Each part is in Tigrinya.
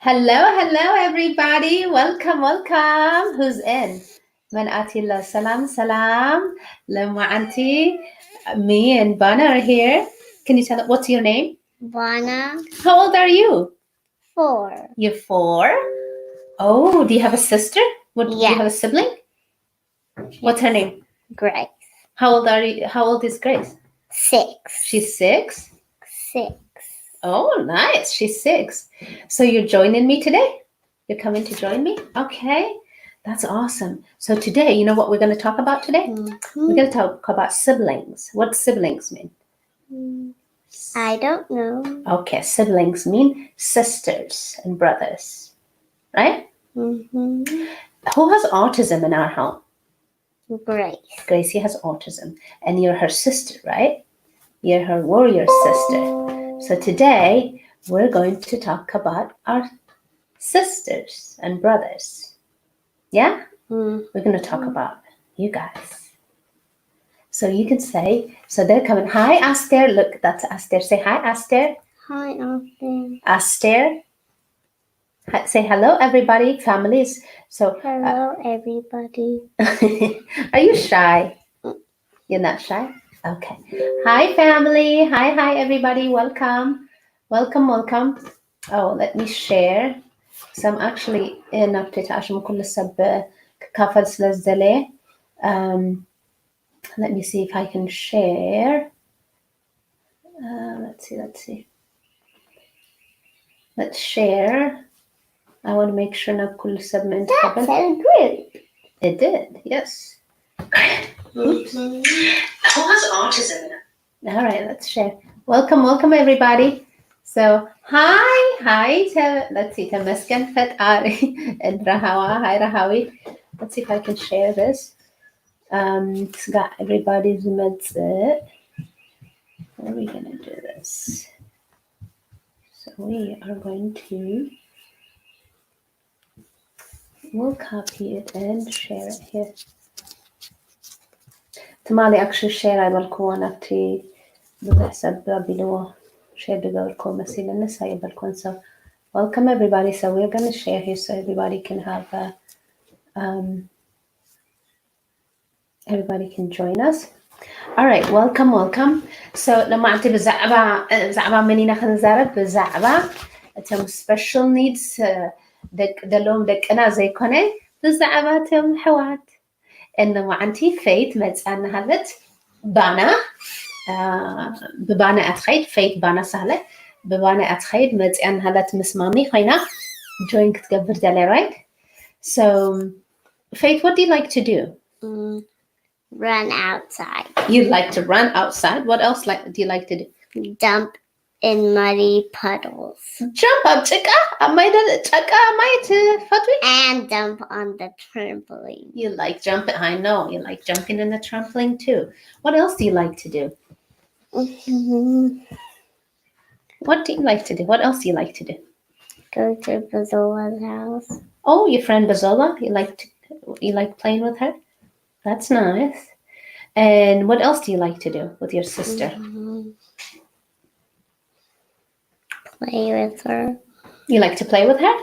Hello, hello, everybody. Welcome, welcome. Who's in? መን ኣትዩ ኣሎ? ሰላም፣ ሰላም። ለማዓንቲ፣ me and Bana are here. Can you tell us what's your name? Bana, How old are you? four. You're four. Oh, do you have a sister? What, do you Yeah. have a sibling? What's her name? Grace. How old are you? How old is Grace? Six. She's six. Six. Oh, nice. She's six. So you're joining me today? You're coming to join me? Okay. That's awesome. So today, you know what we're going to talk about today? We're Mhm. going to talk about siblings. What siblings mean? Mm, I don't know. Okay, siblings mean sisters and brothers, right? Mhm. Who has autism in our home? Grace. Gracie has autism, and you're her sister, right? You're her warrior sister. So today we're going to talk about our sisters and brothers. Yeah? Mm. We're going to talk about you guys. So you can say, so they're coming. Hi, Aster. Look, that's Aster. Say hi, Aster. Hi, Austin. Aster. Hi, say hello, everybody, families. So, uh, Hello, everybody. Are you shy? You're not shy? Okay. Hi, family. Hi, hi, everybody. Welcome. Welcome, welcome. Oh, let me share. So I'm actually in update. عشان كل سب كافل سلزلة. Um, let me see if I can share. Uh, let's see, let's see. Let's share. I want to make sure ናብ ኩሉ ሰብ ምእንቲ That ክብል። sounds good. It did, yes. Oops. Mhm. Who has autism? All right, let's share. Welcome, welcome everybody. So, hi, hi, to, let's see, ተመስገን ፈጣሪ and Rahawa. Hi, Rahawi. Let's see if I can share this. Um, ስጋዕ everybody ዝመጽእ. How are we gonna do this? So we are going to, we'll copy it and share it here. ትማሊ actually share ኣይበልክዎ፣ ናብቲ ብዙሕ ሰብ ኣቢልዎ share ዝገበርክዎ መሲለኒ፣ ንሳ ኣይበልክዎን። So welcome everybody. So we're gonna share here so everybody can have a, um, everybody can join us. All right, welcome, welcome. So ለማዕንቲ ብዛዕባ ብዛዕባ መን ኢና ክንዛረብ? ብዛዕባ እቶም special needs ደቅ ዘለዎም ደቅና ዘይኮነ፣ ብዛዕባ እቶም ኣሕዋት እነ መዓንቲ ፈይት መፅያ እናሃለት ባና ብባና እያ ትኸይድ። ፈይት ባና ሳለ ብባና እያ ትኸይድ። መፅያ እናሃለት ምስ ማሚ ኮይና join ክትገብር ደለ፣ right? So ፈይት, what do you like to do? Mm, run outside. You like to run outside. What else like do you like to do? Jump in muddy puddles. Jump ኣብ ጭቃ፣ ኣብ ማይ ደል ጭቃ ማይ ትፈትዊ? And jump on the trampoline. You like jumping. I know you like jumping in the trampoline too. What else do you like to do? Mhm. What do you like to do? What else do you like to do? Go to Bazola's house. Oh, your friend Bazola. You like to, you like playing with her? That's nice. And what else do you like to do with your sister? Mhm. Play with her. You like to play with her?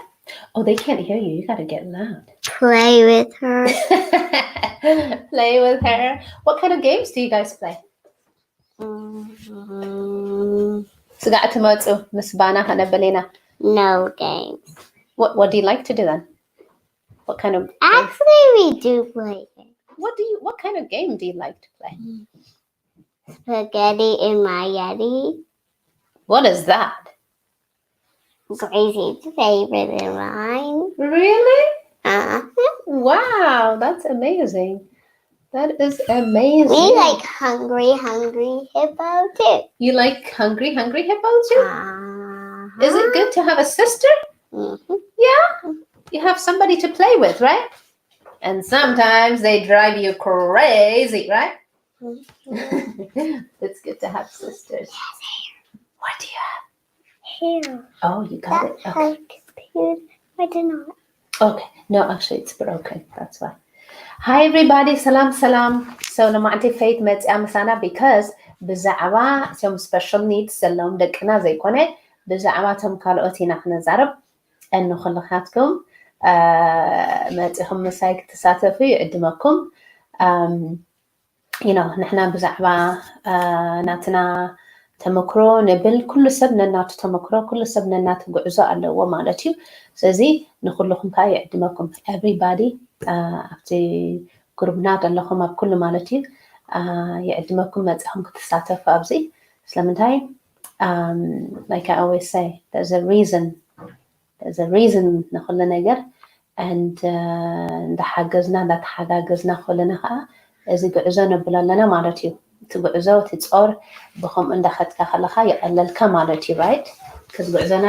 Oh, they can't hear you. You gotta get loud. Play with her. Play with her. What kind of games do you guys play? Mhm. ስጋዕ ትመፁ ምስ ባና ከነብል ኢና። No games. What What do you like to do then? What kind of games? Actually, we do play games. What do you What kind of game do you like to play? Spaghetti in my Yeti. What is that? Gracie's favorite and mine. Really? Uh, Wow, that's amazing. That is amazing. We like Hungry Hungry Hippo too. You like Hungry Hungry Hippo too? Uh-huh. Is it good to have a sister? Mhm. Yeah. You have somebody to play with, right? And sometimes they drive you crazy, right? It's good to have sisters. What do you have? Here. Oh, you got That it. Okay. Has computer. I did not. Okay. No, actually, it's broken. That's why. Hi, everybody. ሰላም ሰላም። So ንማዕንቲ ፈይት መፅያ ምሳና because ብዛዕባ እቶም special needs ዘለዎም ደቅና ዘይኮነ ብዛዕባ እቶም ካልኦት ኢና ክንዛረብ። ንኩልኻትኩም መፂኹም ምሳይ ክትሳተፉ ይዕድመኩም። You know ንሕና ብዛዕባ ናትና ተመክሮ ንብል፣ ኩሉ ሰብ ነናቱ ተመክሮ፣ ኩሉ ሰብ ነናቱ ጉዕዞ ኣለዎ ማለት እዩ። ስለዚ ንኩልኹም ከዓ ይዕድመኩም። Everybody ኣብቲ ግሩብና ዘለኹም ኣብ ኩሉ ማለት እዩ ይዕድመኩም መፂኹም ክትሳተፉ ኣብዚ። ስለምንታይ like I always say there's a reason there's a reason ንኩሉ ነገር and እንዳሓገዝና እንዳተሓጋገዝና ከለና ከዓ እዚ ጉዕዞ ነብሎ ኣለና ማለት እዩ። እቲ ጉዕዞ እቲ ፆር ብከምኡ እንዳኸድካ ከለካ ይቐለልካ ማለት እዩ። Right? እዚ ጉዕዞና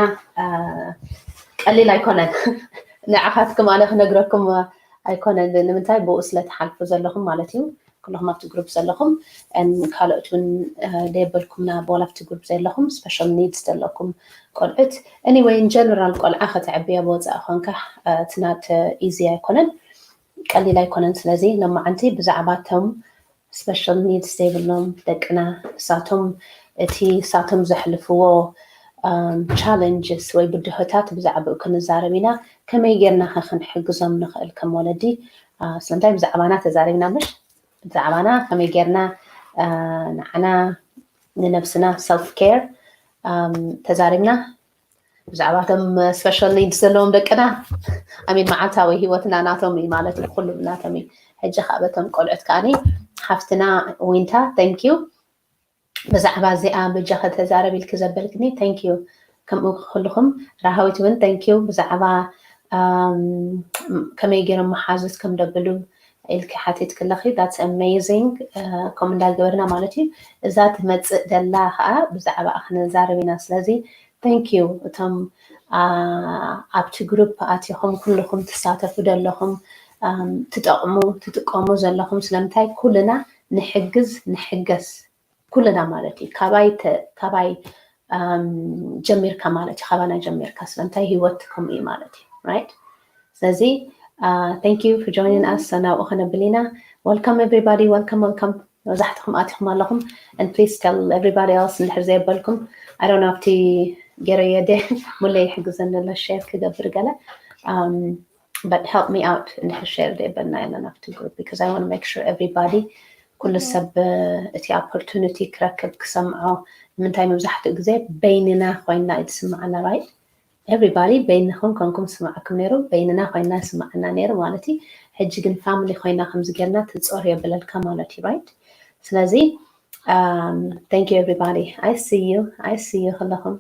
ቀሊል ኣይኮነን። ንዓኻትኩም ኣነ ክነግረኩም ኣይኮነን። ንምንታይ ብኡ ስለትሓልፉ ዘለኹም ማለት እዩ። ኩልኹም ኣብቲ ግሩፕ ዘለኹም ካልኦት እውን ደየበልኩምና ብዋላ ኣብቲ ግሩፕ ዘለኹም special needs ዘለኩም ቆልዑት anyway in general ቆልዓ ከተዕብያ ብወፃኢ ኮንካ it's not easy ኣይኮነን፣ ቀሊል ኣይኮነን። ስለዚ ሎማዓንቲ ብዛዕባ እቶም special needs ዘይብሎም ደቅና እሳቶም እቲ እሳቶም ዘሕልፍዎ challenges ወይ ብድሆታት ብዛዕባኡ ክንዛረብ ኢና። ከመይ ጌርና ከ ክንሕግዞም ንኽእል ከም ወለዲ? ስለምንታይ ብዛዕባና ተዛሪብና ምሽ? ብዛዕባና ከመይ ጌርና ንዓና ንነብስና self care ተዛሪብና። ብዛዕባ እቶም special needs ዘለዎም ደቅና I mean መዓልታዊ ህይወትና ናቶም እዩ ማለት እዩ። ኩሉ ናቶም እዩ። ሕጂ ከዓ በቶም ቆልዑት ከዓኒ ሓፍትና ዊንታ thank you ብዛዕባ እዚኣ በጃኺ ተዛረቢ ኢልኪ ዘበልክኒ thank you። ከምኡ ኩልኹም ራሃዊት እውን thank you ብዛዕባ ከመይ ገይሮም መሓዙት ከም ደብሉ ኢልኪ ሓቲትኪ ኣለኺ that's amazing። ከምኡ እንዳገበርና ማለት እዩ እዛ ትመፅእ ደላ ከዓ ብዛዕባ ክንዛረብ ኢና። ስለዚ thank you እቶም ኣብቲ ግሩፕ ኣቲኹም ኩልኹም ትሳተፉ ዘለኹም ትጠቕሙ ትጥቀሙ ዘለኹም ስለምንታይ ኩልና ንሕግዝ ንሕገዝ ኩልና ማለት እዩ ካባይ ካባይ ጀሚርካ ማለት እዩ ካባና ጀሚርካ ስለምንታይ ህይወት ከምኡ እዩ ማለት እዩ right። ስለዚ thank you for joining us ናብኡ ከነብል ኢና። Welcome everybody welcome welcome። መብዛሕትኹም ኣቲኹም ኣለኹም and please tell everybody else እንድሕር ዘየበልኩም። I don't know ኣብቲ ገይረዮ ደ ሙለ ይሕግዘኒ ኣሎ share ክገብር ገለ but help me out እንድሕር share ደይበልና የለን ኣብቲ group because I want to make sure everybody ኩሉ ሰብ እቲ opportunity ክረክብ ክሰምዖ። ንምንታይ መብዛሕትኡ ግዜ በይንና ኮይንና እዩ ዝስምዓና right? Everybody በይንኹም ኮንኩም ዝስምዓኩም ነይሩ በይንና ኮይንና ዝስምዓና ነይሩ ማለት እዩ። ሕጂ ግን family ኮይና ከምዚ ጌርና ትፆር የብለልካ ማለት እዩ right? ስለዚ thank you everybody I see you I see you ኩለኹም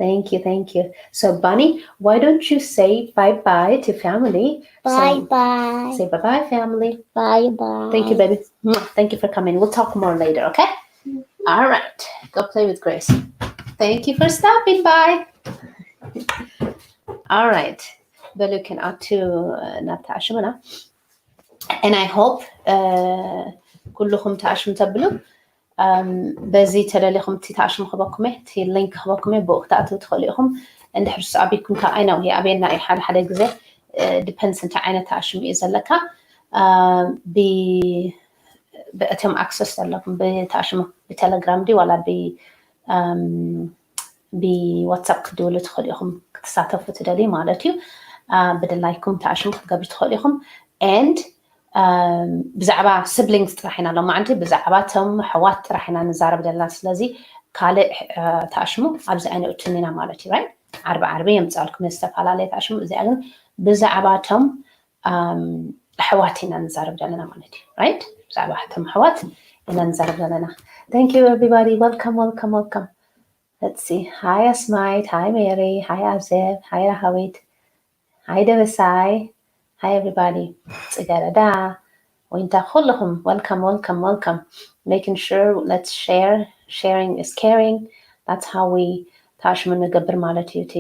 thank you thank you so Bonnie why don't you say bye bye to family? Bye bye. Say bye bye family. Bye bye. Thank you baby. Thank you for coming we'll talk more later okay? All right go play with Grace. Thank you for stopping by. All right በሉ ክንኣቱ ናብቲ ኣሽሙና and I hope ኩልኹም ተኣሽሙ ተብሉ በዚ ተደሊኹም እቲ ተኣሽሙ ክበኩመ እቲ link ክበኩመ ብኡ ክትኣትው ትኽእሉ ኢኹም። እንድሕር ሱ ኣቢኩም ካብ ኣይነው ኣበየና እዩ ሓደ ሓደ ግዜ depends እንታይ ዓይነት ተኣሽሙ እዩ ዘለካ ብእቶም access ዘለኩም ብተኣሽሙ ብቴሌግራም ዲ ዋላ ብ ብዋትሳፕ ክትድውሉ ትኽእሉ ኢኹም ክትሳተፉ ትደልዩ ማለት እዩ። ብድላይኩም ተኣሽሙ ክትገብሩ ትኽእሉ ኢኹም and ብዛዕባ siblings ጥራሕ ኢና ሎማዓንቲ ብዛዕባ ቶም ኣሕዋት ጥራሕ ኢና ንዛረብ ዘለና ስለዚ ካልእ ተኣሽሙ ኣብዚ ኣይነእቱን ኢና ማለት እዩ right ዓርቢ ዓርቢ የምፃልኩም ዝተፈላለየ ተኣሽሙ እዚኣ ግን ብዛዕባ ቶም ኣሕዋት ኢና ንዛረብ ዘለና ማለት እዩ right ብዛዕባ ቶም ኣሕዋት ኢና ንዛረብ ዘለና thank you everybody welcome welcome welcome let's see hi Asmite hi Mary hi Azeb hi Rahawit hi Debesai hi everybody ፅገረዳ ወይንታ ኩልኹም welcome welcome welcome making sure let's share sharing is caring that's how we ታሽሙ ንገብር ማለት እዩ እቲ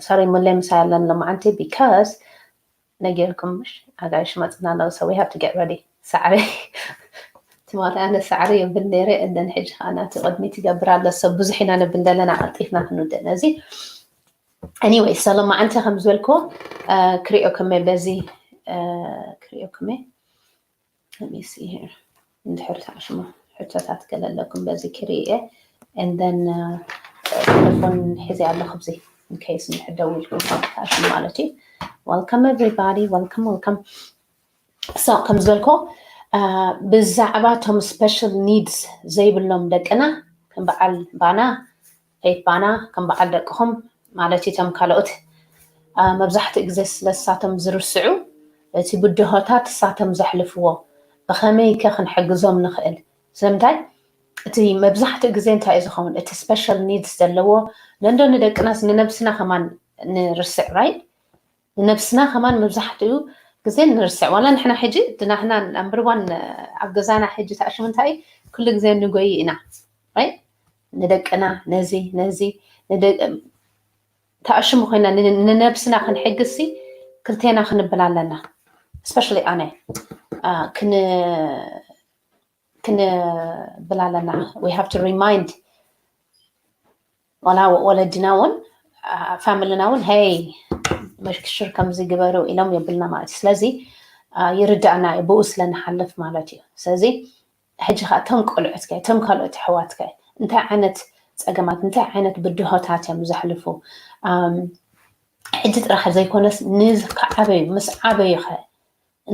sorry ሙሌ ምሳይ ኣለን ሎማዓንቲ because ነጊርኩም ምሽ ኣጋይሽ መፅና ኣለዉ so we have to get ready ሳዕሪ ትማሊ ኣነ ሳዕሪ የብል ነይረ and then ሕጂ ከዓ ናቲ ቅድሚት ይገብር ኣሎ so ብዙሕ ኢና ነብል ዘለና ቀልጢፍና ክንውድእ ነዚ anyway so ሎማዓንቲ ከም ዝበልኩ ክሪኦ ከመ በዚ ክሪኦ ከመ let me see here እንድሕር ተኣሽሙ ሕቶታት ገለ ኣለኩም በዚ ክሪኤ and then ቴሌፎን ሒዘ ኣለኹ ብዚ in case እንድሕር ደው ኢልኩም፣ ታሽሙ ማለት እዩ። Welcome everybody, welcome, welcome. So ከም ዝበልኮ ብዛዕባ እቶም special needs ዘይብሎም ደቅና፣ ከም በዓል ባና፣ ቤት ባና፣ ከም በዓል ደቅኹም ማለት እዩ። እቶም ካልኦት መብዛሕትኡ ግዜ ስለሳቶም ዝርስዑ፣ እቲ ብድሆታት እሳቶም ዘሕልፍዎ፣ ብኸመይ ከ ክንሕግዞም ንኽእል? ስለምንታይ እቲ መብዛሕትኡ ግዜ እንታይ እዩ ዝኸውን? እቲ special needs ዘለዎ ነንዶ ንደቅናስ ንነብስና ከማን ንርስዕ፣ right? ንነብስና ከማን መብዛሕትኡ ግዜ ንርስዕ። ዋላ ንሕና ሕጂ ድናሕና number one ኣብ ገዛና ሕጂ ታሽሙ እንታይ ኩሉ ግዜ ንጎይ ኢና፣ right? ንደቅና ነዚ ነዚ ታሽሙ ኮይና ንነብስና ክንሕግዝሲ ክልቴና ክንብል ኣለና። Especially ኣነ ክን ክንብል ኣለና። We have to remind ዋላ ወለድና እውን family ና እውን hey make sure ከምዚ ግበሩ ኢሎም የብልና ማለት እዩ። ስለዚ ይርዳእና እዩ ብኡ ስለ ንሓልፍ ማለት እዩ። ስለዚ ሕጂ ከዓ እቶም ቆልዑት ከ እቶም ካልኦት ኣሕዋት ከ እንታይ ዓይነት ፀገማት እንታይ ዓይነት ብድሆታት እዮም ዘሕልፉ? ሕጂ ጥራሕ ዘይኮነስ ንዝ ከዓበዩ ምስ ዓበዩ ከ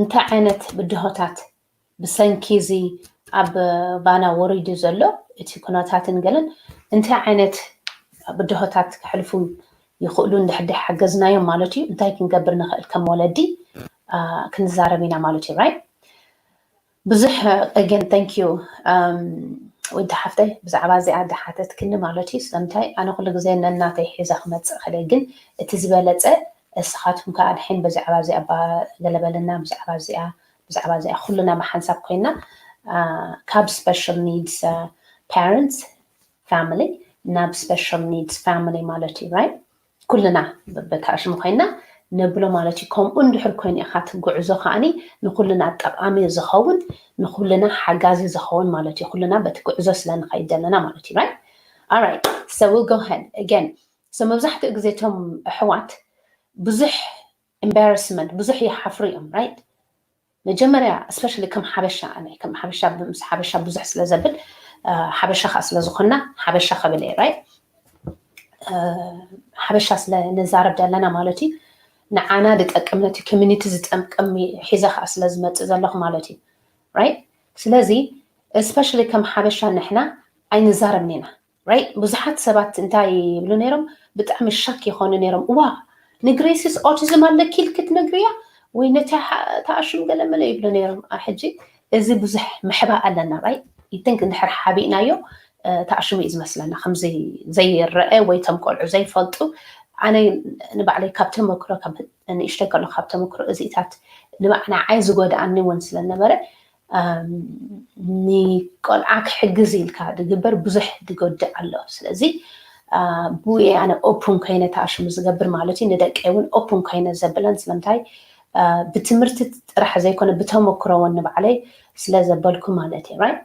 እንታይ ዓይነት ብድሆታት ብሰንኪ እዚ ኣብ ባና ወሪዱ ዘሎ እቲ ኩነታትን ገለን እንታይ ዓይነት ብድሆታት ከሕልፉ ይኽእሉ እንድሕር ሓገዝናዮም ማለት እዩ። እንታይ ክንገብር ንኽእል ከም ወለዲ ክንዛረብ ኢና ማለት እዩ። Right? ብዙሕ again thank you ወዲ ሓፍተይ ብዛዕባ እዚኣ ዝሓተትክኒ ማለት እዩ። ስለምንታይ ኣነ ኩሉ ግዜ ነናተይ ሒዛ ክመፅእ ከለ ግን እቲ ዝበለፀ እስኻትኩም ከዓ ድሕን ብዛዕባ እዚኣ ገለበልና ብዛዕባ እዚኣ ብዛዕባ እዚኣ ኩልና ብሓንሳብ ኮይና ካብ special needs parents family ናብ special needs family ማለት እዩ። Right? ኩልና በታሽሙ ኮይና ነብሎ ማለት እዩ። ከምኡ እንድሕር ኮይኑ ኢኻ እቲ ጉዕዞ ከዓኒ ንኩልና ጠቃሚ ዝኸውን ንኩልና ሓጋዚ ዝኸውን ማለት እዩ። ኩልና በቲ ጉዕዞ ስለ ንኸይድ ዘለና ማለት እዩ። Right? Alright, so we'll go ahead again. So መብዛሕትኡ ግዜ እቶም ኣሕዋት ብዙሕ embarrassment ብዙሕ ይሓፍሩ እዮም። Right? መጀመርያ especially ከም ሓበሻ ኣነ ከም ሓበሻ ምስ ሓበሻ ብዙሕ ስለ ዘብል ሓበሻ ከዓ ስለ ዝኾንና ሓበሻ ከብል እየ። Right? ሓበሻ ስለ ንዛረብ ዘለና ማለት እዩ። ንዓና ዝጠቅም ነቲ community ዝጠቅም ሒዘ ከዓ ስለ ዝመፅእ ዘለኹ ማለት እዩ። Right? ስለዚ especially ከም ሓበሻ ንሕና ኣይንዛረብን ኢና። Right? ብዙሓት ሰባት እንታይ ይብሉ ነይሮም? ብጣዕሚ shock ይኾኑ ነይሮም። እዋ ንግሬስስ autism ኣለኪ ኢልኪ ትነግርያ ወይ ነቲ ተኣሽም ገለ መለ ይብሉ ነይሮም። ሕጂ እዚ ብዙሕ ምሕባእ ኣለና። Right? I think እንድሕር ሓቢእናዮ ተኣሽሙ እዩ ዝመስለና ከምዚ ዘይረአ ወይ ቶም ቆልዑ ዘይፈልጡ። ኣነ ንባዕለይ ካብ ተመክሮ ካብ ንእሽተይ ከሎ ካብ ተመክሮ እዚኢታት ንባዕና ዓይ ዝጎድኣኒ እውን ስለነበረ ንቆልዓ ክሕግዝ ኢልካ ዝግበር ብዙሕ ዝጎድእ ኣሎ። ስለዚ ብኡ ኣነ open ኮይነ ተኣሽሙ ዝገብር ማለት እዩ። ንደቀይ እውን open ኮይነ ዘብለን ስለምንታይ ብትምህርቲ ጥራሕ ዘይኮነ ብተመክሮ እውን ንባዕለይ ስለ ዘበልኩ ማለት እዩ። Right?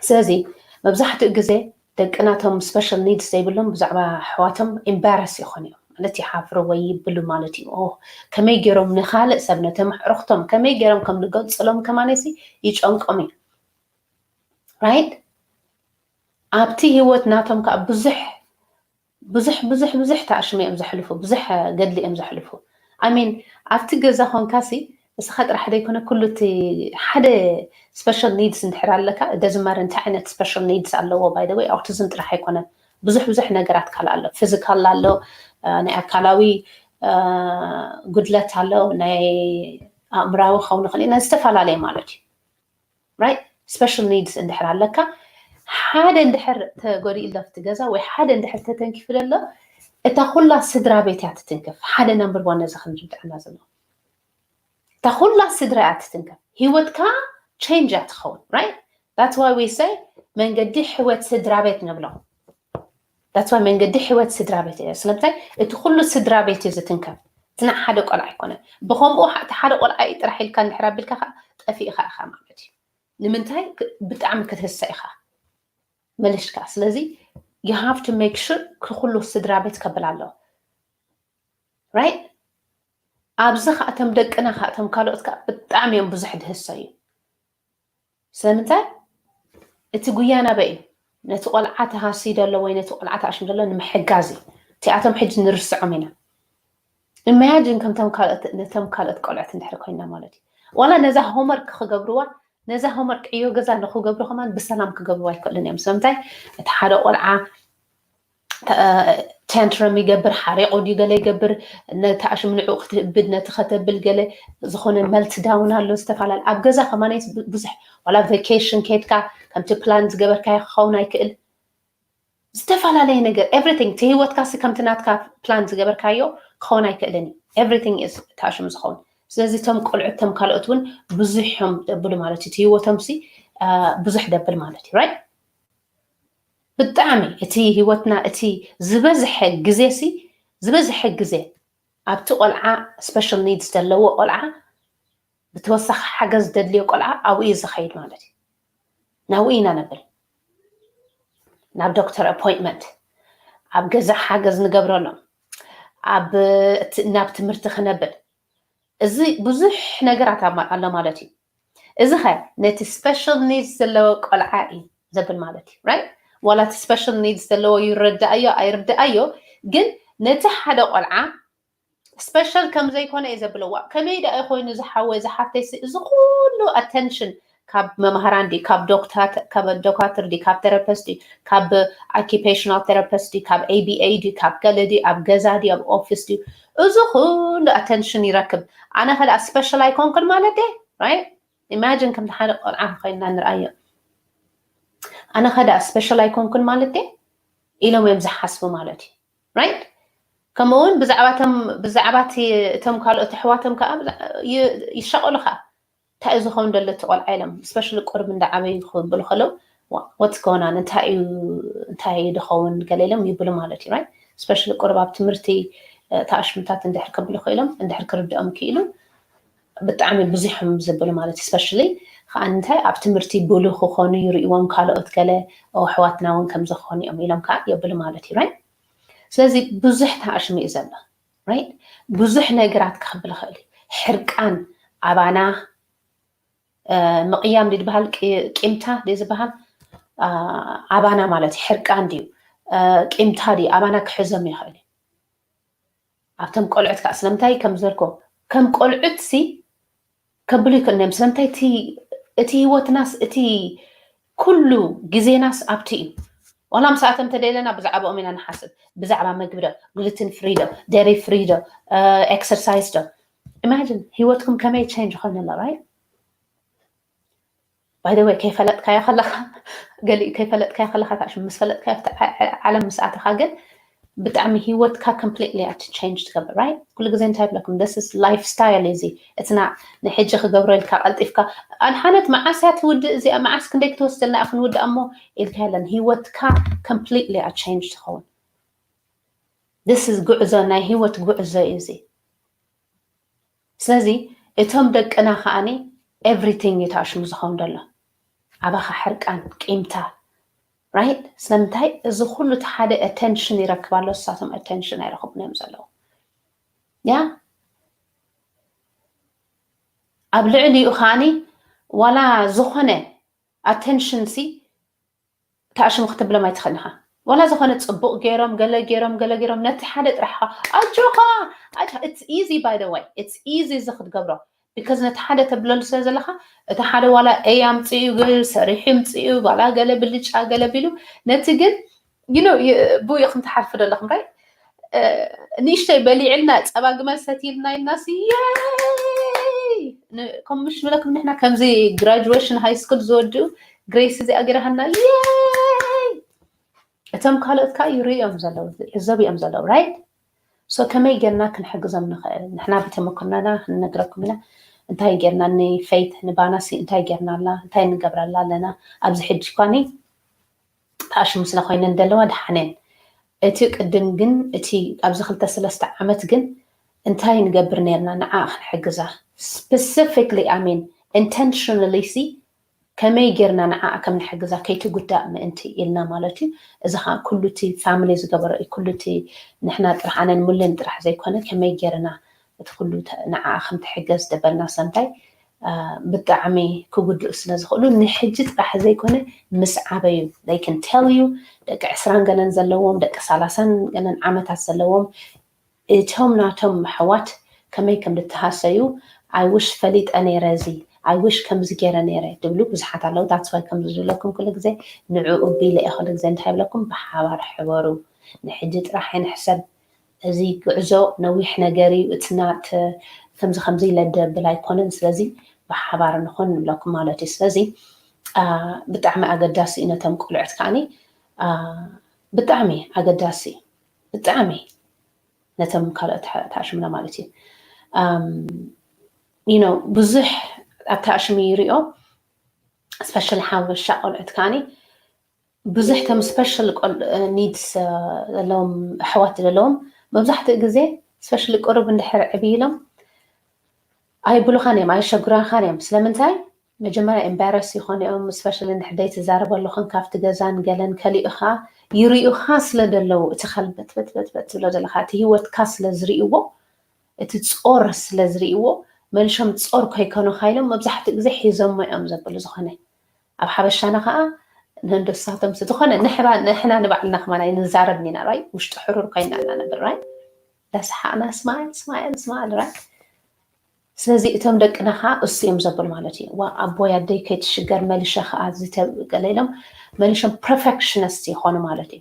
ስለዚ መብዛሕትኡ ግዜ ደቅናቶም special needs ዘይብሎም ብዛዕባ ኣሕዋቶም embarrass ይኾኑ እዮም ማለት ይሓፍሩ ወይ ይብሉ ማለት እዩ። ከመይ ገይሮም ንካልእ ሰብ ነቶም ኣዕሩኽቶም ከመይ ገይሮም ከም ዝገልፅሎም ከማነሲ ይጨንቆም እዩ። Right? ኣብቲ ህይወት ናቶም ከዓ ብዙሕ ብዙሕ ብዙሕ ብዙሕ ተኣሽሙ እዮም ዘሕልፉ፣ ብዙሕ ገድሊ እዮም ዘሕልፉ። I mean ኣብቲ ገዛ ኮንካሲ እስኻ ጥራሕ ዘይኮነ ኩሉ እቲ ሓደ special needs እንድሕር ኣለካ ደዝማር እንታይ ዓይነት special needs ኣለዎ? By the way autism ጥራሕ ኣይኮነን፣ ብዙሕ ብዙሕ ነገራት ካልእ ኣሎ። Physical ኣሎ፣ ናይ ኣካላዊ ጉድለት ኣሎ፣ ናይ ኣእምራዊ ክኸውን ይኽእል ናይ ዝተፈላለየ ማለት እዩ። Right? Special needs እንድሕር ኣለካ ሓደ እንድሕር ተጎዲኡ ኣሎ ኣብቲ ገዛ ወይ ሓደ እንድሕር ተተንኪፉ ዘሎ እታ ኩላ ስድራ ቤት እያ ትትንከፍ። ሓደ number one ነዚ ክንርድኣና ዘሎ እታ ኩላ ስድራ እያ ትትንከፍ። ህይወትካ change እያ ትኸውን። Right? That's why we say መንገዲ ሕይወት ስድራ ቤት ንብሎ። That's why መንገዲ ሕይወት ስድራ ቤት እያ። ስለምንታይ እቲ ኩሉ ስድራ ቤት እዩ ዝትንከፍ። እቲ ናይ ሓደ ቆልዓ ኣይኮነን። ብከምኡ እቲ ሓደ ቆልዓ እዩ ጥራሕ ኢልካ እንድሕር ኣቢልካ ከዓ ጠፊእካ ኢኻ ማለት እዩ። ንምንታይ ብጣዕሚ ክትህሰ ኢኻ መሊሽካ። ስለዚ you have to make sure ክኩሉ ስድራ ቤት ከብል ኣለዎ። Right? ኣብዚ ከዓ እቶም ደቅና ከዓ እቶም ካልኦት ከዓ ብጣዕሚ እዮም ብዙሕ ድህሰዩ። ስለምንታይ እቲ ጉያ ናበይ እዩ? ነቲ ቆልዓ ተሃስዩ ዘሎ ወይ ነቲ ቆልዓ ተኣሽም ዘሎ ንምሕጋዝ እዩ። እቲ እቲኣቶም ሕጂ ንርስዖም ኢና። ኢማጂን ከምቶም ካልኦት ነቶም ካልኦት ቆልዑት እንድሕር ኮይና ማለት እዩ። ዋላ ነዛ ሆምወርክ ክገብርዋ ነዛ ሆምወርክ ዕዮ ገዛ ንክገብሩ ከማን ብሰላም ክገብሩ ኣይክእሉን እዮም። ስለምንታይ እቲ ሓደ ቆልዓ ታንትረም ይገብር፣ ሓሪቑ ድዩ ገለ ይገብር፣ ነቲ ኣሽም ንዕኡ ክትህብድ ነቲ ከተብል ገለ ዝኾነ መልት ዳውን ኣሎ። ዝተፈላለዩ ኣብ ገዛ ከማን ብዙሕ ዋላ ቬኬሽን ከድካ ከምቲ ፕላን ዝገበርካዮ ክኸውን ኣይክእል። ዝተፈላለየ ነገር ኤቭሪቲንግ እቲ ህይወትካ ሲ ከምቲ ናትካ ፕላን ዝገበርካዮ ክኸውን ኣይክእልን እዩ። Everything is ታሽም ዝኸውን። ስለዚ እቶም ቆልዑት እቶም ካልኦት እውን ብዙሕ እዮም ደብሉ ማለት እዩ። እቲ ህይወቶም ሲ ብዙሕ ደብል ማለት እዩ። ራይት? ብጣዕሚ እቲ ህይወትና እቲ ዝበዝሐ ግዜ ሲ ዝበዝሐ ግዜ ኣብቲ ቆልዓ ስፔሻል ኒድስ ዘለዎ ቆልዓ ብተወሳኺ ሓገዝ ደድልዮ ቆልዓ ኣብኡ እዩ ዝኸይድ ማለት እዩ። ናብኡ ኢና ነብል። ናብ ዶክተር ኣፖይንትመንት፣ ኣብ ገዛ ሓገዝ ንገብረሎም፣ ኣብ ናብ ትምህርቲ ክነብል፣ እዚ ብዙሕ ነገራት ኣሎ ማለት እዩ። እዚ ኸ ነቲ ስፔሻል ኒድስ ዘለዎ ቆልዓ እዩ ዘብል ማለት እዩ። ራይት? ዋላ እቲ ስፔሻል ኒድስ ዘለዎ ይረዳኣዮ ኣይርዳኣዮ፣ ግን ነቲ ሓደ ቆልዓ ስፔሻል ከም ዘይኮነ እየ ዘብለዋ። ከመይ ደኣ ኮይኑ ዝሓወ ዝሓፍተይ እዚ ኩሉ ኣተንሽን ካብ መምሃራን ዲ ካብ ዶክታተር ዲ ካብ ቴራፒስት ዲ ካብ ኣኪፔሽናል ቴራፒስት ዲ ካብ ኤቢኤ ዲ ካብ ገለ ዲ ኣብ ገዛ ዲ ኣብ ኦፊስ ዲ እዚ ኩሉ ኣተንሽን ይረክብ። ኣነ ከ ደኣ ስፔሻል ኣይኮንኩን ማለት ደ ራይት? ኢማጂን ከምቲ ሓደ ቆልዓ ኮይና ንርኣዮ። ኣነ ከ ደኣ ስፔሻል ኣይኮንኩን ማለት ደ ኢሎም እዮም ዝሓስቡ ማለት እዩ። ራይት? ከምኡ እውን ብዛዕባ እቶም ካልኦት ኣሕዋቶም ከዓ ይሻቐሉ ከዓ እንታይ እዩ ዝኸውን ደሎ እቲ ቆልዓ ኢሎም ስፔሻሊ ቁርብ እንዳዓበዩ ክብሉ ከለው ወትስ ጎናን እንታይ እዩ እንታይ እዩ ዝኸውን ገለ ኢሎም ይብሉ ማለት እዩ። ራይት? ስፔሻሊ ቁርብ ኣብ ትምህርቲ ተኣሽምታት እንድሕር ክብሉ ክኢሎም እንድሕር ክርድኦም ክኢሉ ብጣዕሚ ብዙሕም ዝብል ማለት ስፔሻሊ ከዓ እንታይ ኣብ ትምህርቲ ብሉ ክኾኑ ይርእዎም ካልኦት ገለ ኣሕዋትና እውን ከምዚ ክኾኑ እዮም ኢሎም ከዓ የብሉ ማለት እዩ። ራይት? ስለዚ ብዙሕ ተኣሽሙ እዩ ዘሎ። ራይት? ብዙሕ ነገራት ክኽብል ይኽእል እዩ። ሕርቃን ኣባና ምቕያም ድዩ ዝበሃል ቂምታ ድዩ ዝበሃል ኣባና ማለት እዩ። ሕርቃን ድዩ ቂምታ ድዩ ኣባና ክሕዞም ይኽእል እዩ። ኣብቶም ቆልዑት ከዓ ስለምንታይ ከም ዝበልኮ ከም ቆልዑት ሲ ከብሉ ይክእልና እዮም። ስለምንታይ እቲ ህይወትናስ እቲ ኩሉ ግዜናስ ኣብቲ እዩ። ዋላ ምስኣቶም ተደለና ብዛዕባኦም ኢና ንሓስብ። ብዛዕባ መግቢ ዶ፣ ግሉትን ፍሪ ዶ፣ ደሪ ፍሪ ዶ፣ ኤክሰርሳይዝ ዶ። ኢማጂን ህይወትኩም ከመይ ቸንጅ ኮይኑ ኣሎ ራይት? ባይ ወይ ከይፈለጥካዮ ከለካ ገሊኡ ከይፈለጥካዮ ከለካ ታሽ ምስ ፈለጥካዮ ዓለም ምስ ኣተካ ግን ብጣዕሚ ህይወትካ ኮምፕሊትሊ ኣቲ ቸንጅ ትገብር ራይት። ኩሉ ግዜ እንታይ ብለኩም ደስ ላይፍ ስታይል እዚ እትና ንሕጂ ክገብሮ ኢልካ ቀልጢፍካ ኣድሓነት መዓስ እያ ትውድእ እዚኣ መዓስ ክንደይ ክትወስደልና እያ ክንውድኣ እሞ ኢልካ የለን። ህይወትካ ኮምፕሊትሊ ኣቲ ቸንጅ ትኸውን። This is ጉዕዞ ናይ ህይወት ጉዕዞ እዩ እዚ። ስለዚ እቶም ደቅና ከዓኒ ኤቭሪቲንግ እዩ ተኣሽሙ ዝኸውን ዘሎ ኣባኻ ሕርቃን ቂምታ ራይት። ስለምንታይ እዚ ኩሉ እቲ ሓደ ኣቴንሽን ይረክብ ኣሎ ንሳቶም ኣቴንሽን ኣይረኽቡን እዮም ዘለዉ። ያ ኣብ ልዕሊኡ ከዓኒ ዋላ ዝኾነ ኣቴንሽን ሲ ተኣሽሙ ክትብሎም ኣይትኽእልኻ። ዋላ ዝኾነ ፅቡቕ ገይሮም ገለ ገይሮም ገለ ገይሮም ነቲ ሓደ ጥራሕ ኣጆኻ it's easy by the way it's easy እዚ ክትገብሮ because ነቲ ሓደ ተብለሉ ስለ ዘለኻ እቲ ሓደ ዋላ ኤይ ኣምፅኡ ሰሪሑ ይምፅኡ ዋላ ገለ ብልጫ ገለ ቢሉ ነቲ ግን you know ብኡ ኢኹም ትሓልፉ ዘለኹም right ንእሽተይ በሊዕልና ፀባ ግመል ሰትይልና ኢልና ሲ የይ ከምሽ ንብለኩም ንሕና ከምዚ ግራጁዌሽን ሃይ ስኩል ዝወድኡ ግሬስ እዚኣ ገይራሃና የይ እቶም ካልኦት ከዓ ይርእዮም ዘለዉ ይዕዘቡ እዮም ዘለዉ right so ከመይ ጌርና ክንሕግዞም ንኽእል ንሕና ብተመክርናና ክንነግረኩም ኢና እንታይ ጌርና ንፌት ንባናሲ እንታይ ጌርና ኣላ እንታይ ንገብረላ ኣለና ኣብዚ ሕጂ ኳኒ ተኣሽሙ ስለ ኮይነን ዘለዋ ደሓነን እቲ ቅድም ግን እቲ ኣብዚ ክልተ ሰለስተ ዓመት ግን እንታይ ንገብር ነርና ንዓ ክንሕግዛ specifically I mean intentionally ሲ ከመይ ጌርና ንዓ ከም ንሕግዛ ከይትጉዳእ ምእንቲ ኢልና ማለት እዩ እዚ ከዓ ኩሉ እቲ ፋሚሊ ዝገበሮ እዩ ኩሉ እቲ ንሕና ጥራሕ ኣነን ሙልን ጥራሕ ዘይኮነ ከመይ ጌርና እቲ ኩሉ ንዓ ከም ትሕገዝ ደበልና ስለምንታይ ብጣዕሚ ክጉድኡ ስለ ዝኽእሉ፣ ንሕጂ ጥራሕ ዘይኮነ ምስ ዓበዩ፣ they can tell you፣ ደቂ ዕስራን ገለን ዘለዎም፣ ደቂ ሰላሳን ገለን ዓመታት ዘለዎም፣ እቶም ናቶም ኣሕዋት ከመይ ከም ዝተሃሰዩ፣ I wish ፈሊጠ ነይረ፣ እዚ I wish ከምዚ ገይረ ነይረ ትብሉ ብዙሓት ኣለዉ። That's why ከምዚ ዝብለኩም ኩሉ ግዜ፣ ንዕኡ ቢለ እየ ኩሉ ግዜ እንታይ ይብለኩም፣ ብሓባር ሕበሩ። ንሕጂ ጥራሕ ኣይንሕሰብ፣ እዚ ጉዕዞ ነዊሕ ነገር እዩ፣ it's not ከምዚ ከምዚ ኢለ ደብል ኣይኮነን። ስለዚ ብሓባር ንኹን ንብለኩም ማለት እዩ። ስለዚ ብጣዕሚ ኣገዳሲ እዩ ነቶም ቆልዑት ከዓኒ፣ ብጣዕሚ ኣገዳሲ፣ ብጣዕሚ ነቶም ካልኦት ተኣሽምና ማለት እዩ። You know፣ ብዙሕ ኣብቲ ኣሽሚ ይሪኦ፣ especially ሓበሻ ቆልዑት ከዓኒ ብዙሕ ቶም special needs ዘለዎም ኣሕዋት ዘለዎም፣ መብዛሕትኡ ግዜ especially ቁሩብ እንድሕር ዕብይ ኢሎም ኣይብሉኻን እዮም፣ ኣይሸጉራኻን እዮም። ስለምንታይ? መጀመርያ embarrass ይኾኑ እዮም፣ especially እንድሕር ዘይትዛረበሉ ኾንካ ኣብቲ ገዛን ገለን፣ ከሊኡ ኸዓ ይሪኡኻ ስለ ዘለዉ፣ እቲ ከልበትበትበትበት ትብሎ ዘለኻ፣ እቲ ህይወትካ ስለ ዝርእይዎ፣ እቲ ጾር ስለ ዝርእይዎ፣ መልሾም ጾር ከይኮኑኻ ኢሎም መብዛሕትኡ ግዜ ሒዞሞ እዮም ዘብሉ። ዝኾነ ኣብ ሓበሻና ኸዓ ንህንደሳቶም ስ-፣ ዝኾነ ንሕና ንባዕልና ከማን ኣይንዛረብን ኢና፣ right? ውሽጢ ሕሩር ኮይና ኢና ነብር፣ right? ዳሰሓቕና smile smile smile፣ right? ስለዚ እቶም ደቅና ኸዓ እሱ እዮም ዘብሉ ማለት እዩ። ዋ ኣቦይ ኣደይ ከይትሽገር መልሸ ኸዓ ዝተገለ ኢሎም መልሾም perfectionist ይኾኑ ማለት እዩ።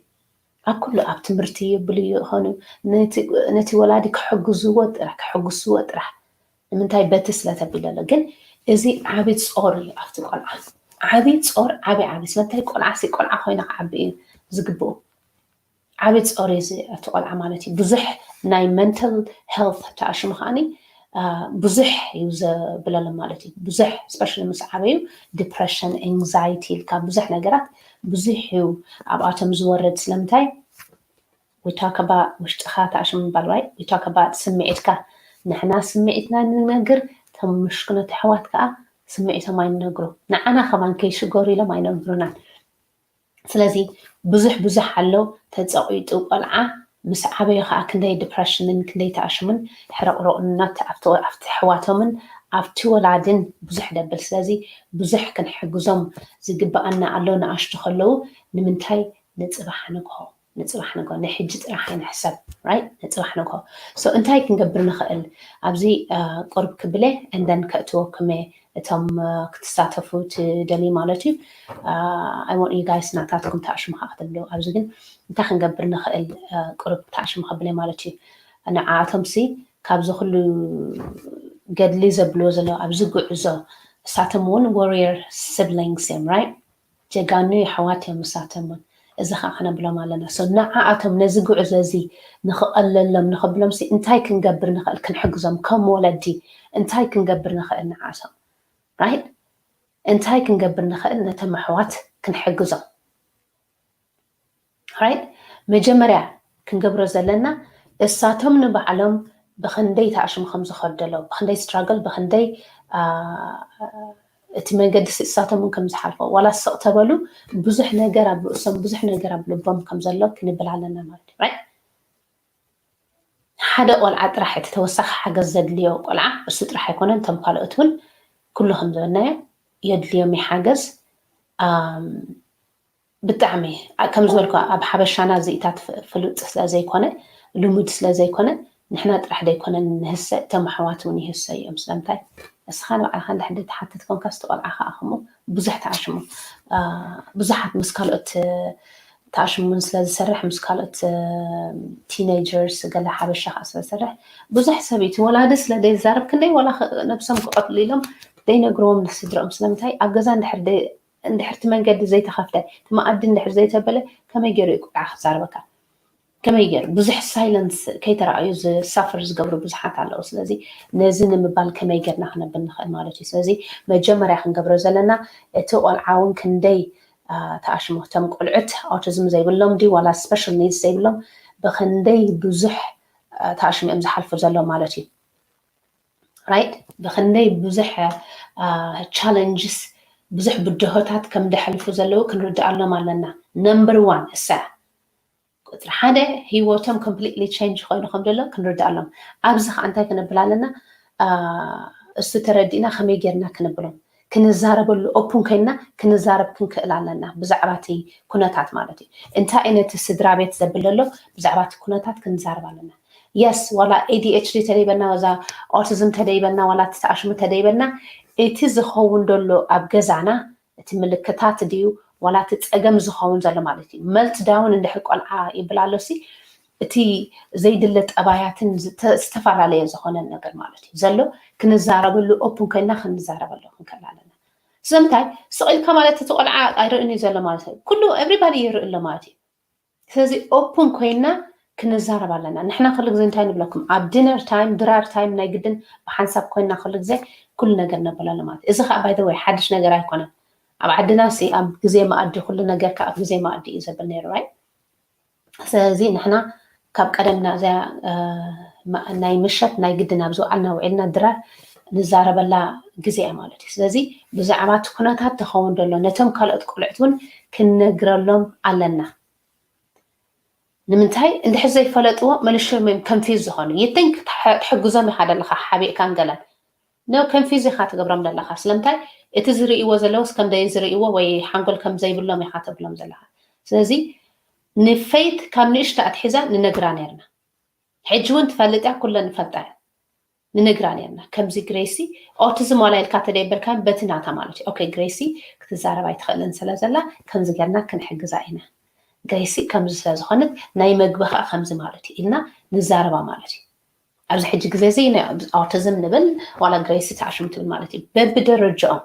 ኣብ ኩሉ ኣብ ትምህርቲ ይብሉ ይኾኑ፣ ነቲ ወላዲ ክሕግዝዎ ጥራሕ፣ ክሕግዝዎ ጥራሕ። ንምንታይ በቲ ስለ ተቢለ ኣሎ። ግን እዚ ዓቢ ጾር እዩ ኣብቲ ቆልዓ። ዓቢ ጾር፣ ዓቢ ዓቢ። ስለምንታይ ቆልዓ ሲ ቆልዓ ኮይና ክዓቢ እዩ ዝግብኡ። ዓቢ ጾር እዩ እዚ ኣብቲ ቆልዓ ማለት እዩ። ብዙሕ ናይ mental health ተኣሽሙ ከዓኒ ብዙሕ እዩ ዘብለሎም ማለት እዩ። ብዙሕ especially ምስ ዓበዩ depression፣ anxiety ኢልካ ብዙሕ ነገራት ብዙሕ እዩ ኣብኣቶም ዝወርድ። ስለምንታይ we talk about ውሽጥኻ ተኣሽሙ ምባል፣ right? We talk about ስምዒትካ። ንሕና ስምዒትና ንነግር፣ እቶም ምሽክኖት ኣሕዋት ከዓ ስምዒቶም ኣይንነግሩ። ንዓና ከማን ከይሽገሩ ኢሎም ኣይነግሩናን። ስለዚ ብዙሕ ብዙሕ ኣሎ ተጸቒጡ ቆልዓ ምስ ዓበዩ ከዓ ክንደይ depression ን ክንደይ ተኣሽሙን ሕርቕርቕነት ኣብቲ ኣሕዋቶምን ኣብቲ ወላድን ብዙሕ ደብል። ስለዚ ብዙሕ ክንሕግዞም ዝግብኣና ኣሎ ንኣሽቱ ከለዉ። ንምንታይ? ንጽባሕ ንግሆ፣ ንጽባሕ ንግሆ፣ ንሕጂ ጥራሕ ኣይንሕሰብ፣ right? ንጽባሕ ንግሆ። So እንታይ ክንገብር ንኽእል? ኣብዚ ቁርብ ክብለ and then ከእትወኩም እየ እቶም ክትሳተፉ ትደልዩ ማለት እዩ። I want you guys ናታትኩም ተኣሽሙ ከዓ ክትብሉ። ኣብዚ ግን እንታይ ክንገብር ንኽእል? ቁርብ ተኣሽሙ ከብለ ማለት እዩ። ንዓኣቶም ሲ ካብዚ ኩሉ ገድሊ ዘብልዎ ዘለዉ ኣብዚ ጉዕዞ፣ እሳቶም እውን warrior siblings እዮም፣ right? ጀጋኑ ኣሕዋት እዮም እሳቶም እውን። እዚ ከዓ ክነብሎም ኣለና። So ንዓኣቶም ነዚ ጉዕዞ እዚ ንኽቐለሎም ንኽብሎም ሲ እንታይ ክንገብር ንኽእል? ክንሕግዞም ከም ወለዲ እንታይ ክንገብር ንኽእል ንዓኣቶም? Right? እንታይ ክንገብር ንኽእል ነቶም ኣሕዋት ክንሕግዞም? Right? መጀመርያ ክንገብሮ ዘለና እሳቶም ንባዕሎም ብኽንደይ ተኣሽሙ ከም ዝኸዱ ዘለዉ፣ ብኽንደይ struggle፣ ብኽንደይ እቲ መንገዲ እሳቶም እውን ከም ዝሓልፎ፣ ዋላ ስቕ ተበሉ ብዙሕ ነገር ኣብ ርእሶም፣ ብዙሕ ነገር ኣብ ልቦም ከም ዘሎ ክንብል ኣለና ማለት እዩ። Right? ሓደ ቆልዓ ጥራሕ እቲ ተወሳኺ ሓገዝ ዘድልዮ ቆልዓ እሱ ጥራሕ ኣይኮነን፣ እቶም ካልኦት እውን ኩሉ ከም ዝበልናዮ የድልዮም እዩ ሓገዝ። ብጣዕሚ ከም ዝበልኩ ኣብ ሓበሻና እዚኢታት ፍሉጥ ስለ ዘይኮነ፣ ልሙድ ስለ ዘይኮነ፣ ንሕና ጥራሕ ዘይኮነን ንህሰ፣ እቶም ኣሕዋት እውን ይህሰ እዮም። ስለምንታይ? እስኻ ንባዕልኻ እንድሕር ዘይትሓትት ኮንካ፣ ስቲ ቆልዓ ከዓ ከምኡ ብዙሕ ተኣሽሙ። ብዙሓት ምስ ካልኦት ተኣሽሙን ስለ ዝሰርሕ፣ ምስ ካልኦት teenagers፣ ገለ ሓበሻ ከዓ ስለ ዝሰርሕ፣ ብዙሕ ሰብ እዩ፣ እቲ ወላዲ ስለ ዘይዛረብ፣ ክንደይ ዋላ ነብሶም ክቐትሉ ኢሎም ዘይነግርዎም ንስድረኦም። ስለምንታይ? ኣብ ገዛ እንድሕር እንድሕር እቲ መንገዲ ዘይተኸፍተ፣ እቲ መኣዲ እንድሕር ዘይተበለ፣ ከመይ ገይሩ እዩ ቆልዓ ክዛረበካ? ከመይ ገይሩ? ብዙሕ silence ከይተረኣዩ ዝሳፍር ዝገብሩ ብዙሓት ኣለዉ። ስለዚ ነዚ ንምባል ከመይ ገይርና ክነብል ንኽእል ማለት እዩ። ስለዚ መጀመርያ ክንገብሮ ዘለና፣ እቲ ቆልዓ እውን ክንደይ ተኣሽሙ፣ እቶም ቆልዑት autism ዘይብሎም ድዩ ዋላ special needs ዘይብሎም ብኽንደይ ብዙሕ ተኣሽሙ እዮም ዝሓልፉ ዘለዉ ማለት እዩ። Right? ብኽንደይ ብዙሕ challenges፣ ብዙሕ ብድሆታት ከም ደሕልፉ ዘለዉ ክንርድኣሎም ኣለና። Number one እሳ ቁፅሪ ሓደ ህይወቶም completely change ኮይኑ ከም ዘሎ ክንርድኣሎም። ኣብዚ ከዓ እንታይ ክነብል ኣለና? እሱ ተረዲእና ከመይ ጌርና ክንብሎም ክንዛረበሉ ኦፕን ኮይና ክንዛረብ ክንክእል ኣለና። ብዛዕባ እቲ ኩነታት ማለት እዩ። እንታይ ዓይነት ስድራ ቤት ዘብል ዘሎ ብዛዕባ እቲ ኩነታት ክንዛረብ ኣለና። የስ ዋላ ኤዲኤችዲ ተደይበልና ዋዛ ኦቲዝም ተደይበልና ዋላ እቲ ተኣሽሙ ተደይበልና እቲ ዝኸውን ዘሎ ኣብ ገዛና እቲ ምልክታት ድዩ ዋላ እቲ ፀገም ዝኸውን ዘሎ ማለት እዩ። መልት ዳውን እንድሕር ቆልዓ ይብል ኣሎ ሲ እቲ ዘይድለ ጠባያትን ዝተፈላለየ ዝኾነ ነገር ማለት እዩ ዘሎ ክንዛረበሉ ኦፕን ኮይና ክንዛረበሉ ክንክእል ኣለና። ስለምንታይ ስቕ ኢልካ ማለት እቲ ቆልዓ ኣይርእን እዩ ዘሎ ማለት እዩ። ኩሉ ኤቭሪባዲ ይርኢ ኣሎ ማለት እዩ። ስለዚ ኦፕን ኮይና ክንዛረብ ኣለና። ንሕና ኩሉ ግዜ እንታይ ንብለኩም ኣብ ዲነር ታይም ድራር ታይም ናይ ግድን ብሓንሳብ ኮይና ኩሉ ግዜ ኩሉ ነገር ነብል ኣሎ ማለት እዩ። እዚ ከዓ ባይ ወይ ሓድሽ ነገር ኣይኮነን። ኣብ ዓድና ሲ ኣብ ግዜ መኣዲ ኩሉ ነገር ከዓ ኣብ ግዜ መኣዲ እዩ ዘብል ነይሩ ራይ። ስለዚ ንሕና ካብ ቀደምና እዚያ ናይ ምሸት ናይ ግድን ኣብ ዝውዓልና ውዒልና ድራር ንዛረበላ ግዜ እያ ማለት እዩ። ስለዚ ብዛዕባ እቲ ኩነታት ተኸውን ዘሎ ነቶም ካልኦት ቆልዑት እውን ክንነግረሎም ኣለና። ንምንታይ እንድሕር ዘይፈለጥዎ መልሾም እዮም ከንፊዝ ዝኾኑ ይትንክ ትሕግዞም ኢኻ ደለኻ ሓቢእካን ገለን ኖ ከንፊዝ ኢኻ ትገብሮም ደለኻ። ስለምንታይ እቲ ዝርእይዎ ዘለውስ ከምዘይ ዝርእይዎ ወይ ሓንጎል ከም ዘይብሎም ኢኻ ተብሎም ዘለኻ። ስለዚ ንፈይት ካብ ንእሽቶ ኣትሒዛ ንነግራ ነርና። ሕጂ እውን ትፈልጥ እያ፣ ኩለን ንፈልጣ እያ። ንነግራ ነርና ከምዚ ግሬሲ ኦቲዝም ዋላ ኢልካ ተደይበልካ በቲ ናታ ማለት እዩ። ኦኬ ግሬሲ ክትዛረብ ኣይትኽእልን ስለ ዘላ ከምዚ ገርና ክንሕግዛ ኢና። ግሬሲ ከምዚ ስለ ዝኾነት ናይ መግቢ ከዓ ከምዚ ማለት እዩ ኢልና ንዛረባ ማለት እዩ። ኣብዚ ሕጂ ግዜ እዚ ኦቲዝም ንብል ዋላ ግሬሲ ተኣሽሙ ትብል ማለት እዩ። በብደረጃኦም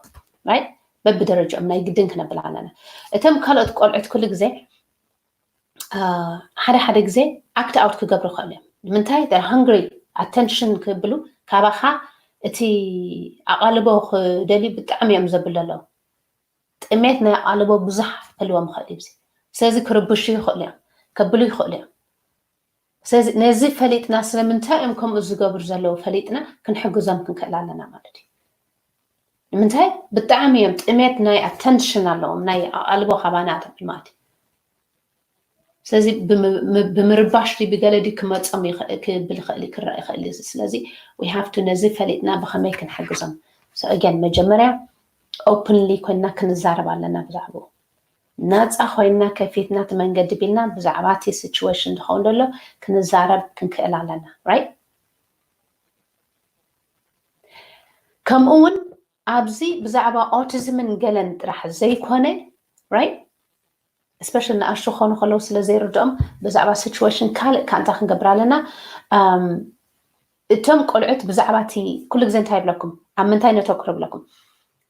ራይት፣ በብደረጃኦም ናይ ግድን ክነብል ኣለና። እቶም ካልኦት ቆልዑት ኩሉ ግዜ ሓደ ሓደ ግዜ ኣክት ኣውት ክገብሩ ይኽእሉ እዮም። ንምንታይ ሃንግሪ ኣተንሽን ክብሉ ካባኻ እቲ ኣቓልቦ ክደልዩ ብጣዕሚ እዮም ዘብሉ ኣለዉ። ጥሜት ናይ ኣቓልቦ ብዙሕ ክህልዎም ይኽእል እዩ። ስለዚ ክርብሹ ይኽእሉ እዮም፣ ከብሉ ይኽእሉ እዮም። ስለዚ ነዚ ፈሊጥና ስለምንታይ እዮም ከምኡ ዝገብሩ ዘለዉ ፈሊጥና ክንሕግዞም ክንክእል ኣለና ማለት እዩ። ንምንታይ ብጣዕሚ እዮም ጥሜት ናይ ኣተንሽን ኣለዎም፣ ናይ ኣቓልቦ ካባና ተብል ማለት እዩ። ስለዚ ብምርባሽ ድዩ ብገለ ድዩ ክመፆም ክብል ይኽእል ክረአ ይኽእል እዩ። ስለዚ we have to ነዚ ፈሊጥና ብኸመይ ክንሕግዞም። So again መጀመርያ ኦፕንሊ ኮይና ክንዛረብ ኣለና ብዛዕባኡ። ናፃ ኮይና ከፊትና እቲ መንገዲ ቢልና ብዛዕባ እቲ ሲቹዌሽን ዝኸውን ዘሎ ክንዛረብ ክንክእል ኣለና ራይት። ከምኡ እውን ኣብዚ ብዛዕባ ኦቲዝምን ገለን ጥራሕ ዘይኮነ ራይት እስፔሻሊ ንኣሽቱ ክኾኑ ከለዉ ስለ ዘይርድኦም ብዛዕባ ሲቹዌሽን ካልእ ከ እንታይ ክንገብር ኣለና? እቶም ቆልዑት ብዛዕባ እቲ ኩሉ ግዜ እንታይ ይብለኩም ኣብ ምንታይ ነተኩር ይብለኩም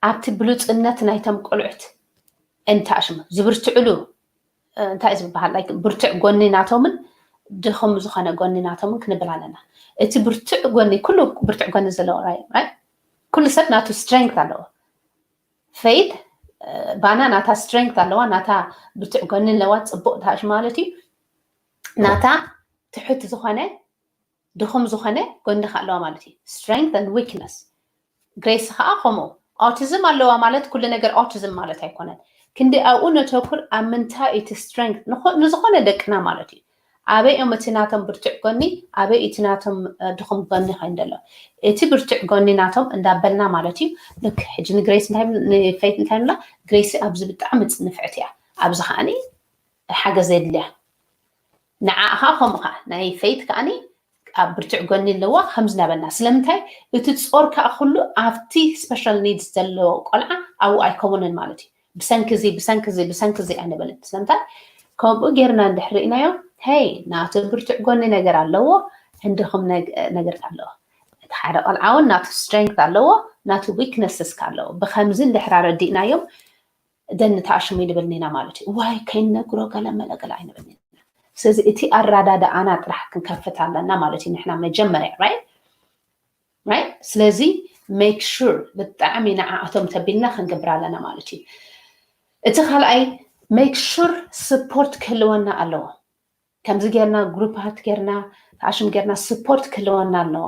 ኣብቲ ብሉፅነት ናይቶም ቆልዑት እንታይ ሽሙ ዝብርትዕሉ እንታይ እዩ ዝበሃል like ብርቱዕ ጎኒ ናቶምን ድኹም ዝኾነ ጎኒ ናቶምን ክንብል ኣለና። እቲ ብርቱዕ ጎኒ ኩሉ ብርቱዕ ጎኒ ዘለዎ right ኩሉ ሰብ ናቱ ስትሬንግት ኣለዎ። ፌይት ባና ናታ ስትሬንግት ኣለዋ፣ ናታ ብርቱዕ ጎኒ ኣለዋ፣ ፅቡቕ ታሽ ማለት እዩ። ናታ ትሑት ዝኾነ ድኹም ዝኾነ ጎኒ ከ ኣለዋ ማለት እዩ። Strength and weakness። ግሬስ ከዓ ከምኡ። ኦቲዝም ኣለዋ ማለት ኩሉ ነገር ኦቲዝም ማለት ኣይኮነን። ክንዲ ኣብኡ ነተኩር ኣብ ምንታይ እቲ ስትሬንግት ንዝኾነ ደቅና ማለት እዩ። ኣበይ እዮም እቲ ናቶም ብርቱዕ ጎኒ ኣበይ እቲ ናቶም ድኹም ጎኒ ኮይኑ ዘሎ እቲ ብርቱዕ ጎኒ ናቶም እንዳበልና ማለት እዩ። ልክ ሕጂ ንግሬስ ንፌት እንታይ ንብላ? ግሬስ ኣብዚ ብጣዕሚ ንፍዕቲ እያ፣ ኣብዚ ከዓኒ ሓገዝ የድልያ። ንዓኻ ከምኡ ከዓ ናይ ፌት ከዓኒ ኣብ ብርቱዕ ጎኒ ኣለዋ ከምዚ ናበልና። ስለምንታይ እቲ ጾር ከዓ ኩሉ ኣብቲ ስፔሻል ኒድስ ዘለዎ ቆልዓ ኣብኡ ኣይከውንን ማለት እዩ። ብሰንኪ እዚ ብሰንኪ እዚ ብሰንኪ እዚ ኣይንበልን። ስለምንታይ ከምኡ ጌርና እንድሕር ርኢናዮ ሄይ ናቱ ብርቱዕ ጎኒ ነገር ኣለዎ፣ ህንድኹም ነገር ኣለዎ። እቲ ሓደ ቆልዓ እውን ናቱ ስትሬንግት ኣለዎ፣ ናቱ ዊክነስስ ኣለዎ። ብከምዚ እንድሕር ኣረዲእናዮም ደን ተኣሽሙ ይንብልኒና ማለት እዩ። ዋይ ከይነግሮ ገለ መለ ገለ ኣይንብልኒና። ስለዚ እቲ ኣረዳድኣና ጥራሕ ክንከፍት ኣለና ማለት እዩ። ንሕና መጀመርያ ራይት ራይት ስለዚ ሜክ ሹር ብጣዕሚ ንዓኣቶም ተቢልና ክንገብር ኣለና ማለት እዩ። እቲ ካልኣይ ሜክ ሹር ስፖርት ክህልወና ኣለዎ። ከምዚ ጌርና ግሩፓት ጌርና ተኣሽም ጌርና ስፖርት ክህልወና ኣለዎ።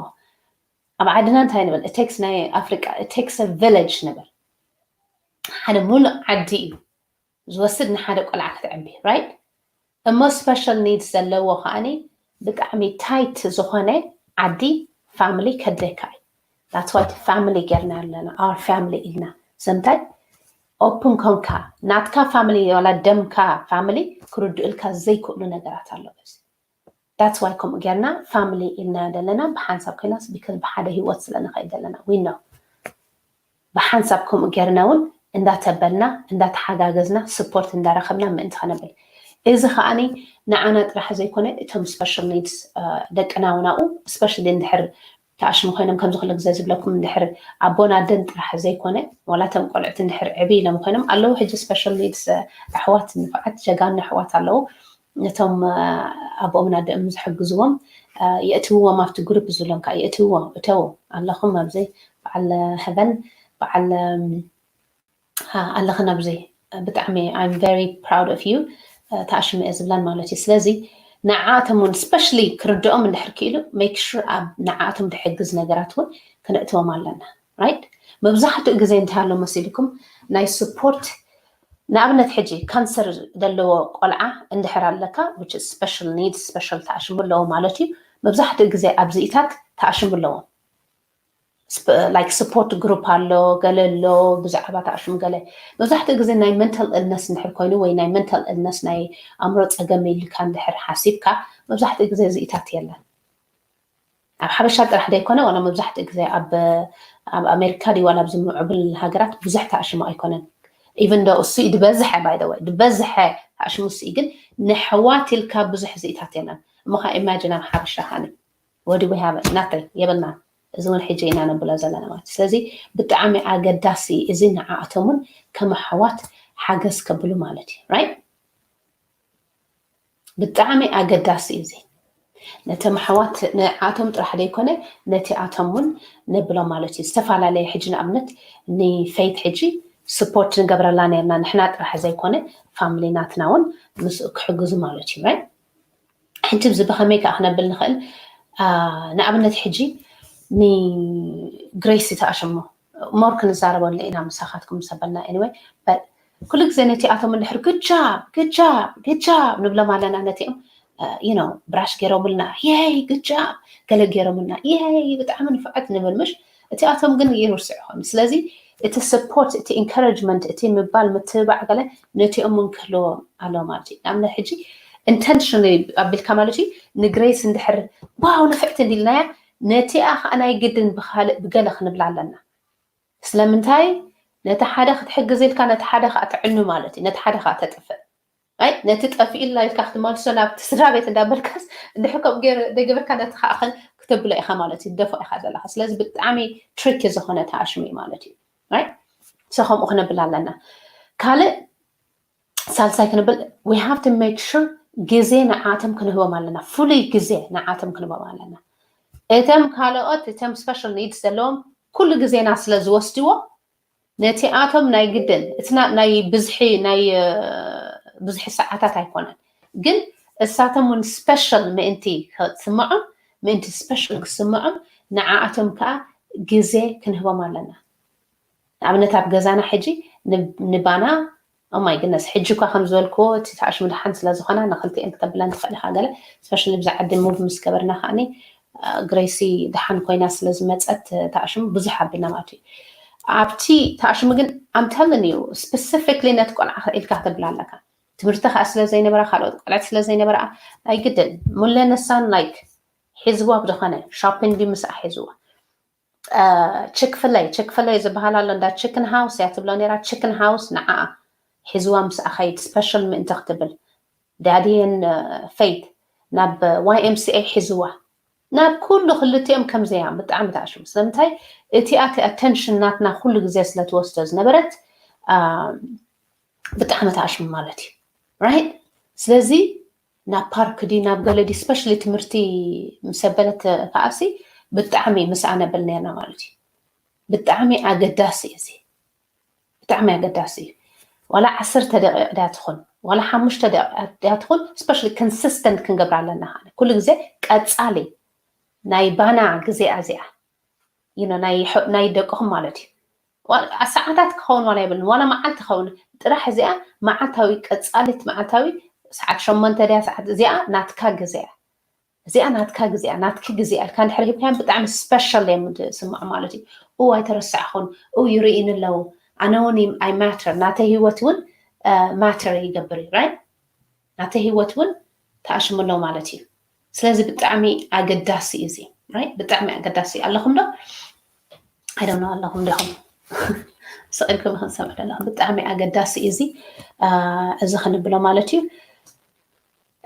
ኣብ ዓድና እንታይ ንብል ቴክስ ናይ ኣፍሪቃ ቴክስ ቪለጅ ንብል። ሓደ ሙሉእ ዓዲ እዩ ዝወስድ ንሓደ ቆልዓ ክትዕቢ ራይት። እሞ ስፔሻል ኒድስ ዘለዎ ከዓኒ ብጣዕሚ ታይት ዝኾነ ዓዲ ፋሚሊ ከድልየካ እዩ። That's why family ጌርና ኣለና፣ our family ኢልና። ስለምንታይ? Open ኮንካ፣ ናትካ family ዋላ ደምካ family ክርድኡልካ ዘይክእሉ ነገራት ኣለዉ። That's why ከምኡ ጌርና family ኢልና ዘለና፣ ብሓንሳብ ኮይናስ፣ because ብሓደ ህይወት ስለ ንኸይድ ዘለና፣ we know። ብሓንሳብ ከምኡ ጌርና እውን እንዳተበልና፣ እንዳተሓጋገዝና፣ support እንዳረኸብና ምእንቲ ከነብል። እዚ ከኣኒ ንዓና ጥራሕ ዘይኮነ፣ እቶም special needs ደቅና እውን ኣብኡ፣ especially እንድሕር ተኣሽሙ ኮይኖም፣ ከምዚ ኩሉ ግዜ ዝብለኩም፣ እንድሕር ኣቦን ኣደን ጥራሕ ዘይኮነ፣ ዋላ እቶም ቆልዑት እንድሕር ዕብይ ኢሎም ኮይኖም ኣለዉ። ሕጂ special needs ኣሕዋት፣ ንፉዓት ጀጋኑ ኣሕዋት ኣለዉ። ነቶም ኣቦኦምን ኣደኦምን ዝሕግዝዎም የእትውዎም፣ ኣብቲ group ዝብሎም ከዓ የእትውዎም። እተው ኣለኹም ኣብዚ፣ በዓል ሄቨን፣ በዓል ኣለኽን ኣብዚ። ብጣዕሚ I'm very proud of you። ተኣሽመ እየ ዝብለን ማለት እዩ። ስለዚ ንዓኣቶም እውን specially ክርድኦም እንድሕር ክኢሉ make sure ኣብ ንዓኣቶም ዝሕግዝ ነገራት እውን ክነእትዎም ኣለና። Right? መብዛሕትኡ ግዜ እንታይ ኣሎ መሲልኩም ናይ support፣ ንኣብነት ሕጂ ካንሰር ዘለዎ ቆልዓ እንድሕር ኣለካ፣ which is special needs፣ special ተኣሽሙ ኣለዎ ማለት እዩ። መብዛሕትኡ ግዜ ኣብዚኢታት ተኣሽሙ ኣለዎም። Like support group ኣሎ፣ ገለ ኣሎ ብዛዕባ ተኣሽሙ ገለ። መብዛሕትኡ ግዜ ናይ mental illness እንድሕር ኮይኑ ወይ ናይ mental illness ናይ ኣእምሮ ጸገም ኢልካ እንድሕር ሓሲብካ መብዛሕትኡ ግዜ እዚኢታት የለን። ኣብ ሓበሻ ጥራሕ ዘይኮነ ዋላ መብዛሕትኡ ግዜ ኣብ ኣብ ኣሜሪካ ድዩ ዋላ ኣብዚ ምዕቡል ሃገራት ብዙሕ ተኣሽሙ ኣይኮነን። Even though እሱ እዩ ዝበዝሐ፣ by the way ዝበዝሐ ተኣሽሙ እሱ እዩ፣ ግን ንሕዋት ኢልካ ብዙሕ እዚኢታት የለን። እሞ ከዓ imagine ኣብ ሓበሻ ከዓኒ what do we have? Nothing የብልና። እዚ እውን ሕጂ ኢና ነብሎ ዘለና ማለት እዩ። ስለዚ ብጣዕሚ ኣገዳሲ እዚ ንዓኣቶም እውን ከም ኣሕዋት ሓገዝ ከብሉ ማለት እዩ። Right? ብጣዕሚ ኣገዳሲ እዩ እዚ። ነቶም ኣሕዋት ንዓኣቶም ጥራሕ ዘይኮነ ነቲኣቶም እውን ነብሎም ማለት እዩ። ዝተፈላለየ ሕጂ ንኣብነት ንፌይት ሕጂ support ንገብረላ ነርና ንሕና ጥራሕ ዘይኮነ family ናትና እውን ምስኡ ክሕግዙ ማለት እዩ። Right? ሕጂ እዚ ብኸመይ ከዓ ክነብል ንኽእል? ንኣብነት ሕጂ ንግሬሲ ተኣሽሞ more ክንዛረበሉ ኢና ምሳኻትኩም ምስ ኣበልና። Anyway ኩሉ ግዜ ነቲኣቶም እንድሕር good job good job good job ንብሎም ኣለና፣ ነቲኦም you know ብራሽ ገይሮምልና፣ yay good job፣ ገለ ገይሮምልና፣ yay ብጣዕሚ ንፉዓት ንብል ምሽ? እቲኣቶም ግን ይርስዑ ይኾኑ። ስለዚ እቲ support፣ እቲ encouragement፣ እቲ ምባል ምትብባዕ ገለ ነቲኦም እውን ክህልዎም ኣለዎ ማለት እዩ። ንኣብነት ሕጂ intentionally ኣቢልካ ማለት እዩ፣ ንግሬስ እንድሕር ዋው ንፍዕቲ እንዲልናያ፣ ነቲኣ ከዓ ናይ ግድን ብካልእ ብገለ ክንብላ ኣለና። ስለምንታይ? ነቲ ሓደ ክትሕግዝ ኢልካ ነቲ ሓደ ከዓ ትዕኑ ማለት እዩ፣ ነቲ ሓደ ከዓ ተጥፍእ። ኣይ ነቲ ጠፊኡላ ኢልካ ክትመልሶ ናብቲ ስድራ ቤት እንዳበልካስ እንድሕር ከምኡ ገይሩ ደገበርካ ነቲ ከዓ ክተብሎ ኢኻ ማለት እዩ፣ ደፎ ኢኻ ዘለኻ። ስለዚ ብጣዕሚ tricky ዝኾነ ተኣሽሙ እዩ ማለት እዩ። Right? So ከምኡ ክነብል ኣለና። ካልእ ሳልሳይ ክንብል we have to make sure ግዜ ንዓቶም ክንህቦም ኣለና፣ ፍሉይ ግዜ ንዓቶም ክንህቦም ኣለና። እቶም ካልኦት እቶም special needs ዘለዎም ኩሉ ግዜና ስለ ዝወስድዎ ነቲኣቶም ናይ ግድን እቲ ናይ ብዝሒ ናይ ብዝሒ ሰዓታት ኣይኮነን፣ ግን እሳቶም እውን special ምእንቲ ክስምዖም ምእንቲ special ክስምዖም ንዓኣቶም ከዓ ግዜ ክንህቦም ኣለና። ንኣብነት ኣብ ገዛና ሕጂ ንባና oh my goodness ሕጂ እኳ ከም ዝበልክዎ እቲ ተኣሽሙ ደሓን ስለ ዝኾና ንክልቲኤን ክተብለን ትኽእል ኢኻ ገለ especially ብዛ ዓዲ move ምስ ገበርና ከዓኒ ግሬሲ ደሓን ኮይና ስለ ዝመፀት ተኣሽሙ ብዙሕ ኣብልና ማለት እዩ። ኣብቲ ተኣሽሙ ግን I'm telling you specifically ነቲ ቆልዓ ኢልካ ክተብላ ኣለካ። ትምህርቲ ከዓ ስለ ዘይነበራ ካልኦት ቆልዕት ስለ ዘይነበራ ኣይግድን ሙለ ነሳን like ሒዝዋ ብዝኾነ shopping ድዩ ምስኣ ሒዝዋ ችክፍለይ ችክፍለይ ዝበሃል ኣሎ እንዳ chicken house እያ ትብሎ ነይራ። Chicken house ንዓኣ ሒዝዋ ምስኣ ኸይድ special ምእንቲ ክትብል daddy and ፌይት ናብ Y M C A ሒዝዋ ናብ ኩሉ ክልቲኦም ከምዘያ ብጣዕሚ ተኣሽሙ። ስለምንታይ እቲኣ እቲ attention ናትና ኩሉ ግዜ ስለ ትወስዶ ዝነበረት ብጣዕሚ ተኣሽሙ ማለት እዩ። Right? ስለዚ ናብ ፓርክ ድዩ ናብ ገለ ድዩ specially ትምህርቲ ምስ ኣበለት ከዓሲ ብጣዕሚ ምስኣ ነብል ነርና ማለት እዩ። ብጣዕሚ ኣገዳሲ እዩ እዚ። ብጣዕሚ ኣገዳሲ እዩ። ዋላ ዓሰርተ ደቂቕ ድያ ትኹን ዋላ ሓሙሽተ ደቂቕ ድያ ትኹን specially consistent ክንገብራ ኣለና። ኩሉ ግዜ ቀፃሊ ናይ ባና ግዜ እዚኣ ናይ ደቅኹም ማለት እዩ። ሰዓታት ክኸውን ዋላ የብልን ዋላ መዓልቲ ክኸውን ጥራሕ እዚኣ መዓልታዊ ቀፃሊት መዓልታዊ ሰዓት ሸሞንተ ድያ ሰዓት እዚኣ ናትካ ግዜ እያ። እዚኣ ናትካ ግዜያ ናትኪ ግዜያ ኢልካ እንድሕር ሂብካዮም ብጣዕሚ ስፔሻል እዮም ዝስምዑ ማለት እዩ። ኡ ኣይተረሳዕኹን፣ ኡ ይርእይኒ ኣለዉ፣ ኣነ እውን ኣይ ማተር፣ ናተይ ህይወት እውን ማተር ይገብር እዩ። ራይት፣ ናተይ ህይወት እውን ተኣሽሙ ኣለዉ ማለት እዩ። ስለዚ ብጣዕሚ ኣገዳሲ እዩ እዚ። ራይት፣ ብጣዕሚ ኣገዳሲ እዩ። ኣለኹም ዶ? ኣይደኖ ኣለኹም ዲኹም? ስቕ ኢልኩም ክንሰምዕ ደለኹም። ብጣዕሚ ኣገዳሲ እዩ እዚ። እዚ ክንብሎ ማለት እዩ።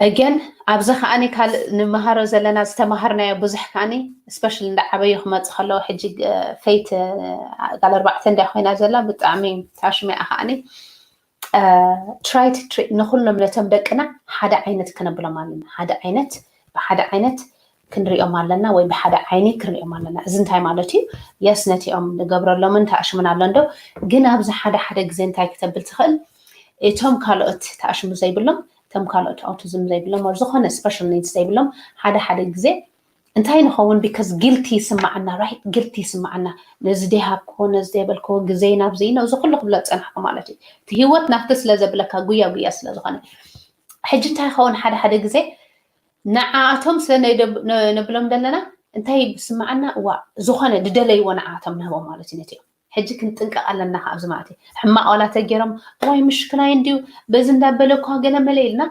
ኣገን ኣብዚ ከዓኒ ካልእ ንመሃሮ ዘለና ዝተማሃርናዮ ብዙሕ ከዓኒ ስፔሻሊ እንዳዓበዩ ክመፅ ከለዉ ሕጂ ፈይት ጋል ኣርባዕተ እንዳ ኮይና ዘላ ብጣዕሚ ታሽሚያ ከዓኒ ትራይ ንኩሎም ነቶም ደቅና ሓደ ዓይነት ክነብሎም ኣለና። ሓደ ዓይነት ብሓደ ዓይነት ክንሪኦም ኣለና ወይ ብሓደ ዓይኒ ክንሪኦም ኣለና። እዚ እንታይ ማለት እዩ? የስ ነቲኦም ንገብረሎምን ተኣሽሙን ኣሎ እንዶ ግን ኣብዚ ሓደ ሓደ ግዜ እንታይ ክተብል ትኽእል? እቶም ካልኦት ተኣሽሙ ዘይብሎም እቶም ካልኦት ኣውቲዝም ዘይብሎም ወይ ዝኾነ ስፔሻል ኒድስ ዘይብሎም ሓደ ሓደ ግዜ እንታይ ንኸውን ቢካዝ ጊልቲ ይስማዓና ራይት ጊልቲ ይስማዓና ነዚ ደይሃብክዎ ነዚ ደይበልክዎ ግዜ ናብዚ ነዚ ኩሉ ክብሎ ዝፀናሕኩ ማለት እዩ እቲ ህይወት ናብቲ ስለ ዘብለካ ጉያ ጉያ ስለ ዝኾነ ሕጂ እንታይ ይኸውን ሓደ ሓደ ግዜ ንዓኣቶም ስለ ነብሎም ዘለና እንታይ ይስማዓና እዋ ዝኾነ ዝደለይዎ ንዓኣቶም ንህቦም ማለት እዩ ነቲኦም ሕጂ ክንጥንቀቕ ኣለና ከ ኣብዚ ማለት እዩ ሕማቕ ዋላ ተገይሮም እዋይ ምሽክናይ እንድዩ በዚ እንዳበለ እኳ ገለ መለ ኢልና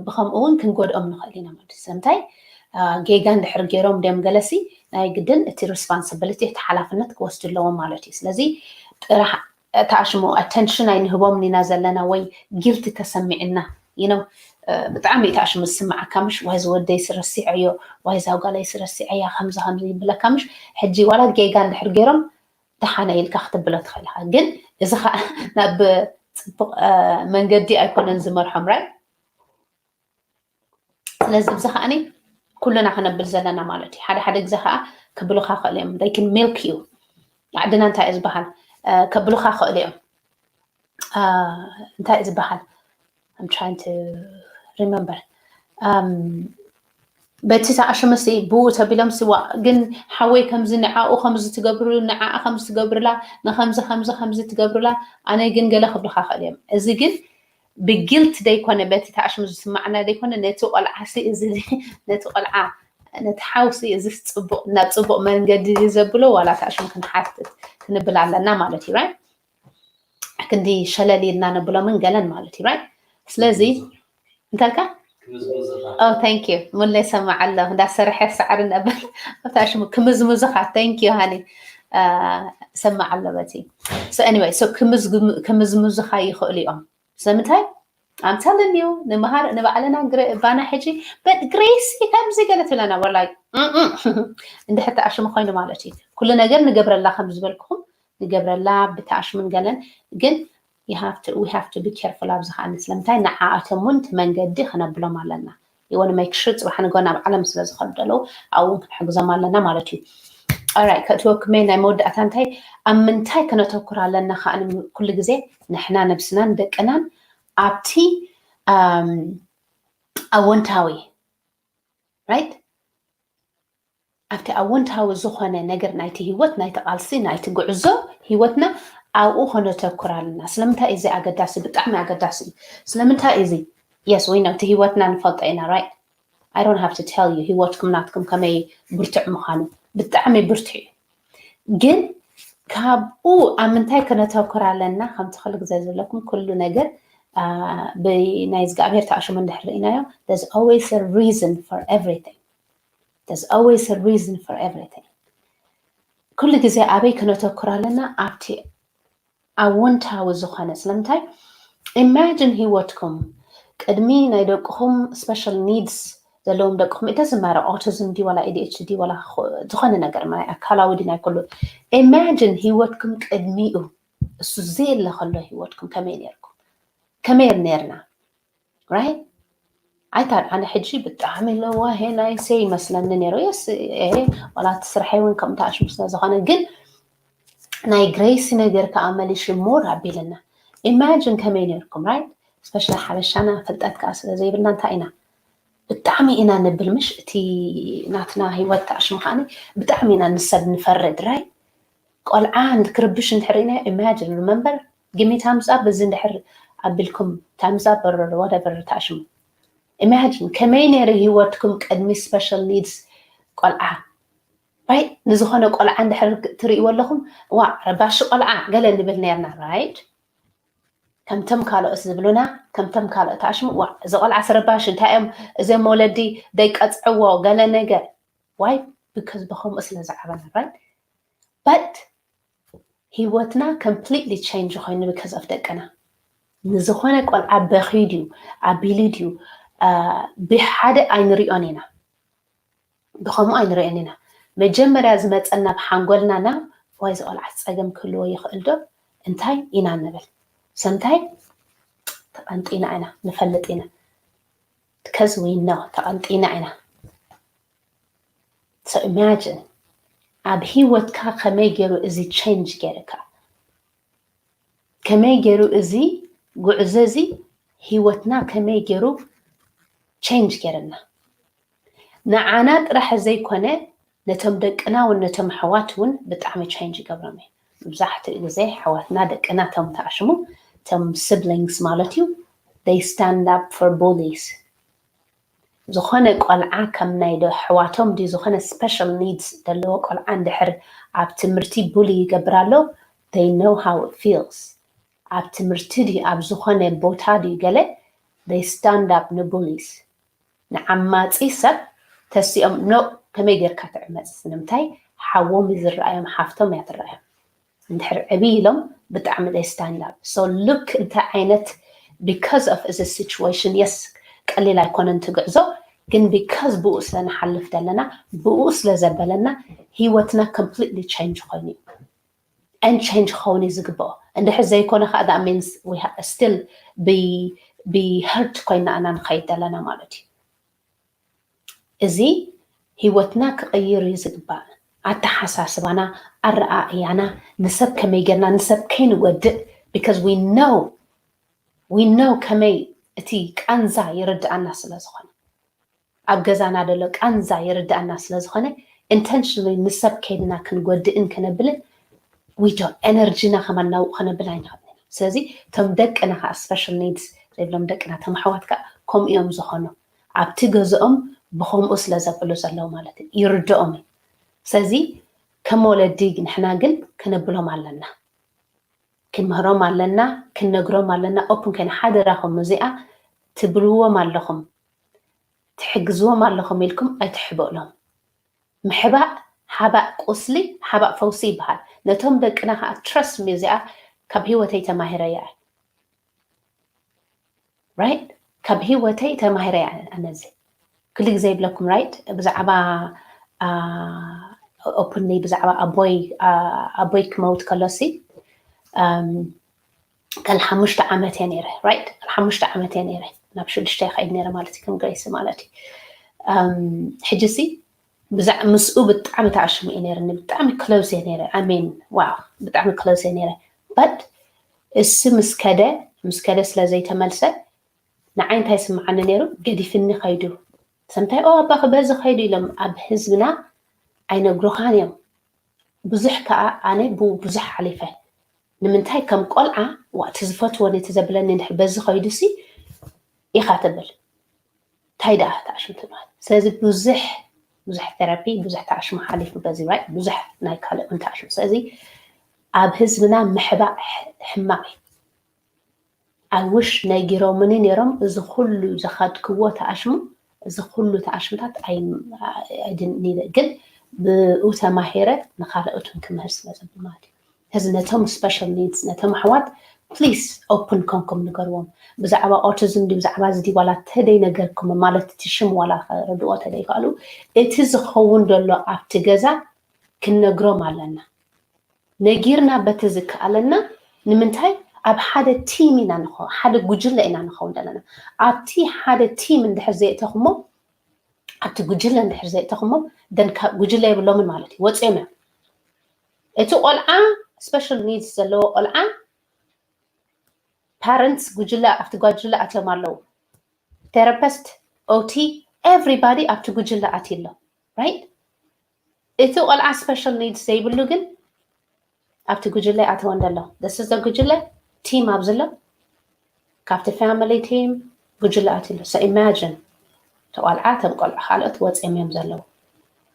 ብኸምኡ እውን ክንጎድኦም ንኽእል ኢና ማለት እዩ ስለምንታይ ጌጋ እንድሕር ገይሮም ድዮም ገለሲ ናይ ግድን እቲ ሪስፖንስብሊቲ እቲ ሓላፍነት ክወስዱ ኣለዎም ማለት እዩ ስለዚ ጥራሕ ተኣሽሙ ኣተንሽን ኣይንህቦምን ኢና ዘለና ወይ ጊልቲ ተሰሚዕና you know ብጣዕሚ እዩ ተኣሽሙ ዝስምዓካ ምሽ ዋይ ዝወደይ ስረሲዐዮ ዋይ ዛውጋለይ ስረሲዐያ ከምዚ ከምዚ ይብለካ ምሽ ሕጂ ዋላ ጌጋ እንድሕር ገይሮም ደሓነ ኢልካ ክትብሎ ትኽእል ኢኻ ግን እዚ ከዓ ናብ ፅቡቅ መንገዲ ኣይኮነን ዝመርሖም ራይ ስለዚ ብዚ ከዓኒ ኩልና ክነብል ዘለና ማለት እዩ ሓደ ሓደ ግዜ ከዓ ክብሉካ ክእል እዮም they can milk you ዓድና እንታይ እዩ ዝበሃል ከብሉካ ክእል እዮም እንታይ እዩ ዝበሃል I'm trying to remember በቲ ተኣሽመሲ ብኡ ተቢሎም ስዋ ግን ሓወይ ከምዚ ንዓኡ ከምዚ ትገብርሉ ንዓኣ ከምዚ ትገብርላ ንከምዚ ከምዚ ከምዚ ትገብርላ ኣነ ግን ገለ ክብልካ ክእል እዮም እዚ ግን ብጊልት ደይኮነ በቲ ተኣሽሙ ዝስማዕና ደይኮነ ነቲ ቆልዓሲ እዚ ነቲ ቆልዓ ነቲ ሓውሲ እዚ ፅቡቅ ናብ ፅቡቅ መንገዲ ዘብሎ ዋላ ተኣሽሙ ክንሓትት ክንብል ኣለና ማለት እዩ right ክንዲ ሸለል ኢልና ነብሎምን ገለን ማለት እዩ right ስለዚ እንተልካ thank you ሙለ ሰማዕ ኣሎ እንዳሰርሐ ሳዕሪ ነበር ኣብታ ሽሙ ክምዝምዙኻ thank you ሃኒ ሰማዕ ኣሎ በቲ so anyway so ክምዝምዙኻ ይኽእሉ እዮም ስለምንታይ I'm telling you ንምሃር ንባዕልና ባና ሕጂ but ግሬሲ ከምዚ ገለ ትብለና ወላይ እንድሕር ተኣሽሙ ኮይኑ ማለት እዩ ኩሉ ነገር ንገብረላ ከም ዝበልኩኹም ንገብረላ ብተኣሽሙን ገለን ግን you have to we have to be careful ኣብዚ ከዓ ስለምንታይ ንዓኣቶም እውን እቲ መንገዲ ክነብሎም ኣለና ይወን make sure ፅባሕ ንጎ ናብ ዓለም ስለ ዝኸዱ ዘለዉ ኣብኡ እውን ክንሕግዞም ኣለና ማለት እዩ right ከእትወክመ ናይ መወዳእታ እንታይ ኣብ ምንታይ ክነተኩር ኣለና ከዓ ኩሉ ግዜ ንሕና ነብስናን ደቅናን ኣብቲ ኣወንታዊ right ኣብቲ ኣወንታዊ ዝኾነ ነገር ናይቲ ህይወት ናይቲ ቃልሲ ናይቲ ጉዕዞ ህይወትና ኣብኡ ከነተኩር ኣለና ስለምንታይ እዚ ኣገዳሲ ብጣዕሚ ኣገዳሲ እዩ ስለምንታይ እዚ yes ወይ ነቲ ህይወትና ንፈልጦ ኢና right I don't have to tell you ህይወትኩም ናትኩም ከመይ ብርቱዕ ምዃኑ ብጣዕሚ ብርቱዕ እዩ ግን ካብኡ ኣብ ምንታይ ከነተኩር ኣለና ከምቲ ክሉ ግዜ ዝብለኩም ኩሉ ነገር ብናይ እግዚኣብሔር ተኣሽሙ እንድሕር ርኢናዮ there's always a reason for everything there's always a reason for everything ኩሉ ግዜ ኣበይ ክነተኩር ኣለና ኣብቲ ኣወንታዊ ዝኾነ ስለምንታይ imagine ህይወትኩም ቅድሚ ናይ ደቅኹም special needs ዘለዎም ደቅኹም it doesn't matter autism ድዩ ዋላ ADHD ዋላ ዝኾነ ነገር ናይ ኣካላዊ ድዩ ናይ ኩሉ imagine ህይወትኩም ቅድሚኡ እሱ ዘየለ ከሎ ህይወትኩም ከመይ ነርኩም ከመይ ነርና right ኣይታ ኣነ ሕጂ ብጣዕሚ ለዋሄ ናይ ሰ ይመስለኒ ነይሩ የስ ዋላ እቲ ስርሐይ እውን ከምኡ ተኣሽሙ ስለ ዝኾነ ግን ናይ ግሬሲ ነገር ከዓ መሊሽ more ኣቢልና imagine ከመይ ነርኩም right specially ሓበሻና ፍልጠት ከዓ ስለ ዘይብልና እንታይ ኢና ብጣዕሚ ኢና ንብል ምሽ እቲ ናትና ህይወት ተኣሽሙ ከዓ ብጣዕሚ ኢና ንሰብ ንፈርድ right ቆልዓ ክርብሽ እንድሕር ኢና imagine remember give me thumbs up እዚ እንድሕር ኣቢልኩም thumbs up or whatever ተኣሽሙ Imagine ከመይ ነይሩ ህይወትኩም ቅድሚ special needs ቆልዓ? Right? ንዝኾነ ቆልዓ እንድሕር ትርእይዎ ኣለኹም፣ ዋ ረባሺ ቆልዓ ገለ ንብል ነርና። Right? ከምቶም ካልኦት ዝብሉና፣ ከምቶም ካልኦት ኣሽሙ፣ ዋ እዚ ቆልዓ ረባሺ፣ እንታይ እዮም እዞም ወለዲ ደይቀፅዕዎ ገለ ነገር? Why? Because ብኸምኡ ስለ ዝዓበና። Right? But ህይወትና completely change ኮይኑ because of ደቅና። ንዝኾነ ቆልዓ በኺዩ ድዩ ኣቢሉ ድዩ ብሓደ ኣይንሪኦን ኢና፣ ብኸምኡ ኣይንሪኦን ኢና። መጀመርያ ዝመፀና ብሓንጎልና ናብ ዋይ እዚ ቆልዓ ፀገም ክህልዎ ይኽእል ዶ እንታይ ኢና ንብል። ሰምታይ ተቐንጢና ኢና ንፈልጥ ኢና። Because we know ተቐንጢና ኢና። So imagine ኣብ ህይወትካ ከመይ ገይሩ እዚ change ገይርካ፣ ከመይ ገይሩ እዚ ጉዕዞ እዚ ህይወትና ከመይ ገይሩ change ገይርና። ንዓና ጥራሕ ዘይኮነ ነቶም ደቅና እውን ነቶም ኣሕዋት እውን ብጣዕሚ change ይገብሮም እዩ። መብዛሕትኡ ግዜ ኣሕዋትና ደቅና እቶም ተኣሽሙ እቶም siblings ማለት እዩ they stand up for bullies። ዝኾነ ቆልዓ ከም ናይ ኣሕዋቶም ድዩ ዝኾነ special needs ዘለዎ ቆልዓ እንድሕር ኣብ ትምህርቲ bully ይገብር ኣሎ they know how it feels። ኣብ ትምህርቲ ድዩ ኣብ ዝኾነ ቦታ ድዩ ገለ they stand up ን bullies። ንዓማፂ ሰብ ተሲኦም no ከመይ ጌርካ ትዕመፅ? ንምንታይ ሓዎም እዩ ዝረኣዮም ሓፍቶም እያ ትረኣዮም። እንድሕር ዕብይ ኢሎም ብጣዕሚ they stand up። So look እንታይ ዓይነት because of እዚ situation yes ቀሊል ኣይኮነን ትግዕዞ ግን because ብኡ ስለ ንሓልፍ ዘለና ብኡ ስለ ዘበለና ህይወትና completely change ኮይኑ እዩ። And change ክኸውን እዩ ዝግብኦ። እንድሕር ዘይኮነ ከዓ that means we still be hurt ኮይና ኢና ንኸይድ ዘለና ማለት እዩ። እዚ ህይወትና ክቕይር እዩ ዝግባእ። ኣተሓሳስባና፣ ኣረኣእያና፣ ንሰብ ከመይ ጌርና ንሰብ ከይንጎድእ because we know we know ከመይ እቲ ቃንዛ ይርድኣና ስለ ዝኾነ ኣብ ገዛና ዘሎ ቃንዛ ይርድኣና ስለ ዝኾነ intentionally ንሰብ ከይድና ክንጎድእን ከነብልን we don't energy ና ከማን ናብኡ ከነብል ኣይንኽእልን ኢና። ስለዚ እቶም ደቅና ከዓ special needs ዘይብሎም ደቅና እቶም ኣሕዋት ከዓ ከምኡ እዮም ዝኾኑ ኣብቲ ገዝኦም ብኸምኡ ስለ ዘብዕሉ ዘለዉ ማለት እዩ ይርድኦም እዩ። ስለዚ ከም ወለዲ ንሕና ግን ክነብሎም ኣለና። ክንምህሮም ኣለና፣ ክንነግሮም ኣለና። Open ኮይና ሓደራኹም እዚኣ ትብልዎም ኣለኹም ትሕግዝዎም ኣለኹም ኢልኩም ኣይትሕበእሎም። ምሕባእ ሓባእ ቁስሊ ሓባእ ፈውሲ ይበሃል። ነቶም ደቅና ከዓ trust me እዚኣ ካብ ህይወተይ ተማሂረያ እየ። Right? ካብ ህይወተይ ተማሂረ እየ ኣነ እዚ ኩሉ ግዜ ይብለኩም right ብዛዕባ openly ብዛዕባ ኣቦይ ኣቦይ ክመውት ከሎሲ ቀል ሓሙሽተ ዓመት እየ ነይረ right ቀል ሓሙሽተ ዓመት እየ ነይረ ናብ ሽዱሽተ ይኸይድ ነይረ ማለት እዩ ከም ግሬሲ ማለት እዩ ሕጂ ሲ ብዛዕ ምስኡ ብጣዕሚ ተኣሽሙ እየ ነይረ ብጣዕሚ close እየ ነይረ I mean wow ብጣዕሚ close እየ ነይረ but እሱ ምስ ከደ ምስ ከደ ስለ ዘይተመልሰ ንዓይ እንታይ ይስምዓኒ ነይሩ ገዲፍኒ ከይዱ ሰምታይ ኦ ኣባኺ በዚ ከይዱ ኢሎም ኣብ ህዝብና ኣይነግሩኻን እዮም ብዙሕ ከዓ ኣነ ብኡ ብዙሕ ሓሊፈ ንምንታይ ከም ቆልዓ ዋእቲ ዝፈትዎ ነቲ ዘብለኒ እንድሕር በዚ ከይዱ ሲ ኢኻ ትብል እንታይ ደኣ ተኣሽምቲ ማለት ስለዚ ብዙሕ ብዙሕ ቴራፒ ብዙሕ ተኣሽሙ ሓሊፉ በዚ right ብዙሕ ናይ ካልእ እውን ተኣሽሙ ስለዚ ኣብ ህዝብና ምሕባእ ሕማቕ እዩ ኣውሽ ነጊሮምኒ ነይሮም እዚ ኩሉ ዝኸድክዎ ተኣሽሙ እዚ ኩሉ ተኣሽምታት ኣይድንኒለ ግን ብኡ ተማሂረ ንካልኦትን ክምህር ስለ ዘብል ማለት እዩ ሕዚ ነቶም special needs ነቶም ኣሕዋት please open ኮንኩም ንገርዎም ብዛዕባ autism ድዩ ብዛዕባ እዚ ድዩ ዋላ ተደይ ነገርኩም ማለት እቲ ሽም ዋላ ከረድዎ ተደይከኣሉ እቲ ዝኸውን ዘሎ ኣብቲ ገዛ ክንነግሮም ኣለና ነጊርና በቲ ዝከኣለና ንምንታይ ኣብ ሓደ team ኢና ንኸውን ሓደ ጉጅለ ኢና ንኸውን ዘለና ኣብቲ ሓደ team እንድሕር ዘየእተኹሞ ኣብቲ ጉጅለ እንድሕር ዘየእተኹሞ then ጉጅለ የብሎምን ማለት እዩ ወፂኦም እዮም እቲ ቆልዓ special needs ዘለዎ ቆልዓ parents ጉጅለ ኣብቲ ጓጅለ ኣትዮም ኣለዉ therapist OT everybody ኣብቲ ጉጅለ ኣትዩ ኣሎ right እቲ ቆልዓ special needs ዘይብሉ ግን ኣብቲ ጉጅለ ኣተወ እንደሎ this is ጉጅለ team ኣብዚ ኣሎ ካብቲ family team ጉጅለ ኣትዩ ኣሎ so imagine ተቆልዓ ተም ቆልዑ ካልኦት ወፅዮም እዮም ዘለዉ።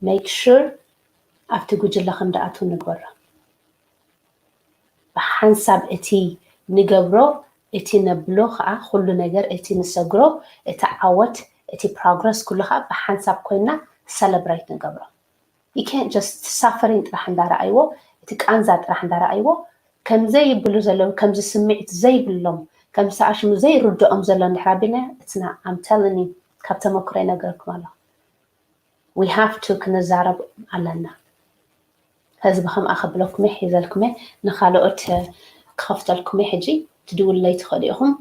Make sure ኣብቲ ጉጅለ ከም ደኣቱ ንግበሮ። ብሓንሳብ እቲ ንገብሮ እቲ ነብሎ ከዓ ኩሉ ነገር እቲ ንሰግሮ እቲ ዓወት እቲ progress ኩሉ ከዓ ብሓንሳብ ኮይና celebrate ንገብሮ። You can't just suffering ጥራሕ እንዳረኣይዎ እቲ ቃንዛ ጥራሕ እንዳረኣይዎ ከም ዘይብሉ ዘለዉ ከምዚ ስምዒት ዘይብሎም ከም ዝተኣሽሙ ዘይርድኦም ዘሎ እንድሕር ኣቢልና it's not I'm telling you ካብ ተመክሮ ይነግረኩም ኣለኹ። We have to ክንዛረብ ኣለና። ህዝቢ ከምኣ ከብለኩም እየ ሒዘልኩም እየ ንካልኦት ክኸፍተልኩም እየ ሕጂ ትድውለይ ትኽእሉ ኢኹም።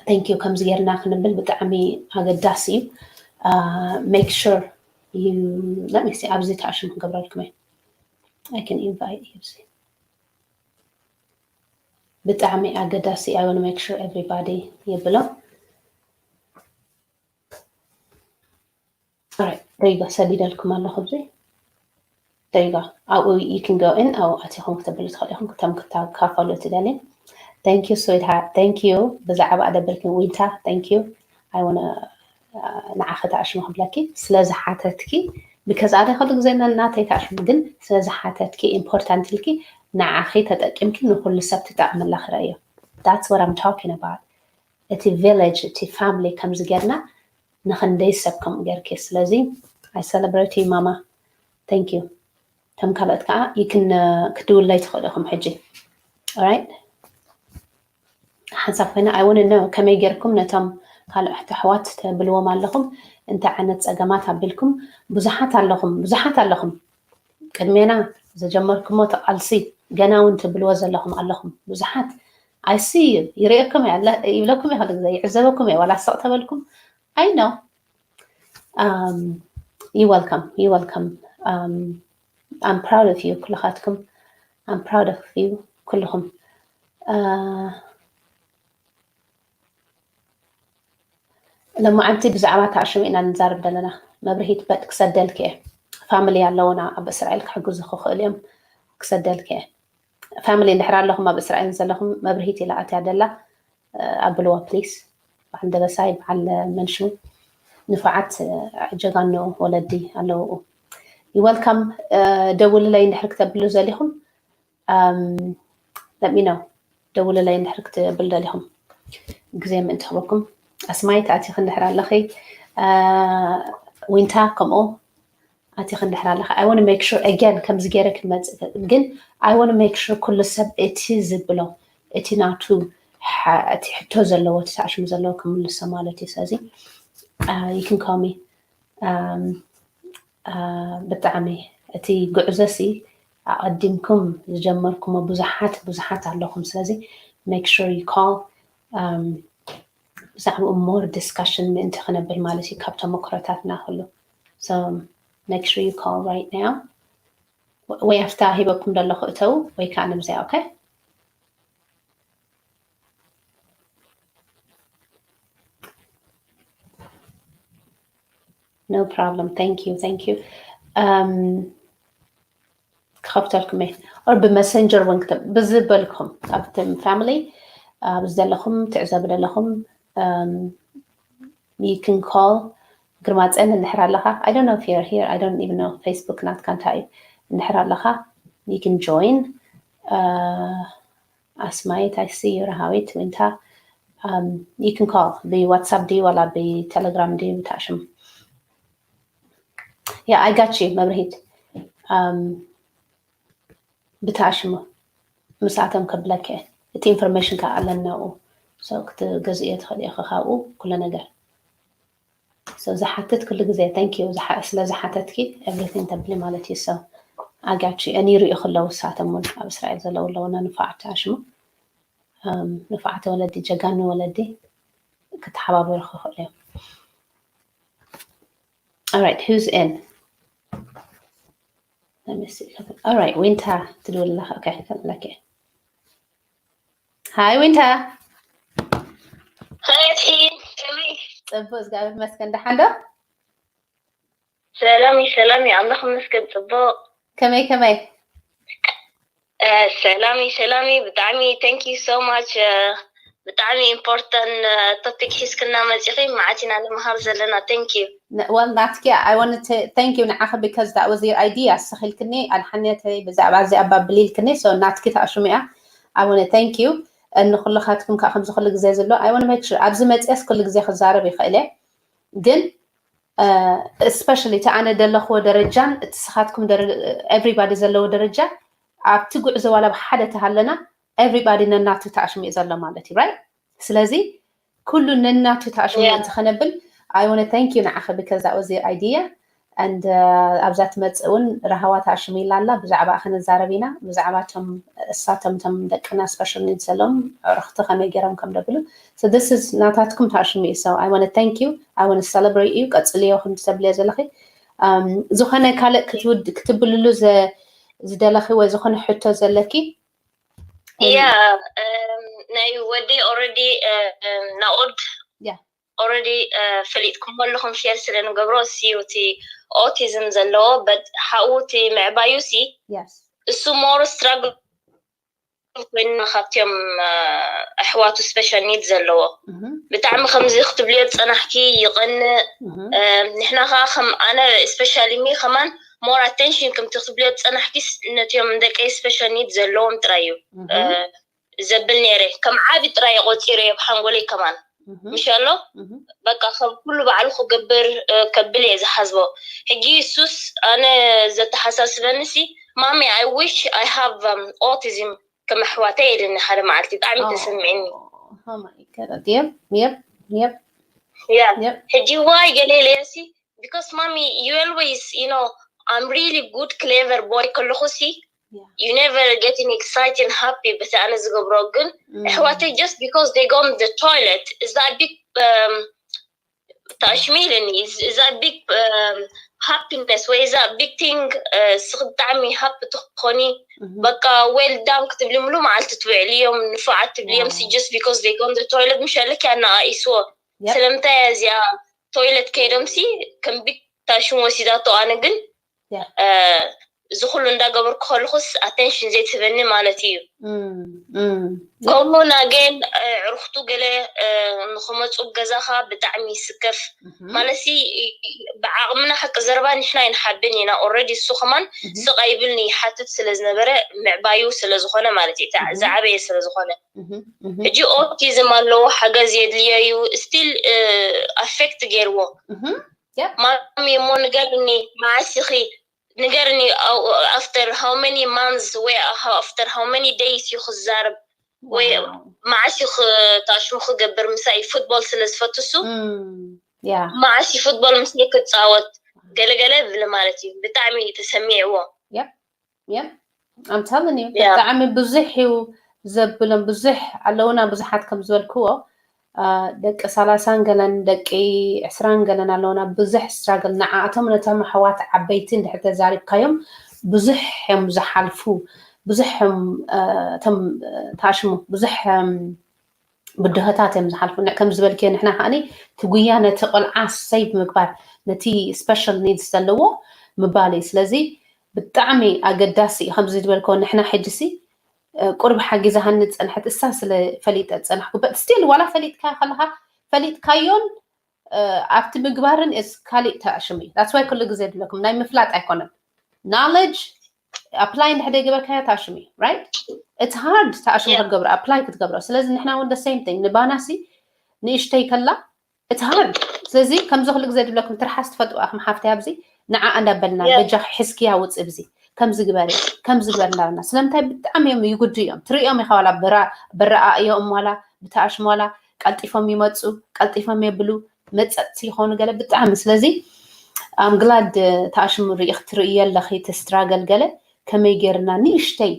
Thank you ከምዚ ጌርና ክንብል ብጣዕሚ ኣገዳሲ እዩ። Make sure you let me see ኣብዚ ተኣሽሙ ክገብረልኩም እየ። I can invite you ብጣዕሚ ኣገዳሲ I want make sure everybody ይብሎ። There you go ሰዲደልኩም ኣለኹ ኣብዚ there you go ኣብኡ you can go in ኣብኡ ኣቲኹም ክተብሉ ትኽእሉ ኢኹም ክተም ክተካፈሉ ትደልዩ። Thank you sweetheart thank you ብዛዕባ ኣደብርኪ ዊንታ thank you I want ንዓኺ ተኣሽሙ ክብለኪ ስለ ዝሓተትኪ because ኣነ ኩሉ ግዜ ናተይ ተኣሽሙ ግን ስለ ዝሓተትኪ important ኢልኪ ንዓኺ ተጠቂምኪ ንኩሉ ሰብ ትጠቕሚ ኣለኺ ረእዮ that's what I'm talking about እቲ village እቲ family ከምዚ ጌርና ንኽንደይ ሰብ ከምኡ ጌርኪ ስለዚ I celebrate you ማማ thank you ከም ካልኦት ከዓ ይክን ክትውለይ ትኽእሉ ኢኹም ሕጂ right ሓንሳብ ኮይና I want know ከመይ ጌርኩም ነቶም ካልኦት ኣሕዋት ተብልዎም ኣለኹም እንታይ ዓይነት ፀገማት ኣቢልኩም ብዙሓት ኣለኹም ብዙሓት ኣለኹም ቅድሜና ዝጀመርኩሞ ተቓልሲ ገና እውን ትብልዎ ዘለኹም ኣለኹም ብዙሓት I see you ይርእየኩም እየ ይብለኩም እየ ግዜ ይዕዘበኩም እየ ዋላ ስቕ ተበልኩም I know you welcome you welcome I'm proud of you ኩልኻትኩም I'm proud of you ኩልኹም ሎማዓንቲ ብዛዕባ ተኣሽሙ ኢና ንዛረብ ዘለና መብርሂት በጥ ክሰደልክ እየ family ኣለውና ኣብ እስራኤል ክሕግዙ ክኽእሉ እዮም ክሰደልክ እየ family እንድሕር ኣለኹም ኣብ እስራኤል ዘለኹም መብርሂት ኢላ ኣትያ ደላ ኣብልዋ please በዓል ደበሳይ በዓል መንሹ ንፉዓት ጀጋኑ ወለዲ ኣለውኡ you welcome ደውልለይ እንድሕር ክተብሉ ዘሊኹም let me know ደውልለይ እንድሕር ክትብል ደሊኹም ግዜ ምእንቲ ክበኩም ኣስማይት ኣቲኺ እንድሕር ኣለኺ ዊንታ ከምኡ ኣቲኺ እንድሕር ኣለኺ I want make sure again ከምዚ ገይረ ክመፅእ ግን I want make sure ኩሉ ሰብ እቲ ዝብሎ እቲ ናቱ እቲ ሕቶ ዘለዎ እቲ ተኣሽሙ ዘለዎ ክምልሶ ማለት እዩ ስለዚ you can call me ብጣዕሚ እቲ ጉዕዞ ሲ ኣቐዲምኩም ዝጀመርኩሞ ብዙሓት ብዙሓት ኣለኹም ስለዚ make sure you call ብዛዕባኡ more discussion ምእንቲ ክነብል ማለት እዩ ካብ ተመክሮታትና ኩሉ so make sure you call right now ወይ ኣብታ ሂበኩም ዘለኹ እተው ወይ ከዓ ንምዚኣ okay No problem. Thank you. Thank you. Um, ክኸፍተልኩም እየ or ብመሰንጀር እውን ክተ ብዝበልኩም ካብቲ family ኣብ ዘለኹም ትዕዘቡ ዘለኹም you can call ግርማፀን እንድሕር ኣለኻ I don't know if you're here I don't even know Facebook ናትካ እንታይ እዩ እንድሕር ኣለኻ you can join ኣስማይት I see you ረሃዊት ዊንታ you can call ብዋትሳፕ ድዩ ዋላ ብቴሌግራም ድዩ ብታሽም yeah I got you መብርሂት ብታሽሙ ምስኣቶም ከብለክ እቲ information ከዓ ኣለና ኡ ክትገዝእዮ ትኽእል ኢኺ ካብኡ ኩሉ ነገር ዝሓትት ኩሉ ግዜ thank you ስለ ዝሓተትኪ everything ተብሊ ማለት እዩ so ኣጋቺ እኒ ሪኡ ከለዉ ሳቶም እውን ኣብ እስራኤል ዘለዉ ኣለውና ንፋዓት ኣሽሙ ንፋዓት ወለዲ ጀጋኑ ወለዲ ክተሓባበሩ ክኽእሉ እዮም All right, who's in? Let me see. All right, Winta, ትድውል ኣለኻ okay okay Hi Winta. Hi Ati, ከመይ? ጽቡቅ እግዚኣብሔር ይመስገን ደሓን ዶ? ሰላም እዩ ሰላም እዩ ኣምላኽ ይመስገን ጽቡቅ። ከመይ ከመይ? ሰላም እዩ ሰላም እዩ ብጣዕሚ thank you so much ብጣዕሚ important topic ሒዝክና መፂኺ። መዓት ኢና ንምሃር ዘለና። Thank you። Well, ናትኪ I want to thank you ንዓኺ because that was your idea። ኣስተኺልክኒ ኣድሓንያተይ ብዛዕባ እዚ ኣባብሊልክኒ። So ናትኪ ተኣሽሙ እያ። I want to thank you። ንኩልኻትኩም ከዓ ከምዚ ኩሉ ግዜ ዘሎ I want to make sure ኣብዚ መፅያስ ኩሉ ግዜ ክዛረብ ይኽእል እየ ግን especially እቲ ኣነ ዘለኽዎ ደረጃን እቲ ስኻትኩም everybody ዘለዎ ደረጃ ኣብቲ ጉዕዞ ዋላ ብሓደ ተሃለና everybody ነናቱ ተኣሽሙ እዩ ዘሎ ማለት እዩ right። ስለዚ ኩሉ ነናቱ ተኣሽሙ Yeah. እንተኸነብል I want to thank you ንዓኸ because that was your idea and ኣብዛ ትመፅእ እውን ረሃዋ ተኣሽሙ ኢላ ኣላ። ብዛዕባ ከነዛረብ ኢና ብዛዕባ ቶም እሳቶም ቶም ደቅና special needs ዘለዎም ዕርኽቲ ከመይ ገይሮም ከም ደብሉ። So this is ናታትኩም ተኣሽሙ እዩ። So I want to thank you. I want to celebrate you. ቀፅልዮ ከም ትሰብልዮ ዘለኺ ዝኾነ ካልእ ክትብልሉ ዝደለኺ ወይ ዝኾነ ሕቶ ዘለኪ? Yeah ናይ ወዲ already ናኦድ already ፈሊጥኩም ኣለኹም share ስለ ንገብሮ እሲ እቲ autism ዘለዎ but ሓኡ እቲ ምዕባዩ ሲ እሱ more struggle ኮይና ካብቲኦም ኣሕዋቱ special need ዘለዎ ብጣዕሚ ከምዚ ክትብልዮ ዝፀናሕኪ ይቐንእ። ንሕና ከዓ ከም ኣነ specially me ከማን more attention ከምቲ ክትብልዮ ዝፀናሕኪ ነቲኦም ደቀይ special need ዘለዎም ጥራይ እዩ ዘብል ነይረ። ከም ዓቢ ጥራይ ቆፂረ ኣብ ሓንጎለይ ከማን ምሻሎ በቃ ከም ኩሉ ባዕሉ ክገብር ከብል እየ ዝሓስቦ። ሕጂ እሱስ ኣነ ዘተሓሳስበኒ ሲ ማሚ I wish I have autism ከም ኣሕዋተይ ኢልኒ ሓደ መዓልቲ ብጣዕሚ ተሰሚዕኒ። Yep, yep, yep. ሕጂ ዋይ ገለ ኢለዮ ሲ because ማሚ you always you know I'm really good clever boy ከለኹ ሲ you never getting excited and happy በቲ ኣነ ዝገብሮ ግን ኣሕዋተይ just because they go in the toilet is that big ተኣሽሚ ኢልኒ is that big happiness ወይ is that big thing ስኺ ብጣዕሚ happy ትኾኒ በቃ well done ክትብሊ ምሉ መዓልቲ ትውዕልዮም ንፉዓት ትብልዮም ሲ just because they go in the toilet ምሽ ኣለኪ ኣነኣኢስዎ ስለምንታይ እዚኣ toilet ከይዶም ሲ ከም big ታሽም ወሲዳቶ ኣነ ግን እዚ ኩሉ እንዳገበርኩ ከለኹስ attention ዘይትህበኒ ማለት እዩ። ከምኡ ናገን ዕርኽቱ ገለ ንክመፁ ገዛኻ ብጣዕሚ ይስከፍ ማለት ሲ ብዓቕምና ሓቂ ዘረባ ንሕና ይንሓብን ኢና already እሱ ከማን ስቕ ኣይብልኒ ይሓትት ስለ ዝነበረ ምዕባዩ ስለ ዝኾነ ማለት እዩ ዝዓበየ ስለ ዝኾነ ሕጂ autism ኣለዎ ሓገዝ የድልዮ እዩ still affect ገይርዎ ማሚ እሞ ንገርኒ መዓስ ኢኺ ንገርኒ after how many months ወይ after how many days እዩ ክዛረብ ወይ መዓስ እዩ ታሽሙ ክገብር ምሳይ football ስለ ዝፈቱ እሱ መዓስ እዩ football ምሳይ ክፃወት ገለገለ ይብል ማለት እዩ ብጣዕሚ ተሰሚዕዎ I'm telling you ብጣዕሚ ብዙሕ እዩ ዘብሎም ብዙሕ ኣለውና ብዙሓት ከም ዝበልክዎ ደቂ ሰላሳን ገለን ደቂ ዕስራን ገለን ኣለውና ብዙሕ struggle ንዓኣቶም ነቶም ኣሕዋት ዓበይቲ እንድሕር ተዛሪብካዮም ብዙሕ እዮም ዝሓልፉ ብዙሕ እዮም እቶም ተኣሽሙ ብዙሕ ብድሆታት እዮም ዝሓልፉ ከም ዝበልክዮ ንሕና ከዓኒ ትጉያ ነቲ ቆልዓ save ምግባር ነቲ special needs ዘለዎ ምባል እዩ ስለዚ ብጣዕሚ ኣገዳሲ እዩ ከምዚ ዝበልክዎ ንሕና ሕጂ ሲ ቁርብ ሓጊዛሃኒ ዝፀንሐት እሳ ስለ ፈሊጠ ዝፀናሕኩ but still ዋላ ፈሊጥካዮ ከለካ ፈሊጥካዮን ኣብቲ ምግባርን is ካሊእ ተኣሽሙ እዩ that's why ኩሉ ግዜ ድለኩም ናይ ምፍላጥ ኣይኮነን knowledge apply እንድሕር ዘይገበርካዮ ተኣሽሙ እዩ right it's hard ተኣሽሙ ክትገብሮ apply ክትገብሮ ስለዚ ንሕና እውን the same thing ንባና ሲ ንእሽተይ ከላ it's hard ስለዚ ከምዚ ኩሉ ግዜ ድብለኩም ትርሓስ ትፈልጥዋ ከም ሓፍተይ ኣብዚ ንዓ እንዳበልና በጃ ሕዝክያ ውፅእ ብዚ ከምዚ ግበሪ ከምዚ ግበር እንዳበልና ስለምንታይ ብጣዕሚ እዮም ይጉዱ እዮም ትርእዮም ኢኻ ዋላ ብረኣእዮም ዋላ ብተኣሽም ዋላ ቀልጢፎም ይመፁ ቀልጢፎም የብሉ መፀፅቲ ይኾኑ ገለ ብጣዕሚ ስለዚ I'm glad ተኣሽሙ ርኢ ክትርእዮ ኣለኺ እቲ struggle ገለ ከመይ ገይርና ንእሽተይ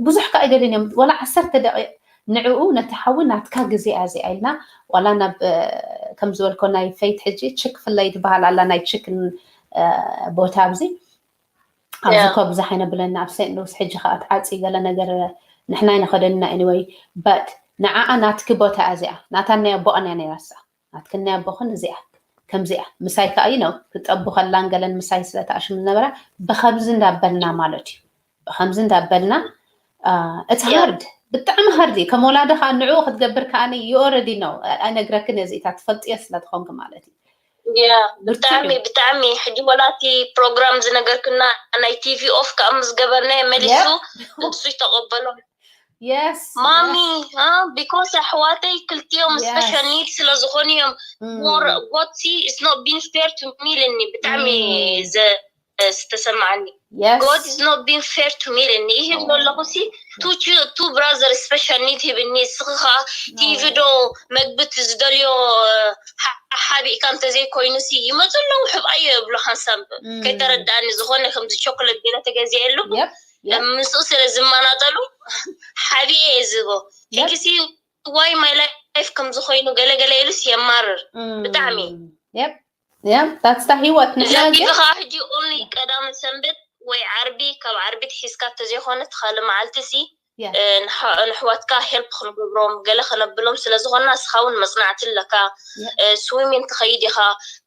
ብዙሕ ከዓ ኣይደልን እዮም ወላ ዓሰርተ ደቂቕ ንዕኡ ነቲ ሓዊ ናትካ ግዜ እያ እዚኣ ኢልና ዋላ ናብ ከም ዝበልኮ ናይ ፈይት ሕጂ ችክ ፍለይ ትበሃል ኣላ ናይ ችክን ቦታ ኣብዚ ኣብዚ ኮ ብዙሕ ኣይነብለና ኣብ ሴንት ሉስ ሕጂ ከዓ ትዓፂ ገለ ነገር ንሕና ኣይንኸደንና anyway but ንዓኣ ናትኪ ቦታ እያ እዚኣ ናታን ናይ ኣቦኣን እያ ነይራሳ ናትክን ናይ ኣቦኽን እዚኣ ከምዚኣ ምሳይ ከዓ እዩ ነው ክጠቡ ከላን ገለን ምሳይ ስለተኣሽም ዝነበራ ብከምዚ እንዳበልና ማለት እዩ ብከምዚ እንዳበልና እቲ ሃርድ ብጣዕሚ ሃርድ እዩ። ከም ወላዲ ከዓ ንዕኡ ክትገብር ከዓ you already know ኣይነግረክን እየ፣ እዚኢታት ትፈልጥዮ ስለ ዝኾንክ ማለት እዩ። ያ ብጣዕሚ ብጣዕሚ ሕጂ ወላቲ ፕሮግራም ዝነገርክና ናይ ቲቪ ኦፍ ከዓ ምስ ገበርናዮ መሊሱ ነብሱ ይተቐበሎ። Yes ማሚ because ኣሕዋተይ ክልቲኦም special need ስለ ዝኾኑ እዮም። More God see is not being fair to me ኢለኒ ብጣዕሚ ዝተሰማዓኒ። God is not being fair to me ኢለኒ። ይህብ ዘለኹ ሲ two brother special need ሂብኒ። እስኺ ከዓ ቲቪ ዶ መግቢ ዝደልዮ ሓቢእካ እንተዘይኮይኑ ሲ ይመፁ ኣለዉ ሕብኣዮ የብሎ ሓንሳብ ከይተረዳእኒ ዝኾነ ከምዚ ቾኮሌት ገለ ተገዚኤሉ ምስኡ ስለ ዝመናጠሉ ሓቢኤ እየ ዝቦ ሕጊ ሲ why my life ከምዚ ኮይኑ ገለገለ ኢሉስ የማርር ብጣዕሚ። Yep that's the ህይወት። ንሕና ግን ቲቪኻ ሕጂ only ቀዳመ ሰንበት ወይ ዓርቢ፣ ካብ ዓርቢ ትሒዝካ ተዘይኮነ ትኻሊ መዓልቲ ሲ ንሕዋትካ help ክንገብሮም ገለ ከነብሎም ስለ ዝኾንና እስኻ እውን መጽናዕቲ ኣለካ። Swimming ትኸይድ ኢኻ፣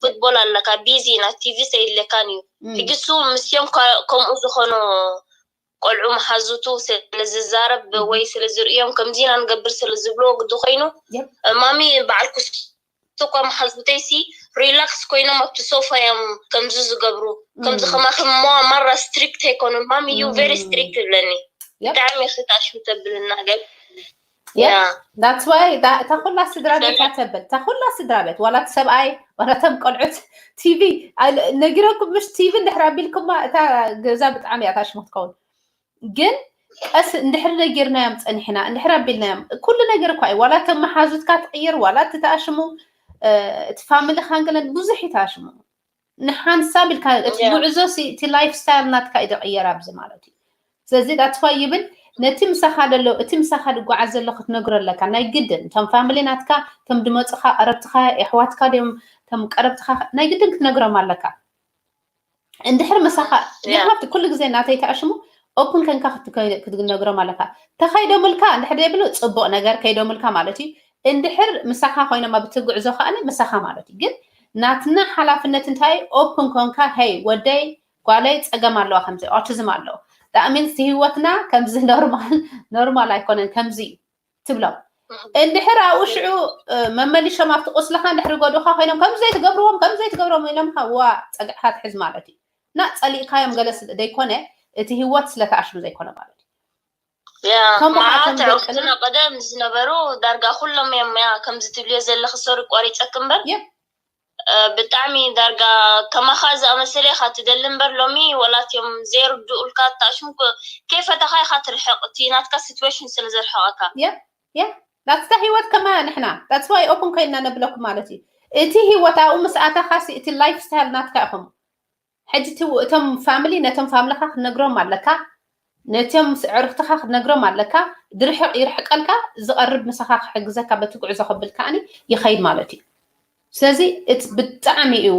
ፉትቦል ኣለካ፣ ቢዚ ኢና፣ ቲቪ ሰይድለካን እዩ። ሕጂ እሱ ምስዮም ከምኡ ዝኾኑ ቆልዑ መሓዙቱ ስለ ዝዛረብ ወይ ስለ ዝርእዮም ከምዚ ኢና ንገብር ስለ ዝብልዎ ግዲ ኮይኑ ማሚ በዓል ኩስቶ እኳ መሓዙተይ ሲ relax ኮይኖም ኣብቲ ሶፋ እዮም ከምዚ ዝገብሩ። ከምዚ ከማኺ ማራ strict ኣይኮኑን ማሚ you very strict ይብለኒ። ብጣዕሚ ክትኣሽም ተብልና ገ That's why እታ ኩላ ስድራ ቤት እያ ተብል። እታ ኩላ ስድራ ቤት ዋላ እቲ ሰብኣይ ዋላ እቶም ቆልዑት ቲቪ ነጊረኩም ምሽ ቲቪ እንድሕር ኣቢልኩማ እታ ገዛ ብጣዕሚ እያ ታሽሙ ክትከውን። ግን ቀስ እንድሕር ነጊርናዮም ፀኒሕና እንድሕር ኣቢልናዮም ኩሉ ነገር እኳ እዩ። ዋላ እቶም መሓዙትካ ትቕይር ዋላ እቲ ተኣሽሙ እቲ ፋሚሊ ካንገለን ብዙሕ እዩ ተኣሽሙ። ንሓንሳብ ኢልካ እቲ ጉዕዞ እቲ ላይፍ ስታይል ናትካ እዩ ዝቕየር ኣብዚ ማለት እዩ። ስለዚ that's why ይብል ነቲ ምሳኻ ዘሎ እቲ ምሳኻ ዝጓዓዝ ዘሎ ክትነግሮ ኣለካ ናይ ግድን። እቶም ፋሚሊ ናትካ እቶም ድመፁኻ ቀረብትኻ የሕዋትካ ድዮም እቶም ቀረብትኻ ናይ ግድን ክትነግሮም ኣለካ። እንድሕር ምሳኻ you have to ኩሉ ግዜ ናተይ ተኣሽሙ ኦፕን ከንካ ክትነግሮም ኣለካ። ተኸይዶምልካ እንድሕር ዘይብሉ ፅቡቕ ነገር ከይዶምልካ ማለት እዩ። እንድሕር ምሳኻ ኮይኖም ኣብቲ ጉዕዞ ከኣኒ ምሳኻ ማለት እዩ። ግን ናትና ሓላፍነት እንታይ ኦፕን ኮንካ ሄይ ወደይ ጓለይ ፀገም ኣለዋ ከምዚ ኦቲዝም ኣለዎ that means ህይወትና ከምዚ ኖርማል ኖርማል ኣይኮነን ከምዚ እዩ ትብሎም። እንድሕር ኣብኡ ሽዑ መመሊሾም ኣብቲ ቁስልኻ እንድሕር ጎዱኻ ኮይኖም ከምዚ ዘይትገብርዎም ከምዚ ዘይትገብርዎም ኢሎምካ ዋ ፀግዕካ ትሕዝ ማለት እዩ። እና ፀሊእካዮም ገለ ስለ ዘይኮነ እቲ ህይወት ስለተኣሽሙ ዘይኮነ ማለት እዩ። ከምኡዓተዕትና ቀደም ዝነበሩ ዳርጋ ኩሎም እዮም ያ ከምዚ ትብልዮ ዘለኺ ሶሪ ቆሪፀክ እምበር ብጣዕሚ ዳርጋ ከማኻ ዝኣመሰለ ኢኻ ትደሊ እምበር ሎሚ ወላትዮም ዘይርድኡልካ ታሽም ከይፈተኻ ኢኻ ትርሕቕ እቲ ናትካ ሲትዌሽን ስለ ዘርሕቐካ። ያ that's the ህይወት ከማ ንሕና that's why ኦፕን ኮይንና ነብለኩም ማለት እዩ። እቲ ህይወት ኣብኡ ምስ ኣተኻሲ እቲ ላይፍ ስታይል ናትካ ኢኹም። ሕጂ እቶም ፋሚሊ ነቶም ፋሚልኻ ክትነግሮም ኣለካ፣ ነቶም ኣዕሩኽትኻ ክትነግሮም ኣለካ። ዝርሕቕ ይርሕቀልካ፣ ዝቐርብ ምሳኻ ክሕግዘካ በቲ ጉዕዞ ከብል ከዓኒ ይኸይድ ማለት እዩ። ስለዚ ብጣዕሚ እዩ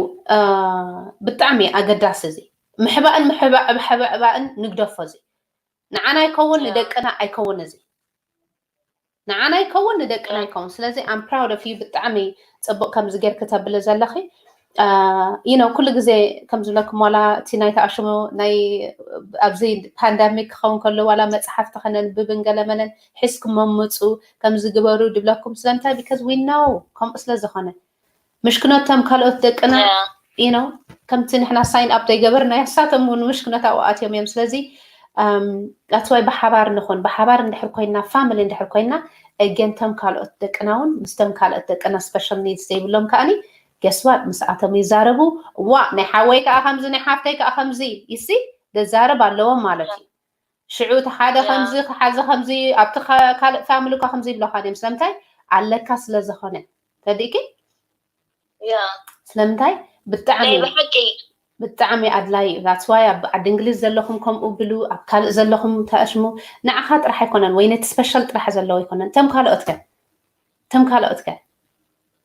ብጣዕሚ ኣገዳሲ እዚ ምሕባእን ምሕባእባእን ንግደፎ እዚ ንዓና ኣይከውን ንደቅና ኣይከውን እዚ ንዓና ይከውን ንደቅና ይከውን። ስለዚ I'm proud of you ብጣዕሚ ፅቡቅ ከምዚ ጌርኪ ተብሊ ዘለኺ you know ኩሉ ግዜ ከም ዝብለኩም ዋላ እቲ ናይ ተኣሽሙ ናይ ኣብዚ ፓንዳሚክ ክኸውን ከሎ ዋላ መፅሓፍቲ ከነንብብን ገለመለን ሒዝኩም መምፁ ከምዚ ግበሩ ድብለኩም ስለምንታይ because we know ከምኡ ስለ ዝኾነ ምሽክኖት እቶም ካልኦት ደቅና you know ከምቲ ንሕና ሳይን ኣፕ ዘይገበርናዮ ንሳቶም እውን ምሽክኖት ኣብኡ ኣትዮም እዮም። ስለዚ that's why ብሓባር ንኹን ብሓባር እንድሕር ኮይና ፋሚሊ እንድሕር ኮይና again እቶም ካልኦት ደቅና እውን ምስቶም ካልኦት ደቅና special needs ዘይብሎም ከዓኒ guess what ምስኣቶም ይዛረቡ። ዋ ናይ ሓወይ ከዓ ከምዚ ናይ ሓፍተይ ከዓ ከምዚ you see ዘዛርብ ኣለዎም ማለት እዩ። ሽዑ እቲ ሓደ ከምዚ ክሓዚ ከምዚ ኣብቲ ካልእ ፋሚሊ እኳ ከምዚ ይብለካ ድዮም ስለምንታይ ኣለካ ስለ ዝኾነ ተዲእኪ ስለምንታይ ብጣዕሚ ብጣዕሚ ኣድላይ እዩ። That's why ኣብ ዓዲ እንግሊዝ ዘለኹም ከምኡ ብሉ ኣብ ካልእ ዘለኹም ተኣሽሙ ንዓኻ ጥራሕ ኣይኮነን ወይ ነቲ special ጥራሕ ዘለዎ ኣይኮነን እቶም ካልኦት ከ እቶም ካልኦት ከ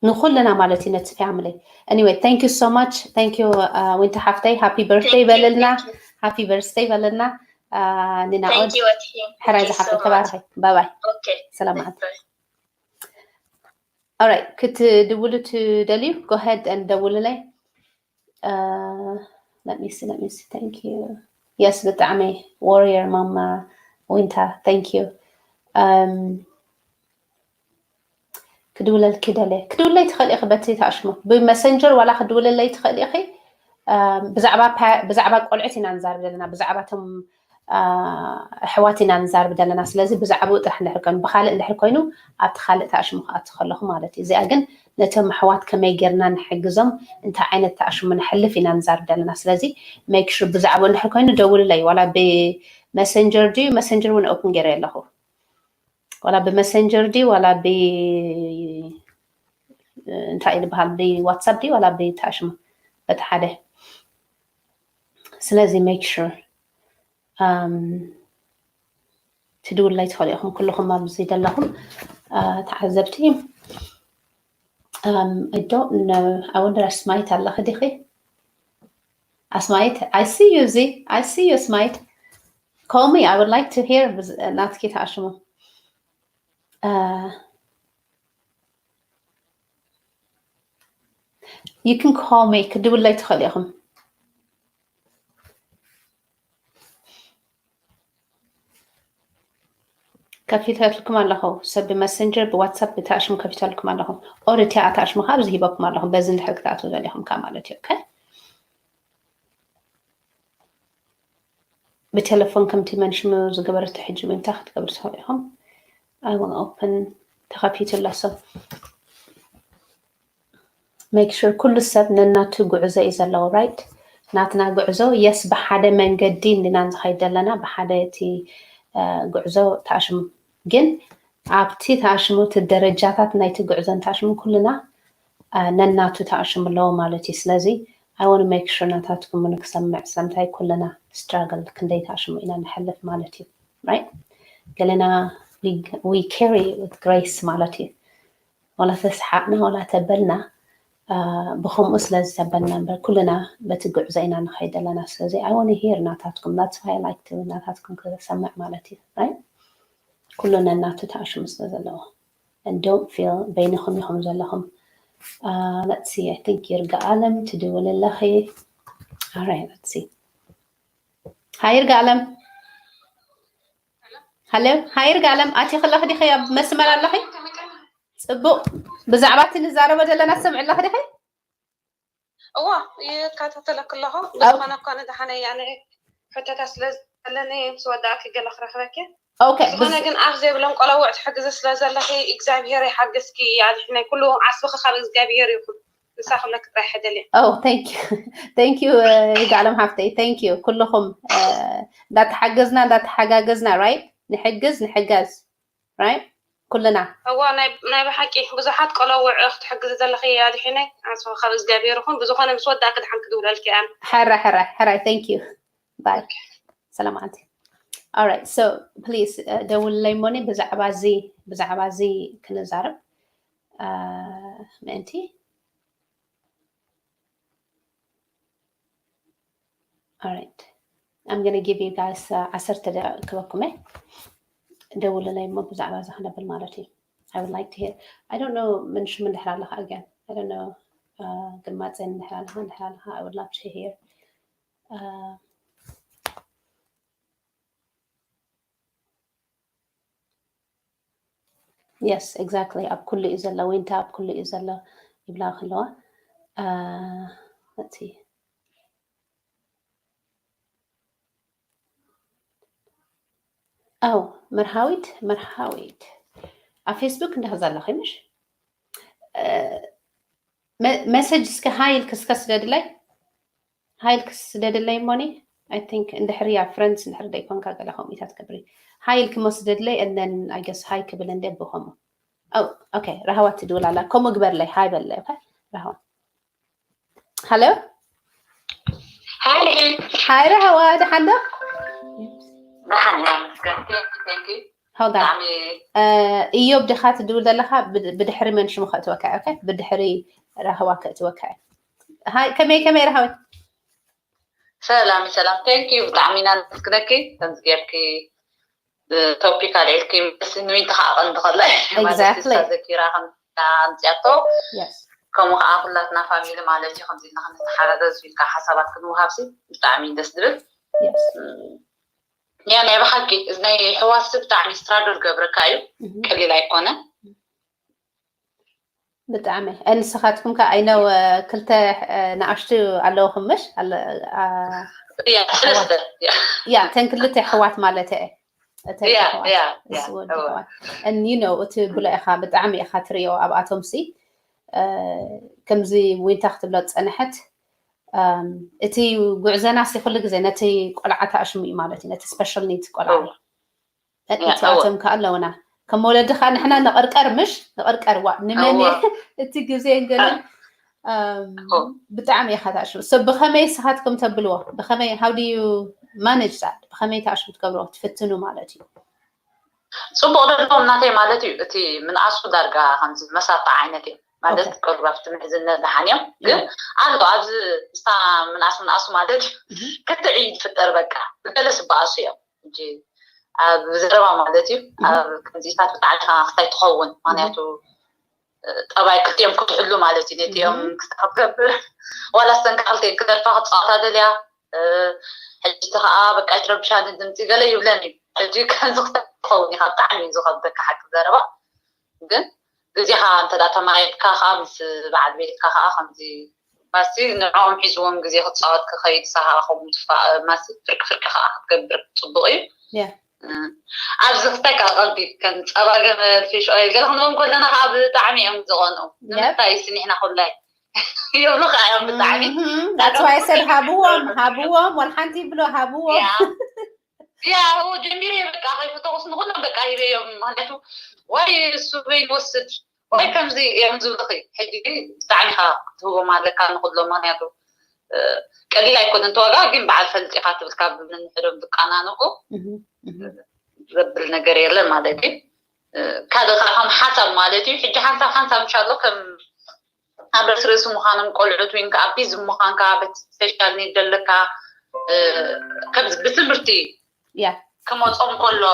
ንኩልና ማለት እዩ ነቲ family anyway thank you so much thank you winter ሓፍተይ happy birthday በልልና happy birthday በልልና ንናኦድ ሕራይ ዝሓፍተይ ተባረኺ bye bye ሰላም መዓልቲ alright ክትድውሉ ትደልዩ go ahead and ደውሉለይ let me see let me see thank you yes ብጣዕሚ warrior ማማ winter thank you ክድውለልኪ ደለ ክድውለይ ትኽእል ኢኺ በቲ ተኣሽሙ ብመሰንጀር ዋላ ክድውለለይ ትኽእል ኢኺ። ብዛዕባ ብዛዕባ ቆልዑት ኢና ንዛርብ ዘለና ብዛዕባ ቶም ኣሕዋት ኢና ንዛርብ ዘለና። ስለዚ ብዛዕባኡ ጥራሕ እንድሕር ኮይኑ ብካልእ እንድሕር ኮይኑ ኣብቲ ካልእ ተኣሽሙ ክኣቱ ከለኹ ማለት እዩ። እዚኣ ግን ነቶም ኣሕዋት ከመይ ጌርና ንሕግዞም እንታይ ዓይነት ተኣሽሙ ንሕልፍ ኢና ንዛርብ ዘለና። ስለዚ make sure ብዛዕባኡ እንድሕር ኮይኑ ደውልለይ ዋላ ብመሰንጀር ድዩ መሰንጀር እውን ኦፕን ገይረ ኣለኹ ዋላ ብመሰንጀር ድዩ ዋላ ብ እንታይ ዝበሃል ብዋትሳፕ ድዩ ዋላ ብተኣሽሙ በቲ ሓደ። ስለዚ make sure ትድውላይ ትኽእሉ ኢኹም ኩልኹም ኣብዚ ዘለኹም ተዓዘብቲ። I don't know. I wonder ኣስማይት ኣለኺ ዲኺ ኣስማይት? I see you እዚ I see you ኣስማይት. Call me. I would like to hear ናትኪ ተኣሽሙ. You can call me. ክድውላይ ትኽእሉ ኢኹም። ከፊተልኩም ኣለኹ ሰብ ብመሰንጀር ብዋትሳፕ ብተኣሽሙ ከፊተልኩም ኣለኹ። ኦረዲ ኣተኣሽሙ ካብ ዝሂበኩም ኣለኹ። በዚ እንድሕር ክትኣትዉ ዘሊኹም ካብ ማለት እዩ። ብቴሌፎን ከምቲ መንሽኑ ዝገበረቶ ሕጂ እንታይ ክትገብሩ ትኽእሉ ኢኹም? I will open ተኸፊቱ ኣሎ ሰብ make sure ኩሉ ሰብ ነናቱ ጉዕዞ እዩ ዘለዎ right? ናትና ጉዕዞ yes ብሓደ መንገዲ እንዲና ንዝኸይድ ዘለና ብሓደ እቲ ጉዕዞ ተኣሽሙ ግን ኣብቲ ተኣሽሙ እቲ ደረጃታት ናይቲ ጉዕዞ ንተኣሽሙ ኩልና ነናቱ ተኣሽሙ ኣለዎ ማለት እዩ። ስለዚ I want make sure ናታትኩም ውን ክሰምዕ ስለምንታይ ኩልና struggle ክንደይ ተኣሽሙ ኢና ንሕልፍ ማለት እዩ right? ገለና we carry with grace ማለት እዩ። ዋላ ተስሓቕና ዋላ ተበልና ብከምኡ ስለ ዝተበልና እምበር ኩልና በቲ ጉዕዞ ኢና ንኸይድ ኣለና። ስለዚ I want hear ናታትኩም that's why I like to ናታትኩም ክሰምዕ ማለት እዩ right? ኩሉ ነናቱ ተኣሽሙ ስለ ዘለዎ and don't feel በይንኹም ኢኹም ዘለኹም። Let's see I think ይርጋ ኣለም ትድውል ኣለኺ። Alright let's see hi ይርጋ ኣለም። Hello hi ይርጋ ኣለም ኣቲ ከለኺ ዲኺ ኣብ መስመር ኣለኺ? ጽቡቕ ብዛዕባ እቲ ንዛረቦ ዘለና ትሰምዒ ኣለኺ ዲኺ? እዋ ይከታተለክ ኣለኹ። ብዝኾነ እኳ ንደሓነ እያ ሕቶታት ስለ ዘለኒ ምስ ወዳእኪ ገለ ክረኽበኪ። Okay ዝኾነ ግን ኣፍ ዘይብሎም ቆለውዕ ትሕግዚ ስለ ዘለኺ እግዚኣብሄር ይሓግዝኪ። ኣድሕነይ ኩሉ ዓስብኺ ካብ እግዚኣብሄር ይኹን። ንሳ ክብለኪ ጥራሕ ሕደልየ። Oh thank you thank you ይርጋለም ሓፍተይ thank you ኩልኹም እንዳተሓገዝና እንዳተሓጋገዝና right ንሕግዝ ንሕገዝ right ኩልና። እዋ ናይ ብሓቂ ብዙሓት ቆለውዕ ክትሕግዚ ዘለኺ ኣድሒነይ ኣስፋ ካብ እግዚኣብሔር ይኹን። ብዝኾነ ምስ ወዳእኪ ድሓን ክድውለልኪ እየ ኣነ። ሕራይ ሕራይ ሕራይ thank you bye ሰላም ኣንቲ። Alright so please ደውልለይ እሞኒ ብዛዕባ እዚ ብዛዕባ እዚ ክንዛረብ ምእንቲ Alright I'm gonna give you guys ዓሰርተ ደቂቕ ክበኩም እየ። ደውልለይ እሞ ብዛዕባ እዚ ክነብል ማለት እዩ። I would like to hear I don't know ምን ሽም እንድሕር ኣለኻ again I don't know ግርማፀን እንድሕር ኣለኻ እንድሕር ኣለኻ I would love to hear Yes exactly ኣብ ኩሉ እዩ ዘሎ ዊንታ ኣብ ኩሉ እዩ ዘሎ ይብላ ከለዋ እቲ ኣው መርሃዊት መርሃዊት ኣብ ፌስቡክ እንዲኺ ዘለኺ ምሽ message እስከ hi ኢልኪ እስከ ስደድለይ hi ኢልኪ ስደድለይ እሞኒ I think እንድሕሪ ኣብ friends እንድሕሪ ደይኮንካ ገለ ከምኡ ኢታ ትገብሪ hi ኢልኪ እሞ ስደድለይ and then I guess hi ክብል እንደ ብኸምኡ okay ራህዋ ትድውል ኣላ ከምኡ ግበርለይ hi በለይ okay ራህዋ hello hi ራህዋ ደሓን ዶ ደሓን እያ መስገን thank you thank you hold on እዮብ ድኻ ትድውል ዘለኻ ብድሕሪ መን ሽሙ ከእትወካ እየ ብድሕሪ ራህዋ ከእትወካ እየ ከመይ ከመይ ራህወት ሰላም ሰላም thank you ብጣዕሚ ኢና ነመስግነኪ ከምዚ ጌርኪ topic ኣልዒልኪ ምስ ንዊንቲ ከዓ ቀንዲ ከሎ ማለት እዩ ዘኪራ ከምኣምፅያቶ ከምኡ ከዓ ኩላትና family ማለት እዩ ከምዚ ኢልና ክንተሓጋገዝ ኢልካ ሓሳባት ክንወሃብሲ ብጣዕሚ ደስ ዝብል ያ ናይ ብሓቂ እዚ ናይ ሕዋስ ብጣዕሚ ስትራግል ገብረካ እዩ። ቀሊል ኣይኮነ። ብጣዕሚ ንስኻትኩም ከ ኣይነው ክልተ ንኣሽቱ ኣለውኹም ምሽ? ያ ተን ክልተ ኣሕዋት ማለት እየ። እተን ኣሕዋት፣ እሱ ወዲ ኣሕዋት። And you know እቲ ብሎ ኢኻ ብጣዕሚ ኢኻ ትርእዮ ኣብኣቶም ሲ ከምዚ ዊንታ ክትብሎ ዝፀንሐት እቲ ጉዕዘና ሲ ኩሉ ግዜ ነቲ ቆልዓ ተኣሽሙ እዩ ማለት እዩ፣ ነቲ special need ቆልዓ እዩ። እቲኣቶም ከዓ ኣለውና ከም ወለዲ ከዓ ንሕና ንቕርቀር ምሽ ንቕርቀር ዋ ንመን እቲ ግዜ ገለን ብጣዕሚ ኢኻ ተኣሽሙ። So ብኸመይ ስኻትኩም ተብልዎ? ብኸመይ how do you manage that? ብኸመይ ተኣሽሙ ትገብርዎ ትፍትኑ ማለት እዩ? ፅቡቕ ደለዎም እናተይ ማለት እዩ። እቲ ምንኣሱ ዳርጋ ከምዚ መሳጣ ዓይነት እዩ ማለት ቅርብ ኣብቲ ምሕዝነት ደሓን እዮም። ግን ኣሎ ኣብዚ ምስታ ምንኣስ ምንኣሱ ማለት እዩ ክትዕ እዩ ዝፍጠር። በቃ ብገለ ስበኣሱ እዮም እ ኣብ ዘረባ ማለት እዩ። ኣብ ከምዚታት ብጣዕሚ ከዓ ክታይ ትኸውን ምክንያቱ ጠባይ ክልቲኦም ክትሕሉ ማለት እዩ። ነቲኦም ክስታ ክትገብር ዋላ ስተንካ ክልቲኦም ክደርፋ ክፃወታ ደልያ ሕጂ ከዓ በቃ ይትረብሻኒ ድምፂ ገለ ይብለን እዩ። ሕጂ ከምዚ ክታይ ትኸውን ኢካ ብጣዕሚ እዩ ዝኸብደካ ሓቂ ዘረባ። ግን ግዜኻ እንተ ተማሪርካ ከዓ ምስ በዓል ቤትካ ከዓ ከምዚ ማሲ ንዕኦም ሒዝዎም ግዜ ክትፃወት ክኸይድ ሳኻ ከምኡ ትፋ ማሲ ፍርቂ ፍርቂ ከዓ ክትገብር ፅቡቅ እዩ። ኣብዚ ክታይ ካብ ቀልቢ ከም ፀባ ገመል ፊሽ ኦይል ገለ ክንቦም ከለና ከዓ ብጣዕሚ እዮም ዝቐንኡ። ንምንታይ ስኒሕና ኩላይ ይብሉ ከዓ እዮም ብጣዕሚ that's why I said ሃብዎም ሃብዎም ወላ ሓንቲ ይብሎ ሃብዎም ያ ጀሚረ በቃ ከይፈተቁስ ንኩሎም በቃ ሂበዮም። ምክንያቱ ዋይ እሱ በይን ወስድ ወይ ከምዚ እዮም ዝብልኺ። ሕጂ ብጣዕሚ ኢኻ ክትህቦም ኣለካ ንኩሎም። ምክንያቱ ቀሊል ኣይኮነን ተዋጋ ግን በዓል ፈልጥ ኢኻ ትብል ካብ ነንሕዶም ዝቃናንቁ ዘብል ነገር የለን ማለት እዩ። ካልእ ከዓ ከም ሓሳብ ማለት እዩ። ሕጂ ሓንሳብ ሓንሳብ ምሻሎ ከም ኣብ ርእሲ ርእሲ ምዃኖም ቆልዑት ወይን ከዓ ቢዚ ምዃንካ ቤት ስፔሻል ኒድ ዘለካ ከምዚ ብትምህርቲ ክመፆም ከሎ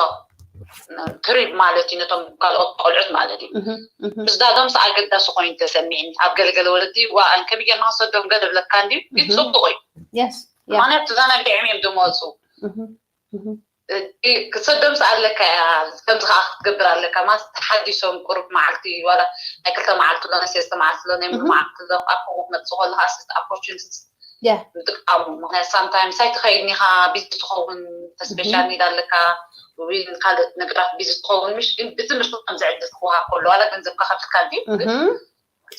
ትሪድ ማለት እዩ ነቶም ካልኦት ቆልዑት ማለት እዩ። ምስዳዶም ሰ ኣገዳሲ ኮይኑ ተሰሚዕኒ ኣብ ገለገለ ወለዲ ዋኣን ከመይ ጌርና ክሰዶም ገለ ብለካ እንድዩ ግን ፅቡቅ እዩ። ምክንያቱ እዛ ናይ ብዕም እዮም ዝመፁ ክሰዶም ሰ ኣለካ እያ ከምዚ ከዓ ክትገብር ኣለካ ማለት ተሓዲሶም ቁሩብ መዓልቲ ዋላ ናይ ክልተ መዓልቲ ሎ ናይ ሰለስተ መዓልቲ ሎ ናይ ሙሉ መዓልቲ ሎ ኣብ ከምኡ ክመፅእ ከለካ ስስ ኣፖርቹኒቲ ምጥቃሙ ምክንያቱ ሳምታይምስ ኣይትኸይድን ኢካ ቢዚ ትኸውን ተስፔሻል ኒድ ኣለካ ወይ ካልእ ነገራት ቢዚ ትኸውን ምሽ ግን ብትምህርቲ ከም ዝዕድል ክወሃብ ከሎ ዋላ ገንዘብካ ከፍልካ ድዩ ግን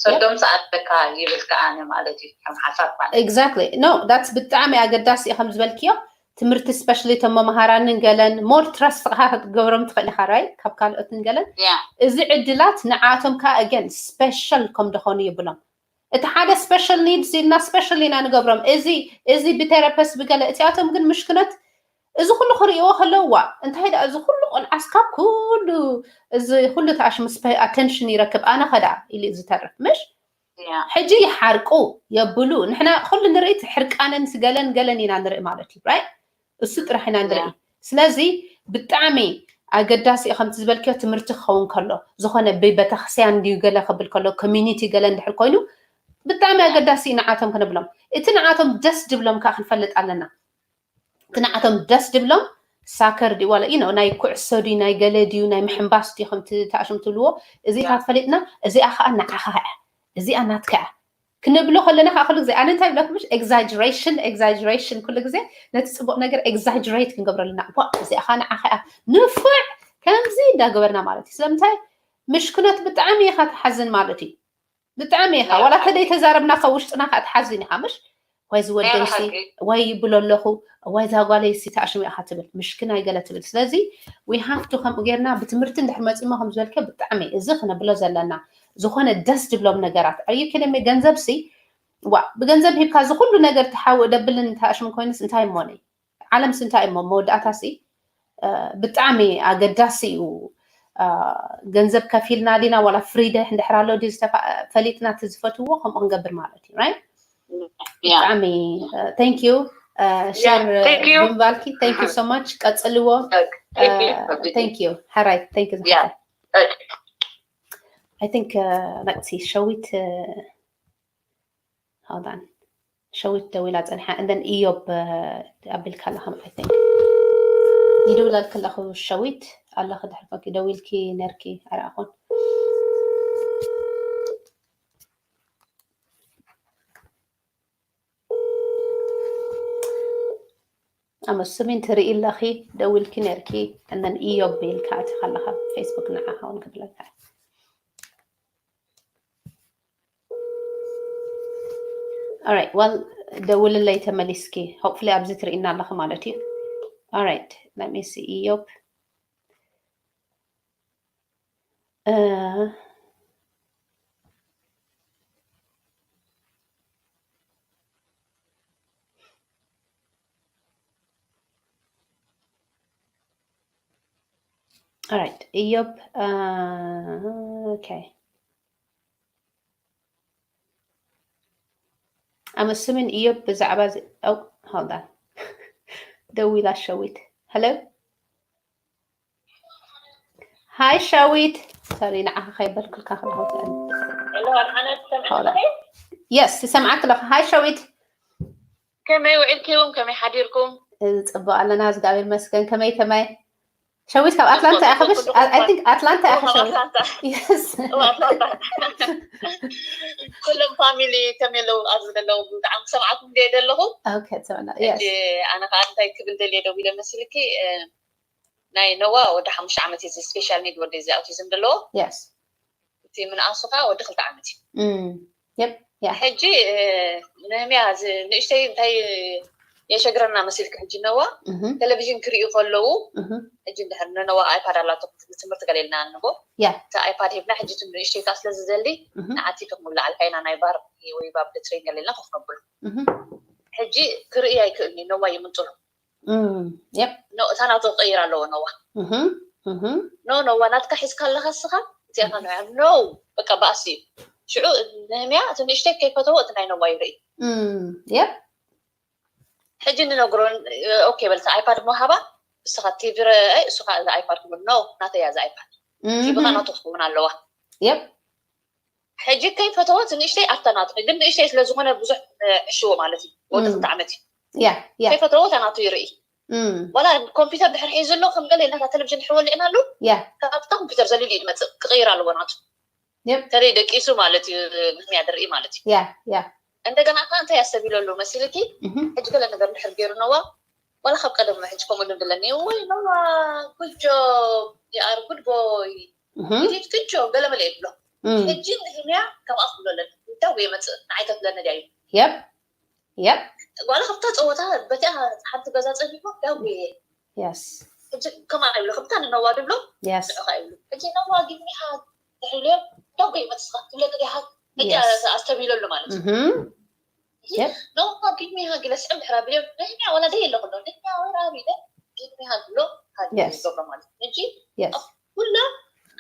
ሰዶም ሰኣለካ ይብል ከኣነ ማለት እዩ ከም ሓሳብ ማለት exactly no that's ብጣዕሚ ኣገዳሲ እዩ ከም ዝበልክዮ ትምህርቲ ስፔሻሊ እቶም መምሃራንን ገለን more trust ከዓ ክትገብሮም ትኽእል ኢኻ right ካብ ካልኦትን ገለን እዚ ዕድላት ንዓቶም ከዓ again special ከም ደኾኑ ይብሎም እቲ ሓደ special needs ኢልና special ኢና ንገብሮም እዚ እዚ ብቴራፒስት ብገለ እቲኣቶም ግን ምሽክነት እዚ ኩሉ ክርእይዎ ከለውዋ እንታይ ደኣ እዚ ኩሉ ቆልዓስ ካብ ኩሉ እዚ ኩሉ ተኣሽሙ ኣቴንሽን ይረክብ ኣነ ከዳ ኢሉ እዩ ዝተርፍ ምሽ ሕጂ ይሓርቁ የብሉ ንሕና ኩሉ ንርኢ ሕርቃነን ስገለን ገለን ኢና ንርኢ ማለት እዩ right እሱ ጥራሕ ኢና ንርኢ ስለዚ ብጣዕሚ ኣገዳሲ እዩ ከምቲ ዝበልክዮ ትምህርቲ ክኸውን ከሎ ዝኾነ ብቤተክርስትያን ድዩ ገለ ክብል ከሎ ኮሚኒቲ ገለ እንድሕር ኮይኑ ብጣዕሚ ኣገዳሲ እዩ ንዓቶም ክንብሎም እቲ ንዓቶም ደስ ድብሎም ከዓ ክንፈልጥ ኣለና እቲ ንዓቶም ደስ ድብሎም ሳከር ድዩ ዋላ ኢኖ ናይ ኩዕሶ ድዩ ናይ ገለ ድዩ ናይ ምሕንባስ ድዩ ከምቲ ተኣሽም ትብልዎ እዚታት ፈሊጥና እዚኣ ከዓ ንዓኻ እያ እዚኣ ናትካ እያ ክንብሎ ከለና ከዓ ኩሉ ግዜ ኣነ እንታይ ብለኩም ምሽ exaggeration exaggeration ኩሉ ግዜ ነቲ ፅቡቅ ነገር exaggerate ክንገብሮ ኣለና ዋ እዚኣ ከዓ ንዓኻ እያ ንፉዕ ከምዚ እንዳገበርና ማለት እዩ ስለምንታይ ምሽክነት ብጣዕሚ ኢኻ ትሓዝን ማለት እዩ ብጣዕሚ ኢኻ ዋላ ተደይ ተዛረብና ካብ ውሽጥና ከዓ ትሓዝን ኢኻ ምሽ ወይ ዝወደይሲ ወይ ይብሎ ኣለኹ ወይ ዛጓለይሲ ተኣሽሙ ኢኻ ትብል ምሽክን ኣይገለ ትብል ስለዚ we have to ከምኡ ጌርና ብትምህርቲ እንድሕር መፂሞ ከም ዝበልከ ብጣዕሚ እዚ ክነብሎ ዘለና ዝኾነ ደስ ዝብሎም ነገራት ኣዩ ኪለሜ ገንዘብ ሲ ዋ ብገንዘብ ሂብካ እዚ ኩሉ ነገር ተሓውእ ደብልን ተኣሽሙ ኮይኑስ እንታይ እሞኒ ዓለምሲ እንታይ እሞ መወዳእታ ሲ ብጣዕሚ ኣገዳሲ እዩ ገንዘብ ከፊልና ዲና ዋላ ፍሪደ እንድሕር ኣሎ ድዩ ፈሊጥና እቲ ዝፈትዎ ከምኡ ክንገብር ማለት እዩ right ብጣዕሚ thank you share ብምባልኪ thank you so much ቀፅልዎ thank you ሕራይ thank you ዝሓ I think ነቅሲ ሸዊት hold on ሸዊት ደዊላ ፀኒሓ and then ኢዮብ ኣቢልካ ኣለኻ I think ይድውላልኪ ኣለኹ ሸዊት ኣለኺ ድሕርፈኪ ደዊልኪ ነርኪ ኣይረኣኹን። ኣመስሚን ትርኢ ኣለኺ ደዊልኪ ነርኪ እነን ኢዮብ ኢልካ ኣቲኻ ኣለኻ ፌስቡክ ንዓኻ እውን ክብለካ። Alright, well, ደውልለይ ተመሊስኪ። Hopefully ኣብዚ ትርእይና ኣለኺ ማለት እዩ። Alright, let me see ኢዮብ። Uh, Alright, ኢዮብ። Okay. I'm assuming ኢዮብ ብዛዕባ እዚ፣ oh, hold on. ደዊላ ሸዊት። Hello? Hi ሸዊት። Sorry፣ ንዓኻ ከይበልኩልካ ከለኹ። Hello፣ ኣድሓነት፣ ሰምዕቲ? Yes፣ ይሰምዓክ ኣለኹ። Hi ሸዊት። ከመይ ውዒልኪ እውን ከመይ ሓዲርኩም? ጽቡቕ ኣለና፣ እግዚኣብሔር ይመስገን። ከመይ ከመይ? ሸዊት ካብ ኣትላንታ ኢኻ ምሽ? I think ኣትላንታ ኢኻ ሸዊት። Yes። ኣትላንታ። ኩሎም ፋሚሊ ከመይ ኣለዉ? ኣብዚ ዘለዉ ብጣዕሚ ክሰምዓኩም ደየ ዘለኹ። Okay፣ ትሰምዕና። Yes። ኣነ ከዓ እንታይ ክብል ደልየ ደው ኢለ መስልኪ፣ ናይ ነዋ ወዲ ሓሙሽተ ዓመት እዩ፣ ስፔሻል ኒድ ወዲ እዚ ኣውቲዝም ዘለዎ። Yes። እቲ ምንኣሱ ከዓ ወዲ ክልተ ዓመት እዩ። Mm. Yep. Yeah. ሕጂ ንህምያ ንእሽተይ እንታይ የሸግረና መሲልክ? ሕጂ ነዋ ቴሌቪዥን ክርእዩ ከለዉ፣ ሕጂ እንድሕር ንነዋ ኣይፓድ ኣላቶ፣ ትምህርቲ ገሌልና ንቦ እቲ ኣይፓድ ሂብና፣ ሕጂ እቲ ንእሽተይ ከዓ ስለዝዘሊ ንዓቲ ክትሙላ ኣልካይና ናይ ባር ወይ ባብ ትሬን ገሌልና ኮፍ ነብሉ። ሕጂ ክርእይ ኣይክእልኒ፣ ነዋ ይምንጥሉ። እታ ናቱ ክቀይር ኣለዎ ነዋ። ኖ ነዋ ናትካ ሒዝካ ኣለካ እስኻ እዚኣኻ ኖ ኖ በቃ ባእሲ እዩ። ሽዑ ንህምያ እቲ ንእሽተይ ከይፈተዎ እቲ ናይ ነዋ ይርኢ። ሕጂ ንነግሮ ኦኬ በልታ ኣይፓድ መሃባ እስኻ ቲቪ ረኣይ እሱኻ እዚ ኣይፓድ ክብል ኖ ናተያ እዚ ኣይፓድ ቲቪኻ ናቱ ክኸውን ኣለዋ። ሕጂ ከይፈተወት ንእሽተይ ኣብታ ናቱ ግን ንእሽተይ ስለዝኾነ ብዙሕ ዕሽዎ ማለት እዩ ወዲ ክልተ ዓመት እዩ። ከይፈተወት ናቱ ይርኢ። ዋላ ኮምፒውተር ድሕር ሒዙ ኣሎ ከም ገለ ኢልና ቴሌቪዥን ድሕር ወሊዕናሉ ካብታ ኮምፒውተር ዘሊሉ እዩ ዝመፅእ ክቕይር ኣለዎ ናቱ። ተለይ ደቂሱ ማለት እዩ ንህምያ ድርኢ ማለት እዩ። እንደገና ከዓ እንታይ ኣሰቢለሉ መሲልኪ ሕጂ ገለ ነገር ድሕር ገይሩ ነዋ ዋላ ካብ ቀደም ሕጂ ከምኡ ልምድለኒ ወይ ነዋ ጉድ ጆብ you are good boy you did good job ገለ መለ ይብሎ። ሕጂ ንህምያ ከምኣ ክብሎ ኣለኒ ዳው የመፅእ ንዓይ ከትብለኒ ድያ እዩ። Yep. Yep. ጓላ ካብታ ፀወታ በቲኣ ሓንቲ ገዛ ፀቢቦ ዳው እየ Yes. ሕጂ ከምኣ ይብሎ ከምታ ንነዋ ድብሎ Yes. ንዕኻ ይብሎ ሕጂ ነዋ give me hug ድሕር ኢለዮ ዳው ይመፅስካ ትብለኒ ድያ hug ሕጂ Yes. ኣስተብሂለሉ ማለት እዩ። Mhm. Yep. ነዋ give me hug ኢለ ስዕም ድሕር ኣቢለ ንህምያ ዋላ ደይ ኣለኩ ኣሎ ንህምያ ወይ ኣቢለ give me hug ብሎ hug Yes. ይገብሮ ማለት እዩ። ሕጂ Yes. ኩላ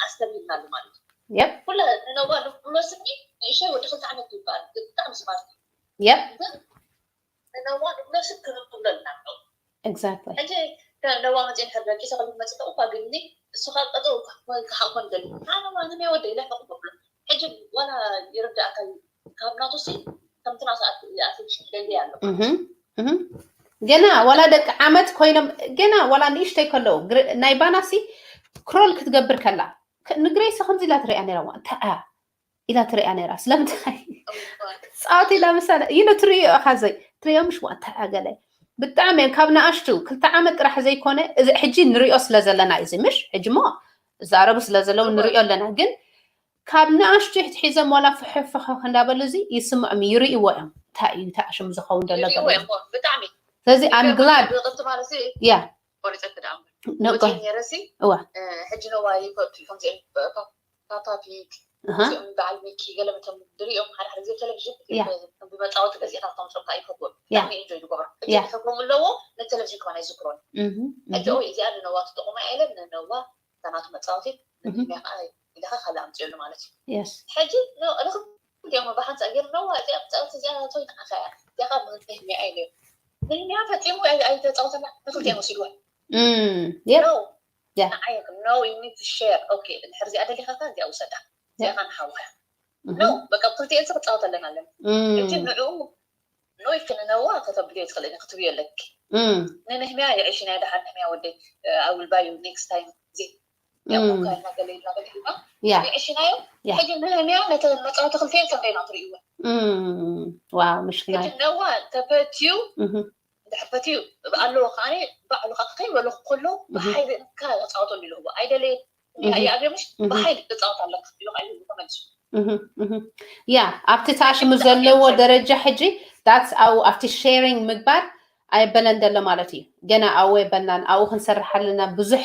ኣስተብሂልናሉ ማለት እዩ። Yep. ኩላ ንነዋ ንብሎ ስኒ ንእሸይ ወዲ ክልተ ዓመት ይበሃል ብጣዕሚ ስማርት እዩ። Yep. ንነዋ ንብሎ ስኒ ክንብሎ ኣለና። Exactly. ሕጂ ነዋ መፅእ ንሕር ደቂሰ ከሉ መፅእ እኳ ግኒ እሱ ካብ ቀጠው ክሓቆን ደሊ ኣነዋ ንመይ ወደ ኢለ ሕቁ ብሎ ሕጂ ዋላ ይርዳእካ እዩ። ካብ ናቱ ሲ ከምትና ሰዓት ኣቴንሽን ደሊ ኣሎ። Mhm. Mhm. ገና ዋላ ደቂ ዓመት ኮይኖም ገና ዋላ ንእሽተይ ከለዉ ግር- ናይ ባናሲ ክሮል ክትገብር ከላ ክ- ንግሬሰ ከምዚ ኢላ ትሪኣ ነይራ ዋ እንታይ እያ ኢላ ትሪኣ ነይራ ስለምንታይ ፃወት ኢላ ምሳለ ይነ ትሪኦ ኢኻ ዘይ ትሪኦ ምሽ ዋ እንታይ እያ ገለ ብጣዕሚ እዮም ካብ ንኣሽቱ ክልተ ዓመት ጥራሕ ዘይኮነ እዚ ሕጂ ንሪኦ ስለ ዘለና እዩ እዚ ምሽ ሕጂ ሞ ዛረቡ ስለ ዘለዉ ንሪኦ ኣለና ግን ካብ ንኣሽቱ ሕትሒዞም ዋላ ፍሕፍሕፍ እንዳበሉ እዚ ይስምዖም ይርእይዎ እዮም እንታይ እዩ እንታይ ሽሙ ዝኸውን ዘሎ ይርእይዎ ገለ እዮም ብጣዕሚ ስለዚ I'm glad ብቅርቲ ማለት ያ ቆሪፀ ክዳም ነቆ ወፂ ነይረ ሲ እዋ ሕጂ ነዋ ይፈቱ ከምዚኦም ፓፓ ፒግ ኣሃ እዚኦም በዓል ሚኪ ገለ መቶም ድሪኦም ሓደ ሓደ ግዜ ቴሌቪዥን ያ። ብመፃወቲ ገዚእካ ክተምፅኦም ከዓ ይፈትዎም ያ። ብጣዕሚ ኢንጆይ ዝገብሮ ያ። ሕጂ ክገብሮም ኣለዎ ነቴሌቪዥን ከማን ኣይዝክሮን እህ ሕጂ እህ ኦይ እዚኣ ንነዋ ትጠቕማ ኢለን ንነዋ እታ ናቱ መፃወቲ እህ ንድሕሪያ ከዓ ኢልካ ካልእ ኣምፅእሉ ማለት እዩ yes ሕጂ ርክብ እዚኦም ብሓንሳእ ገይሩ ነዋ እዚኣ መፃወቲ እዚኣ ናቶ ይንዓኻ እያ እዚኣ ከዓ ንህምያ ኢለዮ ንህምያ ፈፂሙ ኣይ- ኣይተፃወተላ ንክልቲኦም ወሲድዋ Mm, yep. No. Yeah. ንዓይ no you need to share okay እንድሕር እዚኣ ደሊኻ ከ እዚኣ ውሰዳ እዚኣ Yeah. ከ ንሓውካ Mhm. No በቃ ክልቲኤን ክፃወተለን ኣለና Mm. እቲ ንዕኡ ኖይ ክንነዋ ከተብልዮ ትኽእል ክትብዮ ኣለኪ። ንንህምያ የዕሽናዮ ደሓን ንህምያ ወደይ፣ I will buy you next time። Yeah. ሕጂ ንህምያ ነተ መፃወቲ ክልፌን ከምደይ ነው ትርእይዎ። ዋው ምሽክና ነዋ ተፈትዩ ድሕር ፈትዩ ኣለዎ። ከዓኒ ባዕሉ ከዓ ከይበሎ ከሎ ብሓይሊ እንካ ተፃወተሉ ይልህዎ። ኣይደለየ ይኣብዮ ምሽ ብሓይሊ ትፃወት ኣለካ ኢሉ ከዓ ይልህዎ ተመልሱ። ያ ኣብቲ ታሽሙ ዘለዎ ደረጃ ሕጂ that's ኣብቲ sharing ምግባር ኣይበለን ዘሎ ማለት እዩ። ገና ኣብኡ የበልናን ኣብኡ ክንሰርሕ ኣለና ብዙሕ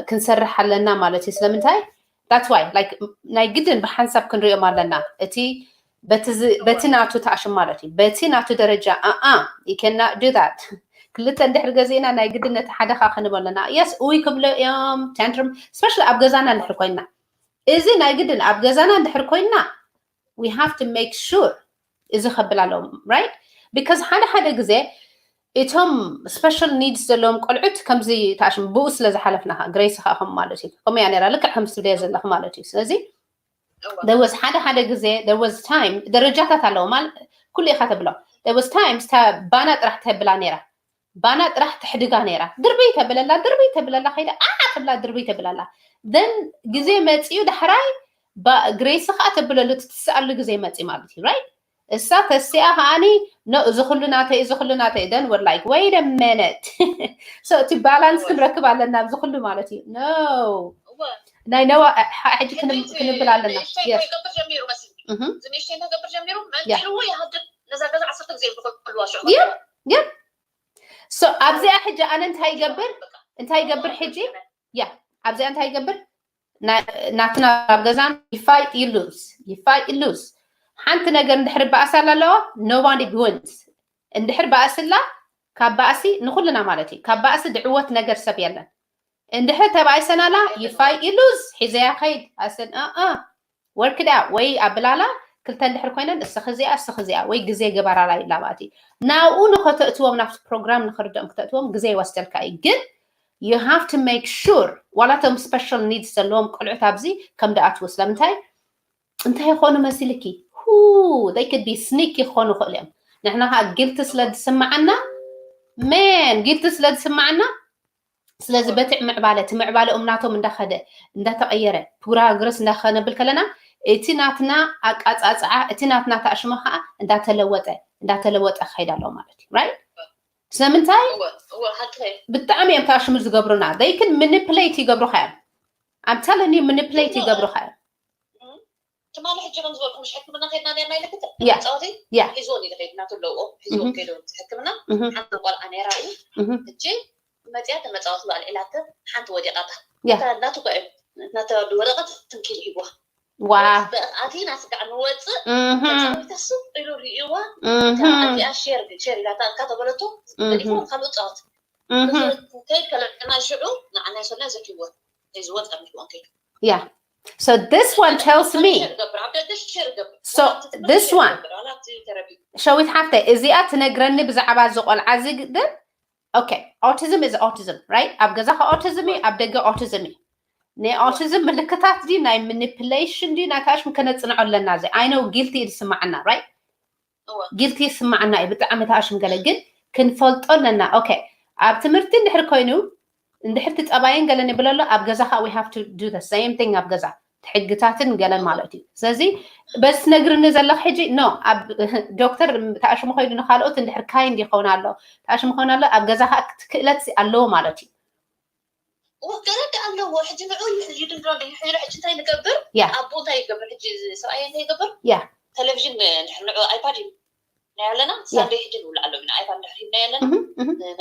ክንሰርሕ ኣለና ማለት እዩ። ስለምንታይ that's why like ናይ ግድን ብሓንሳብ ክንሪኦም ኣለና። እቲ በቲ ናቱ ታሽም ማለት እዩ። በቲ ናቱ ደረጃ ኣኣ you cannot do that። ክልተ እንድሕር ገዚእና ናይ ግድን ነቲ ሓደ ከዓ ክንብ ኣለና። Yes እውይ ክብሎ እዮም tantrum especially ኣብ ገዛና እንድሕር ኮይንና እዚ ናይ ግድን ኣብ ገዛና እንድሕር ኮይንና we have to make sure እዚ ከብል ኣለዎም right because ሓደ ሓደ ግዜ እቶም special needs ዘለዎም ቆልዑት ከምዚ ታሽም ብኡ ስለ ዝሓለፍና grace ከዓ ከም ማለት እዩ ከምኡ እያ ነራ ልክዕ ከም ትብለዮ ዘለኹ ማለት እዩ። ስለዚ there was ሓደ ሓደ ግዜ there was time ደረጃታት ኣለዎ ማለት ኩሉ ኢኻ ተብሎ there was times ባና ጥራሕ ተብላ ነራ ባና ጥራሕ ትሕድጋ ነራ ድርብይ ተብለላ ድርብይ ተብለላ ከይዳ ኣዓ ተብላ ድርብይ ተብለላ then ግዜ መፂኡ ዳሕራይ grace ከዓ ተብለሉ ትትስኣሉ ግዜ መፂ ማለት እዩ right እሳ ተሲኣ ከዓኒ no እዚ ኩሉ ናተይ እዚ ኩሉ ናተይ then we're like wait a minute so እቲ balance ክንረክብ ኣለና ኣብዚ ኩሉ ማለት እዩ no ናይ ነዋ ሕጂ ክንብል ኣለና ገብር ጀሚሩ መሲሉ ንእሽተይ ነገብር ጀሚሩ መንጢልዎ ይሃድም ነዛ ገዛ ዓሰርተ ግዜ ይብሉ ከልዋ ሽዑ yeah yeah so ኣብዚኣ ሕጂ ኣነ እንታይ ይገብር እንታይ ይገብር ሕጂ yeah ኣብዚኣ እንታይ ይገብር ናትና ኣብ ገዛን you fight you lose you fight you lose ሓንቲ ነገር እንድሕር በኣስላ ኣለዋ nobody wins እንድሕር በኣስላ ካብ ባእሲ ንኩልና ማለት እዩ ካብ ባእሲ ድዕወት ነገር ሰብ የለን እንድሕር ተባኢሰናላ you fight you lose ሒዘያ ከይድ ኣስን ኣኣ work it out ወይ ኣብላላ ክልተ እንድሕር ኮይነን እስኺ እዚኣ እስኺ እዚኣ ወይ ግዜ ግበራላ ይላባቲ ናብኡ ንኸተእትዎም ናብቲ ፕሮግራም ንኽርድኦም ክተእትዎም ግዜ ይወስደልካ እዩ ግን you have to make sure ዋላቶም special needs ዘለዎም ቆልዑት ኣብዚ ከም ደኣትዉ ስለምንታይ እንታይ ይኾኑ መሲልኪ who they could be sneaky ክኾኑ ይኽእሉ እዮም ንሕና ከዓ guilty ስለ ዝስምዓና man guilty ስለ ዝስምዓና ስለዚ በቲ ምዕባለ እቲ ምዕባለኦም ናቶም እንዳኸደ እንዳተቐየረ progress እንዳኸነብል ከለና እቲ ናትና ኣቃፃፅዓ እቲ ናትና ታሽሞ ከዓ እንዳተለወጠ እንዳተለወጠ ክኸይድ ኣለዎ ማለት እዩ right ስለምንታይ ብጣዕሚ እዮም ታሽሙ ዝገብሩና they can manipulate ይገብሩካ እዮም I'm telling you manipulate ይገብሩካ እዮም ትማሊ ሕጂ ከም ዝበልኩ ምሽ ሕክምና ከድና ነርና ኢለክት ያ መፃወቲ ያ ሒዝወን ኢለ ከይድ ናቱ ኣለዎ ሒዝወን ከይዶ ሕክምና ሓንቲ ቆልዓ ነይራ እዩ ሕጂ መፅያ ተመፃወቲ ባል ዒላተ ሓንቲ ወዲቓታ ናቱ ኳ እዩ ናተ ወረቐት ትንኪል ሂብዋ ዋ ኣቲና ስጋዕ ንወፅእ ተፃዊታ ስቕ ኢሉ ርእይዋ ኣቲኣ ሼር ሼር ኢላታ እንካ ተበለቶ መሊፎ ካልኡ ፃወት ከይድ ከለና ሽዑ ንዓና ይሰና ዘኪዎ ሒዝወን ፀሚሕወን ከይዱ ያ So this one tells me. So this one. ሸዊት ሓፍተይ እዚኣ ትነግረኒ ብዛዕባ እዚ ቆልዓ እዚ ግን okay autism is autism right ኣብ ገዛኻ autism እዩ ኣብ ደገ autism እዩ ናይ autism ምልክታት ድዩ ናይ manipulation ድዩ ናይ ታሽም ከነፅንዖ ኣለና እዚ I know guilty እዩ ዝስማዓና right guilty ይስማዓና እዩ ብጣዕሚ ታሽም ገለ ግን ክንፈልጦ ኣለና okay ኣብ ትምህርቲ እንድሕር ኮይኑ እንድሕር ትፀባይን ገለን ይብል ኣሎ ኣብ ገዛ ከዓ we have to do the same thing ኣብ ገዛ ሕግታትን ገለን ማለት እዩ ስለዚ በዚ ትነግርኒ ዘለኽ ሕጂ no ኣብ ዶክተር ተኣሽሙ ከይዱ ንካልኦት እንድሕር kind ይኸውን ኣሎ ተኣሽሙ ከውን ኣሎ ኣብ ገዛ ከዓ ክእለት ኣለዎ ማለት እዩ ገረድ ኣለዎ ሕጂ ንዑ ይድንድሮ ይሕይሉ ሕጂ እንታይ ንገብር ኣቦ እንታይ ይገብር ሕጂ ሰብኣየ እንታይ ይገብር ቴሌቪዥን ንዑ ኣይፓድ እዩ ናይ ኣለና ሳንደይ ሕጂ ንውል ኣሎ ኢና ኣይፋ ንድሕሪ ናይ ኣለና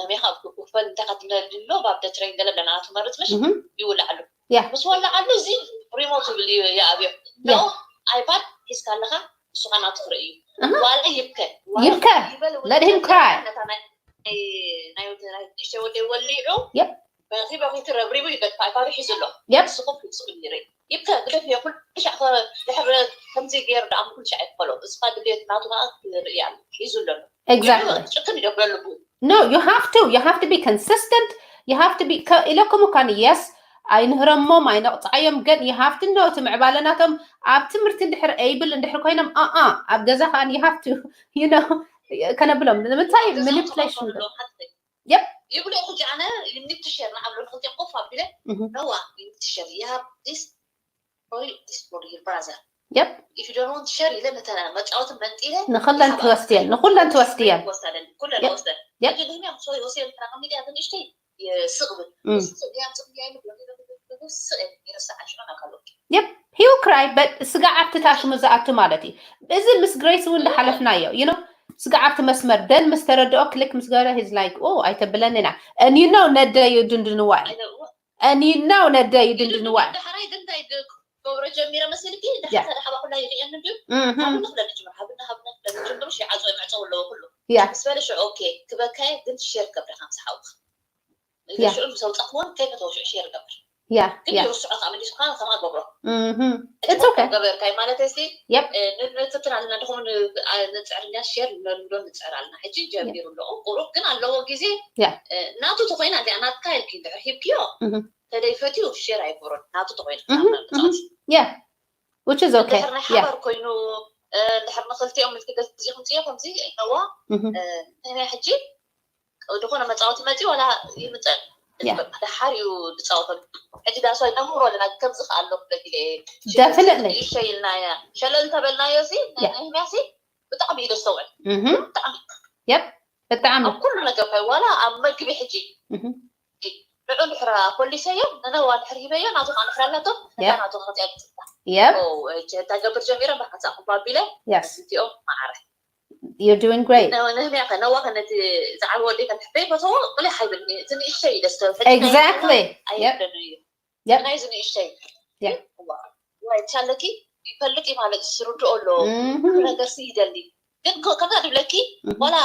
ነሜኻ ክፈል እንታይ ካትነድሎ ባብ ደትረይ ገለ ኣለና ትመርፅ ምሽ ይውል ኣሎ ምስ ወላ ኣሎ እዚ ሪሞት ይብል ይኣብዮ ኣይፓድ ሒዝካ ኣለኻ ንሱኻ ናቱ ክርኢ እዩ ዋላ ይብከ ይብከ let him cry ናይ ወደይ ወሊዑ በኺ በኺ ትረብሪቡ ይገድፋ ኣይፋ ሒዙ ኣሎ ንስኹም ሒዝኩም ይርኢ ይብከ ግደፍ እየ ኩሉ ሻዕ ድሕር ከምዚ ገይሩ ደኣ ኩሉ ሻዕ ይክፈሎ እስኻ ድሌት ናቱ ከዓ ክርኢ ኣሎ ሒዙ ኣሎ Exactly. ጭክን ይደብረሉ No, you have to. You have to be consistent. You have to be ኢለኩም እኳ yes ኣይንህረሞም ኣይነቕፃዓዮም ግን you have to know እቲ ምዕባለ ናቶም ኣብ ትምህርቲ እንድሕር able እንድሕር ኮይኖም ኣኣ ኣብ ገዛ ከዓ you have to you know ከነብሎም ንምንታይ? Manipulation። Yep። ይብሉ ሕጂ ኣነ you need to share ንዓብሎ ንክልቲኦም ኮፍ ኣቢለ ነዋ you need to share you have this for you this for your brother Yep። If you don't want to share ኢለ ነተ መጫወትን መንጢለ ንኩለን ትወስድየን ንኩለን ትወስድየን ወሰደን ኩለን ወስደን ሕጂ ንህምያ ምስ ወስደን ተራኸሚድያ ትንእሽተይ ይስቕብል ስቕያ ጽምያ ይስቕ ይርስዓ ሽዑ ናብ ካልኦት Yep። He will cry but ስጋዕ ኣብቲ ታሽሙ ዝኣቱ ማለት እዩ። እዚ ምስ ግሬስ እውን ዝሓለፍናዮ you know ስጋዕ ኣብቲ መስመር ደን ምስ ተረድኦ ክሊክ ምስ ገበረ he's like oh ኣይተብለንና and you know ነደ you didn't know why and you know ነደ you didn't know why ዳሕራይ ግን እንታይ ክገብሮ ጀሚረ መሲልኪ ዳሕታ ዳሓባ ኩላ ይርእየኒ ድዩ Mhm። ሃብና ክለኒ ጅምር ሃብና ሃብና ክለኒ ጅምር ሽዓጾ መዕጾ ኣለዎ ኩሉ Yeah። ምስ በለ ሽዑ ኦኬ ክበካየ ግን ሸር ገብረ ከም ዝሓውክ Yeah። ሽዑ ምስ ኣውጻእክዎን ከይፈተዎ ሽዑ ሸር ገብር Yeah. ግን Yeah። ይርስዑ ካብ መሊስካ ከማ ገብሮ Mhm። It's okay። ገበርካይ ማለት እዚ Yep። ንትትና ኣለና ድኹም ንጽዕርኛ ሸር ንብሎ ንጽዕር ኣለና ሕጂ ጀሚሩ ኣለዎ ቁሩብ ግን ኣለዎ ግዜ Yeah። ናቱ ተኮይና እዚኣ ናትካ ኢልኪ እንድሕር ሂብክዮ Mhm። ተደይፈትዩ ሸር ኣይገብሮን ናቱ ተኮይና Mhm። Mhm። Yeah። Which is okay. እንድሕር ናይ Yeah። ሓባር ኮይኑ እንድሕር ንክልቲኦም ኢልኪ ገዚእኩም ጽዮ ከምዚ ነዋ Mhm። ናይ ሕጂ ዝኾነ መጻወቲ መጺ ዋላ ይምጸእ Yeah። ድሓር እዩ ዝጻወተሉ ሕጂ that's why ነምህሮ ኣለና ከምዚ ከኣ ኣሎ ክብለኪ ኢለ Definitely። እሸ ኢልናያ ሸለል ተበልናዮ ሲ ናይ Yeah። ነህምያ ሲ ብጣዕሚ እዩ ዘስተውዕል Mhm። ብጣዕሚ Yep። ብጣዕሚ ኣብ ኩሉ ነገር ከ ዋላ ኣብ መግቢ ሕጂ Mhm። ንዑ ድሕራ ኮሊሰዮ ንነዋ ድሕር ሂበዮ ናቱ ከዓ ድሕር ኣለቶ Yeah። ናቱ ክፅያ ግፅታ Yep። እንታይ ገብር ጀሚረ ብሓንሳእ ክባቢለ Yes። እዚኦም ማዕረ You're doing great። ነህምያ ከ ነዋ ከነቲ ዝዓብ ወዲ ከንሕበይ ፈተዎ ብለ ሓይብል እቲ ንእሽተይ እዩ ደስ ትብል ሕጂ ናይ Exactly። Yep። ኣይብለን እዩ Yep። ናይዚ ንእሽተይ Yeah። ዋይ ቻለኪ ይፈልጥ እዩ ማለት ዝስርድኦ ኣሎ Mhm። ነገር ሲ ይደሊ ግን ከ- ከምዛ ድብለኪ Mhm። ዋላ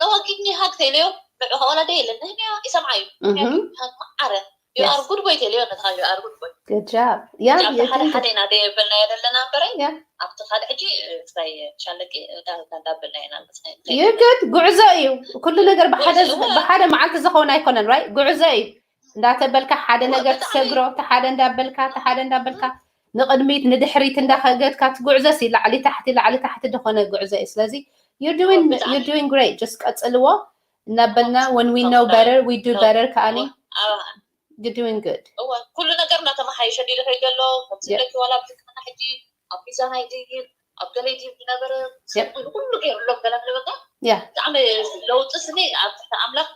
ነዋ give me hug ተይለዮ ንዑ ከዋላ ደ የለን ነህምያ ይሰምዓ እዩ Mhm። ማዓረ you Yes። are good boy ተይለዮ ነታ you are good boy Good job. Yeah, ኣብቲ you're ሓደ doing ሓደ good. ኢና ደየበልና የደለና እምበረ Yeah። ኣብቲ ካልእ ሕጂ እንታይ ቻለቂ እንዳበልና ኢና You're good. ጉዕዞ እዩ። ኩሉ ነገር ብሓደ ጉዕዞ፣ እወ። ብሓደ መዓልቲ ዝኸውን ኣይኮነን፣ right? ጉዕዞ እዩ። እንዳተበልካ ሓደ እወ፣ ነገር ብጣዕሚ። ትሰግሮ፣ እቲ ሓደ እንዳበልካ፣ እቲ ሓደ እንዳበልካ ንቕድሚት ንድሕሪት እንዳኸገድካ እቲ ጉዕዞ ሲ ላዕሊ ታሕቲ ላዕሊ ታሕቲ ዝኾነ ጉዕዞ እዩ። ስለዚ you're doing እወ፣ ብጣዕሚ። you're doing great. Just ቀጽልዎ እናበልና when we know እወ፣ better we do እወ፣ better ከኣኒ እወ፣ እወ። You're doing good. እወ ኩሉ ነገር እናተመሓየሸ ዲሉ ከይድ ዘሎ ከምዚ Yeah. ለኪ ዋላ ብልክና ሕጂ ኣብ ሚዛን ኣይድይብ ኣብ ገለ ድይብ ዝነበረ Yep. ኩሉ ገይሩሎም ገለ ምለበካ Yeah. ብጣዕሚ ለውጢ ስኒ ኣብ ትሕቲ ኣምላኽ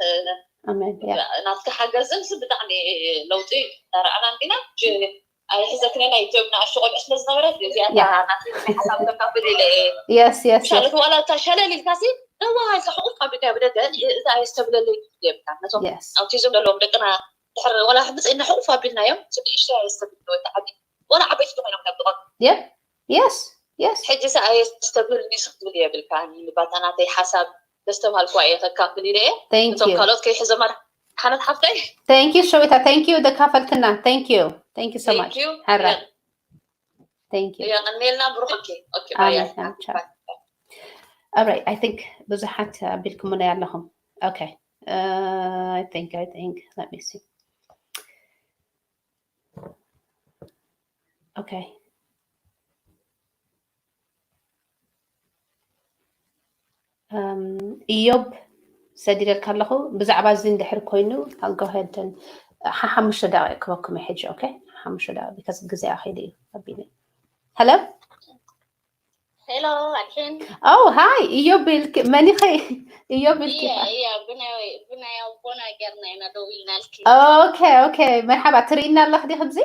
ኣሜን። Yeah. ናትካ ሓገዝን ስ ብጣዕሚ ለውጢ እናረኣና እንዲና ኣይሕዘክነ ናይ ኢትዮጵያ ኣሽቆልዑ ስለ ዝነበረት እዚኣታ Yeah. ናት ሓሳብ ከካፍል ኢለ Yes, yes, yes. ሻለት ዋላ እታ ሸለል ኢልካ ሲ ነዋ ኢልካ ሕቁፍ ኣቢልካ ብደገ እዛ ኣየስተብለለይ የብልካ ነቶም Yes. ኣውቲዝም ዘለዎም ደቅና ድሕር ዋላ ብፅእና ሕቁፍ ኣቢልናዮም ስብእሽተ ኣየስተብልለ ወይ ዓቢ ዋላ ዓበይቲ ዝኾይኖም ከብልቆም Yep. Yes. Yes. ሕጂ ሲ ኣየስተብልኒ ክትብል የብልካ ባታ ናተይ ሓሳብ ዘስተብሃልኩዋ እየ ከካፍል ኢለ እየ Thank እቶም you. ካልኦት ከይሕዞማ ሓነት ሓፍተይ Thank you ሸዊታ። Thank you ደካፈልክና። Thank you. Thank you so much. Thank you. ሕረ Thank you. የቀንየልና ብሩክ ኦኬ ኦኬ ኣሜን። ባይ Ciao. All right. I think ብዙሓት ኣቢልኩምና ኣለኹም። Okay. Uh, I think I think let me see. Okay. Um, ኢዮብ ሰዲደልካ ኣለኹ ብዛዕባ እዚ እንድሕር ኮይኑ I'll go ahead and ሓሓሙሽተ ደቂቕ ክበኩም ሕጂ okay ሓሓሙሽተ ደቂቕ because ግዜ ኣኺሉ እዩ ኣቢኒ Hello. Hello ኣድሒን Oh, hi. ኢዮብ ኢልክ መን ኢኺ? ኢዮብ ኢልክ እያ እያ ብናይ ብናይ ኣቦና ጌርና ኢና ደው ኢልናልኪ Okay, okay. መርሓባ ትርኢና ኣለኽ ዲኺ ኣብዚ?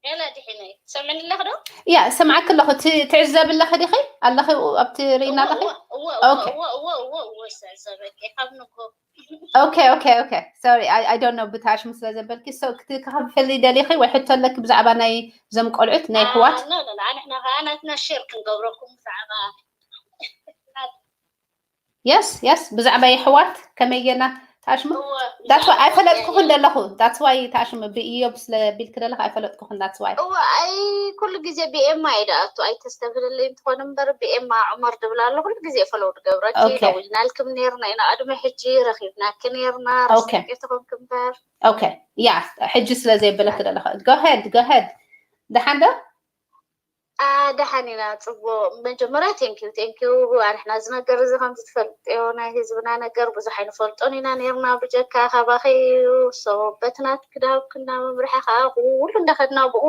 ገለ ድሒነይ ትሰምዕኒ ኣለኽ ዶ ያ ሰምዓክ ኣለኹ። ት- ትዕዘብ ኣለኺ ዲኺ? ኣለኺ ኣብቲ ርኢና ኣለኺ? እወ እወ ኦኬ። እወ እወ እወ እወ ሰሰበቂ ካብ ንጎ Okay, okay, okay. Sorry, I, I don't know ብታሽሙ ስለ ዘበልኪ so ክትከፍሊ ደሊኺ ወይ ሕቶ ኣለኪ ብዛዕባ ናይ ዘም ቆልዑት ናይ ኣሕዋት? ኖ ኖ ኣንሕና ከዓ ናትና ሼር ክንገብረኩም ብዛዕባ Yes, yes. ብዛዕባ የሕዋት ከመይ ጌርና ታሽሙ? እወ That's why ኣይፈለጥኩኽን ደለኹ። That's why ታሽሙ ብኢዮብ ስለ ቢልክ ደለኹ ኣይፈለጥኩኽን። That's why. እወ ኣይ ኩሉ ግዜ ብኤማ እየ ደኣቱ ኣይተስተብህልለይ እንትኾን እምበር ብኤማ ዑመር ድብል ኣሎ ኩሉ ግዜ ፈለው ድገብረኪ Okay. ደዊልናልክም ነርና ኢና ቅድሚ ሕጂ ረኺብናኪ ነርና Okay. ረስናኪ ተኾንክ እምበር Okay. Yeah. ሕጂ ስለ ዘየበለክ ደለኹ። Go ahead, go ahead. ደሓን ዶ? ደሓን ኢና። ፅቡቅ። መጀመርያ ቴንኪዩ ቴንኪዩ። ኣንሕና እዚ ነገር እዚ ከምዚ ትፈልጥዮ ናይ ህዝብና ነገር ብዙሕ ኣይንፈልጦን ኢና ነርና ብጀካ ካባኺ። ሰበትናት ክዳውክና መምርሒ ከዓ ኩሉ እንዳኸድና ብኡ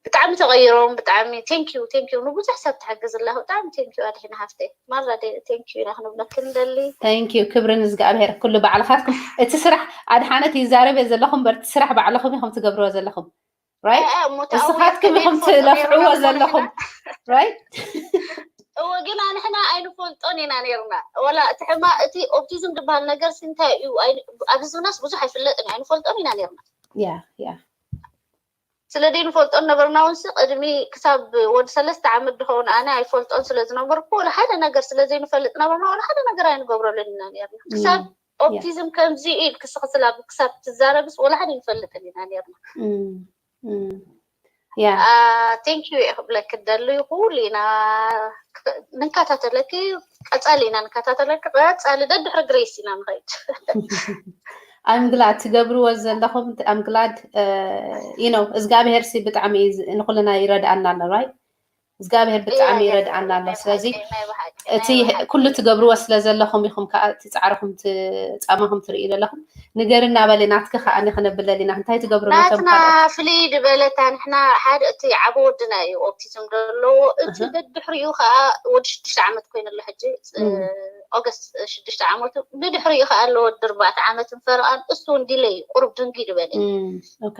ብጣዕሚ ተቐይሮም። ብጣዕሚ ቴንኪዩ ቴንኪዩ። ንብዙሕ ሰብ ትሕግዝ ኣለኹ። ብጣዕሚ ቴንኪዩ ኣድሒና ሃፍተይ። ማራ ቴንኪዩ ኢና ክንብለኪ ንደሊ። ቴንኪዩ። ክብሪ ንእዝጋብሔር። ኩሉ ባዕልኻትኩም እቲ ስራሕ ኣድሓነት ይዛረብ እየ ዘለኹም እምበር እቲ ስራሕ ባዕልኹም ኢኹም ትገብርዎ ዘለኹም። ራይት? እስኻትኩም ኢኹም ትለፍዕዎ ዘለኹም። ራይት? እወ፣ ግን ኣንሕና ኣይንፈልጦን ኢና ነርና። ወላ እቲ ሕማ እቲ ኦቲዝም ዝበሃል ነገር እንታይ እዩ ኣብ ህዝብናስ ብዙሕ ኣይፍለጥን እዩ። ኣይንፈልጦን ኢና ነርና። ያ ያ። ስለ ዘይንፈልጦን ነበርና እውን ቅድሚ ክሳብ ወዲ ሰለስተ ዓመት ድኸውን ኣነ ኣይፈልጦን ስለ ዝነበርኩ ወላ ሓደ ነገር ስለ ዘይንፈልጥ ነበርና ወላ ሓደ ነገር ኣይንገብረሉን ኢና ነርና። ክሳብ ኦቲዝም ከምዚ ኢል ክስኽስላ ክሳብ ትዛረብስ ወላ ሓደ ይፈልጥን ኢና ነርና። ያ ቴንኪዩ እየ ክብለኪ ደሉ። ኩሉ ኢና ንከታተለኪ። ቀፃሊ ኢና ንከታተለኪ። ቀፃሊ ደድሕሪ ግሬስ ኢና ንኸይድ። I'm glad ትገብርዎ ዘለኹም። I'm glad you know እዝጋብሔር ሲ ብጣዕሚ ንኩልና ይረድኣና ኣሎ። ራይት? እዝጋብሔር ብጣዕሚ ይረድኣና ኣሎ። ስለዚ እቲ ኩሉ ትገብርዎ ስለ ዘለኹም ኢኹም ከዓ እቲ ፃዕርኹም ፃማኹም ትርእዩ ዘለኹም። ንገርና በሊ ናትኪ ከዓ ንክነብለል ኢና። እንታይ ትገብሩ ነቶም ናትና ፍልይ ዝበለታ ንሕና ሓደ እቲ ዓብ ወድና እዩ ኦቲዝም ዘለዎ። እቲ ደድሕሪኡ ከዓ ወዲ ሽዱሽተ ዓመት ኮይኑ ኣሎ ሕጂ ኦገስት ሽዱሽተ ዓመቱ። ብድሕሪኡ ከዓ ኣሎ ወዲ ኣርባዕተ ዓመትን ፈረቓን። እሱ እውን ዲለይ እዩ ቁሩብ ድንጊ ዝበለ እዩ።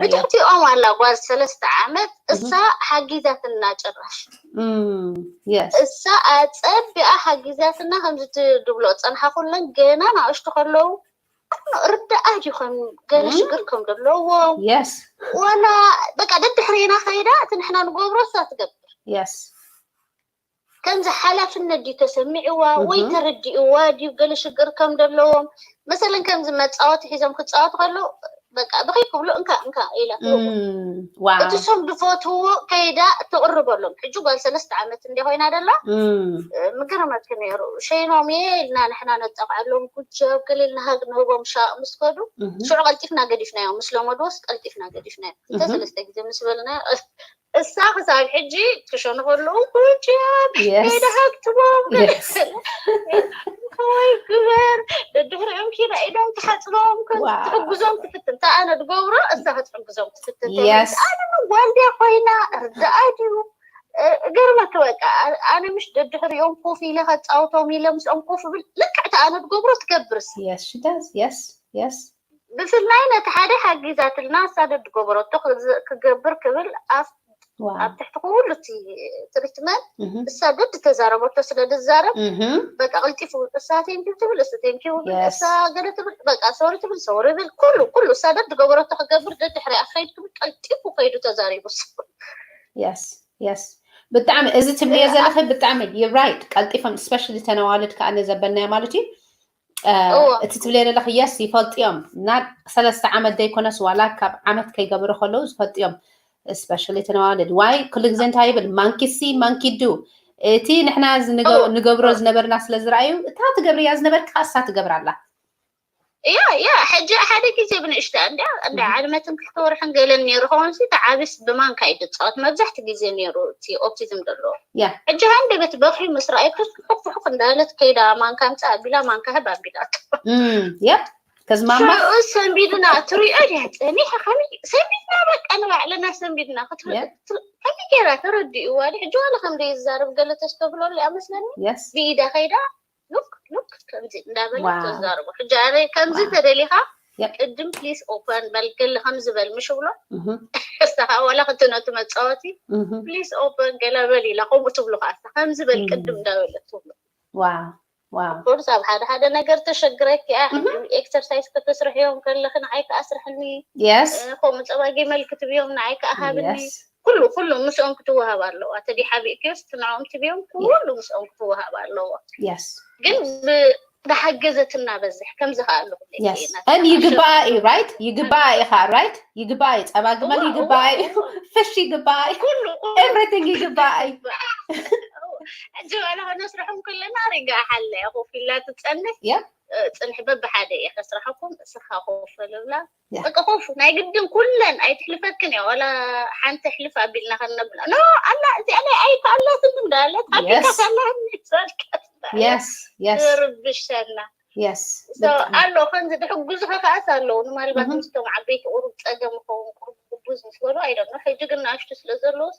ብትሕቲኦም ኣላ ጓል ሰለስተ ዓመት እሳ ሓጊዛትና ጭራሽ እሳ ኣፀቢኣ ሓጊዛትና ከምዚ ትድብሎ ፀንሓ ኩለን ገና ናእሽቱ ከለዉ ርዳኣ ድዩ ከም ገለ ሽግር ከም ዘለዎም የስ ዋላ በቃ ደድሕሬና ከይዳ እቲ ንሕና ንገብሮ እሳ ትገብር የስ ከምዚ ሓላፍነት ድዩ ተሰሚዕዋ ወይ ተረዲእዋ ድዩ ገለ ሽግር ከም ዘለዎም መሰለን ከምዚ መፃወቲ ሒዞም ክፃወቱ ከለዉ በቃ ብኸይ ክብሎ እንካ እንካ ኢላ ትህቦ እቲ ሶም ዝፈትዎ ከይዳ ትቕርበሎም ሕጂ ጓል ሰለስተ ዓመት እንደ ኮይና ደላ ምገረመትኪ ነይሩ ሸይኖም እየ ኢልና ንሕና ነጠቕዐሎም ጉጃብ ገለ ኢልና ሃግ ንህቦም ሻቕ ምስ ከዱ ሽዑ ቀልጢፍና ገዲፍናዮም ምስ ለመድዎስ ቀልጢፍና ገዲፍናዮም እንተ ሰለስተ ግዜ ምስ በልና እሳ ክሳብ ሕጂ ክሸኑ ከለዉ ጉጃብ ከይዳ ሃግ ትቦም ወይ ግበር ደድሕሪኦም ኪዳ ኢዶም ትሓፅቦም ትሕግዞም ትፍትን እታ ኣነ ዝገብሮ እሳ ክትሕግዞም ትፍትን ኣነ ጓልድያ ኮይና ርዳኣ ድዩ ገርመኪ በቃ ኣነ ምሽ ደድሕሪኦም ኮፍ ኢለ ከፃውቶም ኢለ ምስኦም ኮፍ ብል ልክዕቲ ኣነ ዝገብሮ ትገብርስ yes she does yes yes ብፍላይ ነቲ ሓደ ሓጊዛትልና እሳ ደድገበረቶ ክገብር ክብል ኣብ ኣብ ትሕቲ ኩሉ እቲ ትሪትመንት እሳ ደድ ተዛረበቶ ስለ ድዛረብ በቃ ቀልጢፉ እሳ ቴንኪው ትብል እሱ ቴንኪው ብል እሳ ገለ ትብል በቃ ሶሪ ትብል ሶሪ ብል ኩሉ ኩሉ እሳ ደድ ገበረቶ ክገብር ደድሕሪኣ ክኸይድ ክብል ቀልጢፉ ከይዱ ተዛሪቡ እሱ yes yes ብጣዕሚ እዚ ትብልዮ ዘለኺ ብጣዕሚ you right ቀልጢፎም especially ተነዋልድ ከዓ ዘበልናዮ ማለት እዩ እቲ ትብልዮ ዘለኺ yes ይፈልጥዮም እና ሰለስተ ዓመት ዘይኮነስ ዋላ ካብ ዓመት ከይገበሩ ከለዉ ዝፈልጥዮም especially ተነዋልድ ዋይ ኩሉ ግዜ እንታይ ይብል monkey see monkey do እቲ ንሕና ንገብሮ ዝነበርና ስለ ዝረኣዩ እታ ትገብርያ ዝነበርካ እሳ ትገብር ኣላ ያ ያ ሕጂ ሓደ ግዜ ብንእሽታ እንዳ እንዳ ዓልመትን ክልተ ወርሕን ገለን ነይሩ ከውን ሲ ተዓብስ ብማንካ እዩ ዝፃወት መብዛሕቲ ግዜ ነይሩ እቲ ኦቲዝም ዘለዎ ሕጂ ሃንደበት በኺ ምስ ረኣየክስ ሕኩሕኩ እንዳለት ከይዳ ማንካ ምፃ ኣቢላ ማንካ ህብ ኣቢላቶ ያ ከዝማማ ሰንቢድና ትሪኦ ድያ ፀኒሐ ከመይ ሰንቢድና በቃ ንባዕልና ሰንቢድና ክትብል ከመይ ገይራ ተረዲእዋ ድሕጂ ዋላ ከም ዘይዛረብ ገለ ተስተብለሉ እያ መስለኒ ብኢዳ ከይዳ ሉክ ሉክ ከምዚ እንዳበለ ተዛርቦ ሕጂ ኣነ ከምዚ ተደሊኻ ቅድም ፕሊስ ኦፐን በል ገለ ከምዚ በል ምሽ ብሎ እስኻ ዋላ ክትነቱ መፃወቲ ፕሊስ ኦፐን ገለ በል ኢላ ከምኡ ትብሉ ከዓ እስኻ ከምዚ በል ቅድም እንዳበለት ትብሉ ኮርስ ኣብ ሓደ ሓደ ነገር ተሸግረኪ እያ ኤክሰርሳይዝ ከተስርሕዮም ከለኺ ንዓይ ከዓ ኣስርሕኒ ከምኡ ፀባ ጌመል ክትብዮም ንዓይ ከዓ ሃብኒ ኩሉ ኩሉ ምስኦም ክትወሃብ ኣለዋ ተዲ ሓቢእክዮስ ትንዖም ትብዮም ኩሉ ምስኦም ክትወሃብ ኣለዋ ግን ብሓገዘትና በዝሕ ከምዚ ከዓ ኣለኹ ን ይግባኣ እዩ right ይግባኣ እዩ ከዓ right ይግባኣ እዩ ፀባ ግመል ይግባኣ እዩ ፍሽ ይግባኣ እዩ everything ይግባኣ እዩ ሕጂ ዋላ ከነስርሖም ከለና ሪጋ ሓለ ኮፍ ኢላ ትፀንሕ ጽንሒ በብሓደ እየ ከስርሐኩም፣ እስኻ ኮፍ ልብላ። በቃ ኮፍ፣ ናይ ግድን ኩለን ኣይትሕልፈክን እያ። ዋላ ሓንቲ ሕልፍ ኣቢልና ከነብላ፣ ኖ፣ ኣላ፣ እዚኣ ናይ ኣይካ ኣላ፣ ስም እንዳለት፣ ኣቢልካ ሳላ፣ yes yes ትርብሸና። yes ኣሎ ከምዚ ድሕጉዝኻ ከኣስ ኣለዉ። ንማልባት ምስቶም ዓበይቲ ቁሩብ ጸገም ይኸውን፣ ቁሩብ ግቡዝ ምስ በሉ ኣይደም ነው። ሕጂ ግን ንኣሽቱ ስለ ዘለዉ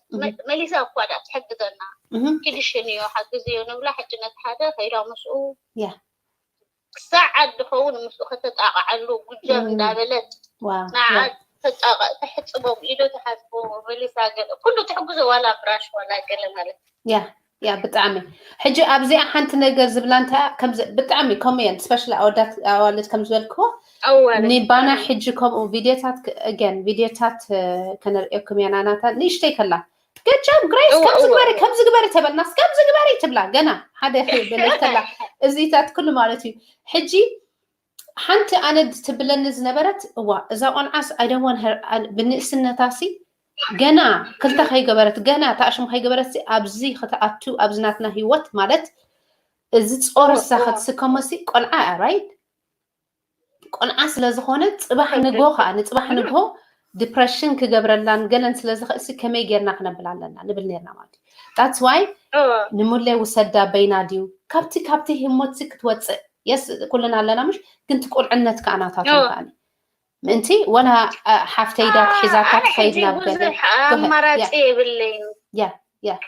መሊሳ እኳ ዳ ትሕግዘና። ኪድሽን እዮ፣ ሓግዝዮ ንብላ። ሕጂ ነቲ ሓደ ከይዳ ምስኡ ክሳዕ ዓዲ ኸውን ምስኡ ከተጣቕዓሉ ጉጀር እንዳበለት ንዓ ተጣቕ-፣ ተሕጽቦም፣ ኢዶ ተሓጽቦ፣ መሊሳ ገለ ኩሉ ትሕግዞ፣ ዋላ ብራሽ ዋላ ገለ ማለት። ያ ያ ብጣዕሚ። ሕጂ ኣብዚኣ ሓንቲ ነገር ዝብላ እንታይ ከምዚ ብጣዕሚ ከምኡ እየን፣ ስፔሻሊ ኣወዳት ኣዋልድ ከም ዝበልክዎ ኣዋልድ። ንባና ሕጂ ከምኡ ቪድዮታት ክ-፣ again ቪድዮታት እ፣ ከነርእየኩም ኢና ናታ ንእሽተይ ከላ good job Grace እወ፣ ከምዚ እወ፣ ግበሪ እወ። ከምዚ ግበሪ ተበልናስ ከምዚ ግበሪ ትብላ ገና ሓደ በለች ከላ እዚታት ኩሉ ማለት እዩ። ሕጂ ሓንቲ ኣነ ትብለኒ ዝነበረት እዋ እዛ ቆልዓስ I don't want her ብንእስነታሲ ገና ክልተ ከይገበረት ገና ታሽሙ ከይገበረት ኣብዚ ክትኣቱ ኣብዚ ናትና ህይወት ማለት እዚ ጾርሳ ክትስከሞሲ ቆልዓ እያ right? ቆልዓ ስለ ዝኾነ ጽባሕ ንግሆ ከዓ ንጽባሕ ንግሆ ዲፕረሽን ክገብረላን ገለን ስለ ዝኽእልሲ ከመይ ጌርና ክነብል ኣለና ንብል ኔርና ማለት እዩ። That's why ንሙሌ ውሰዳ በይና ድዩ ካብቲ ካብቲ ህሞትሲ ክትወፅእ የስ ኩልና ኣለና ምሽ ግን ትቁልዕነት ከዓ ናታቶም ከዓኒ ምእንቲ ወላ ሓፍተይ ዳ ትሒዛካ ትኸይድ ናብ ገለ ኣማራፂ የብለይን ያ ያ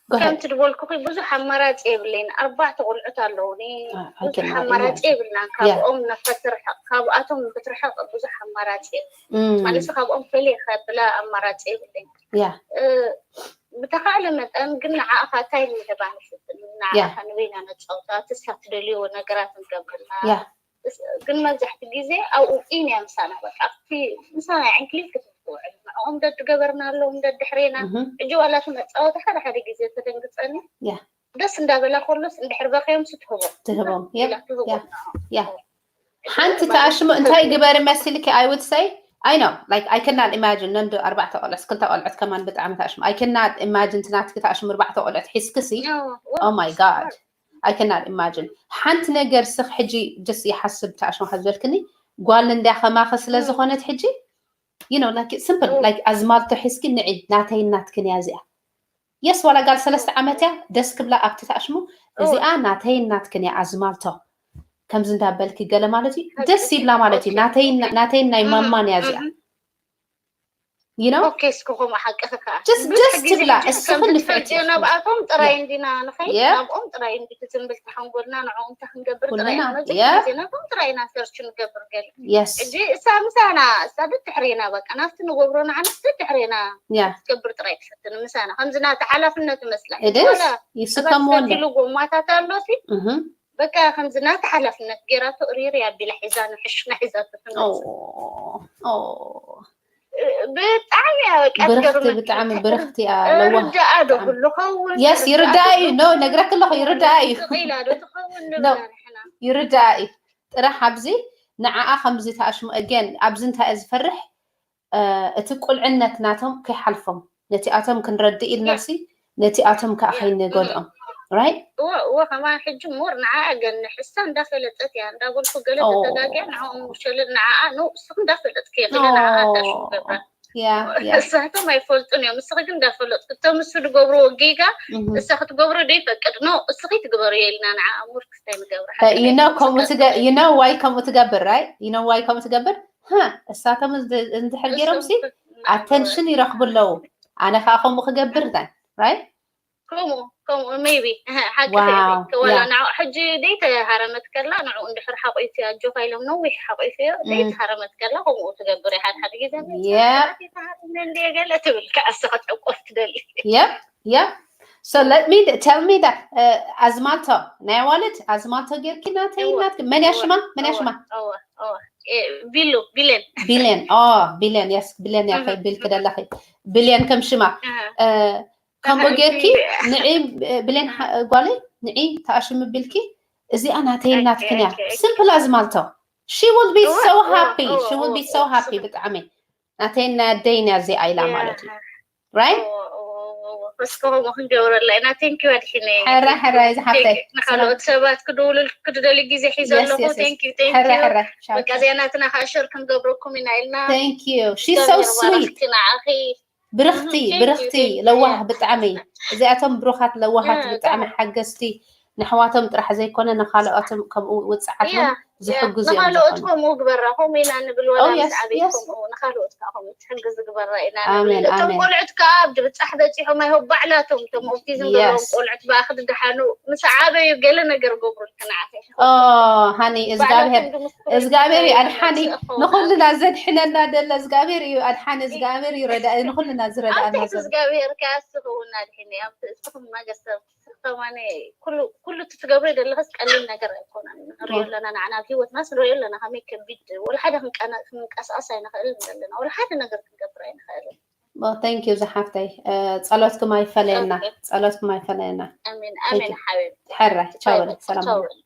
ከምቲ ዝበልኩኺ ብዙሕ ኣማራፂ የብለይን። ኣርባዕተ ቆልዑት ኣለውኒ። ብዙሕ ኣማራፂ የብልናን። ካብኦም ነፈትርሕቕ ካብኣቶም ብትርሕቕ ብዙሕ ኣማራፂ የብለይን። ማለት ካብኦም ፈልየ ከብላ ኣማራፂ የብለይን። ብተኻእለ መጠን ግን ንዓኻ እንታይ ንህባ ንፍትን ንዓኻ ንበይና ነፃውታ ትሳ ትደልይዎ ነገራት ንገብርና። ግን መብዛሕቲ ግዜ ኣብኡ ኢና ምሳና በቃ ኣብቲ ምሳና ዕንክሊል ክትውዕል ንዕኦም ደድገበርና ኣለዎም ደድሕሬና ሕጂ ዋላ እቲ መፃወቲ ሓደ ሓደ ግዜ ተደንግፀኒ ደስ እንዳበላ ከሎስ እንድሕር በኸዮም ስትህቦም ትህቦም ትህቦም ሓንቲ ተኣሽሙ እንታይ ግበሪ መሲልኪ I would say I know like I cannot imagine ነንዶ ኣርባዕተ ቆልዑት ክልተ ቆልዑት ከማን ብጣዕሚ ተኣሽሙ I cannot imagine ትናትኪ ተኣሽሙ ኣርባዕተ ቆልዑት ሒዝክሲ oh my god I cannot imagine ሓንቲ ነገር ስኽ ሕጂ just ይሓስብ ተኣሽሙ ካብ ዝበልክኒ ጓል እንድያ ከማኸ ስለ ዝኾነት ሕጂ you know like simple like ኣዝማልቶ ሒዝኪ ንዒ ናተይ ናትክን እያ እዚኣ የስ ዋላ ጋል ሰለስተ ዓመት እያ ደስ ክብላ ኣብቲ ተኣሽሙ እዚኣ ናተይ ናትክን እያ ኣዝማልቶ ከምዚ እንዳበልኪ ገለ ማለት እዩ ደስ ይብላ ማለት እዩ ናተይ ናይ ማማን እያ እዚኣ you know okay እስኪ ከምኡ ሓቅኺ ከዓ just ደስ ትብላ እስኺ ንፍዕቲ ናብኣቶም ጥራይ እንዲና ንኸይድ ናብኦም ጥራይ እንዲ ትዝምብል ተሓንጎልና ንዕኦም እንታይ ክንገብር ጥራይ ናብኦም ጥራይ ኢና ሰርች ንገብር ገለ yes ሕጂ እሳ ምሳና እሳ ብትሕሬና በቃ ናብቲ ንገብሮ ንዓነስ ብትሕሬና ትገብር ጥራይ ትፈትን ምሳና ከምዚ ናቲ ሓላፍነት ይመስላ ይስከምዎ ኣሎ ጎማታት ኣሎ ሲ በቃ ከምዚ ናቲ ሓላፍነት ገይራቶ ሪር ኣቢላ ሒዛ ንሕሽና ሒዛቶ ብጣዕሚ እያ በቃ ብርኽቲ ብጣዕሚ ብርኽቲ እያ ለዋህ ርዳኣ ዶ ክኸውን የስ ይርዳእ እዩ ኖ ነግረክ ኣለኹ ይርዳእ እዩ ኢላ ዶ ትኸውን ንብላ ንሕና ይርዳእ እዩ ጥራሕ ኣብዚ ንዓኣ ከምዚ ተኣሽሙ again ኣብዚ እንታይ እየ ዝፈርሕ እቲ ቁልዕነት ናቶም ከይሓልፎም ነቲኣቶም ክንረድእ ኢልናሲ ነቲኣቶም ከዓ ከይንጎድኦም right እወ እወ ከማን ሕጂ more ንዓኣ ገንሕ እሳ እንዳፈለጠት እያ እንዳበልኩ ገለ ተተጋግያ ንዕኦም ሸለል ንዓኣ no እስኺ እንዳፈለጥኪ ገለ ንዓኣ እንዳሽገብራ yeah yeah እሳቶም ኣይፈልጡን እዮም እስኺ ግን እንዳፈለጥኩ እቶም እሱ ዝገብርዎ ጌጋ እሳ ክትገብሮ ዶ ይፈቅድ no እስኺ ትግበርዮ ኢልና ንዓኣ more ክስታይ ንገብራ you know ከምኡ ትገ you know why ከምኡ ትገብር right you know why ከምኡ ትገብር ሃ እሳቶም እንድሕር ገይሮም ሲ ኣተንሽን ይረኽቡ ኣለዉ ኣነ ከዓ ከምኡ ክገብር right ከምኡ ከምኡ maybe ሓቂ ዋላ ንዑ ሕጂ ደይተሃረመት ከላ ንዑ እንድሕር ሓቂፉ ኣጆካ ኢሎም ነዊሕ ሓቂፉዮ ደይተሃረመት ከላ ከምኡ ትገብር ሓደ ሓደ ግዜ እንደ ገለ ትብል ከዓሰ ክትዕቆፍ ትደሊ yep yep so let me tell me that ኣዝማልቶ ናይ ዋልድ ኣዝማልቶ ጌርኪ ናተይ ናትኪ መን ያሽማ መን ያሽማ ቢሉ ቢሌን ቢሌን ኦ ቢሌን yes ቢሌን ያኸ ቢል ክደለኺ ቢሌን ከም ሽማ ከምኡ ጌርኪ ንዒ ብሌን ጓለይ ንዒ ተኣሽሚ ቢልኪ እዚኣ ናተይ ናትክን እያ simple ኣዝማልቶ she will be so happy she will be so happy ብጣዕሚ ናተይ ናይ ኣደይን እያ እዚኣ ኢላ ማለት እዩ right እስከ ከምኡ ክንገብረላ ኢና። Thank you ኣድሒነ። ሕራይ ሕራይ ዝሓፍተይ። ንካልኦት ሰባት ክድውሉ ክድደሊ ግዜ ሒዘ Yes, ኣለኹ። yes, yes. Thank you, thank ሕራይ you። ሕራይ። ቻው፣ በቃ ቻው። እዚኣ ናትና ከዓ share ክንገብረኩም ኢና ኢልና። Thank you. She's so እግዚኣብሔር ስዊት። ይባርኽኪ ንዓኺ። ብርኽቲ Mhm, thank you, ብርኽቲ thank you, ለዋህ yeah. ብጣዕሚ። እዚኣቶም ብሩኻት ለዋሃት Yeah, ብጣዕሚ yeah. ሓገዝቲ፣ ንኣሕዋቶም ጥራሕ ዘይኮነ ንኻልኦትም ከምኡ ውፅዓት እውን Yeah, yeah. ዝሕግዙ እዮም ንኻልኦት ዝኾኑ። ከምኡ ግበራ፣ ከምኡ ኢና ንብል፣ ወላ Oh, ምስ yes, ዓበይት yes. ከምኡ ንኻልኦት ከዓ ከምኡ ትሕግዝ ግበራ ኢና ኣሜን፣ ንብል። እቶም ኣሜን። ቆልዑት ከዓ ብብፃሕ በፂሖም ኣይሆን ባዕላቶም እቶም ኦቲዝም ዘለዎም Yes. ቆልዑት ብኣኽ ድደሓኑ ምስ ዓበዩ ገለ ነገር ገብሩልኪ ንዓኺ። ኦ ሃኒ እግዚኣብሔር ባዕላቶም ድምስኩሩ እግዚኣብሔር እዩ ይኽእሉ ኣድሓኒ እዮም፣ ዝእኸቡ ንኹልና ዘድሕነና ደለ እግዚኣብሔር እዩ ኣድሓኒ እግዚኣብሔር እዩ ረዳኢ ንኹልና ዝረዳእና ኣንተ ዘሎ እግዚኣብሔር ከኣ እስኺ እውን ኣድሕኒ። ኣብ እስኹም መገሰብ ከማነ ኩሉ ኩሉ እቲ ትገብሪ ዘለኽስ ቀሊል ነገር ኣይኮነን። ንሪኦ ኣለና ንዓና ኣብ ሂወትናስ ንሪኦ ኣለና ከመይ ከቢድ ወላ ሓደ ክንቀሳቀስ ኣይንኽእልን ዘለና ወላ ሓደ ነገር ክንገብር ኣይንኽእልን። Well, thank you ዝሓፍተይ። ጸሎትኩም ኣይፈለየና። Okay. ጸሎትኩም ኣይፈለየና። ኣሜን ኣሜን ሓቢብ። ሕራይ ቻው በል ሰላም። ቻው በል።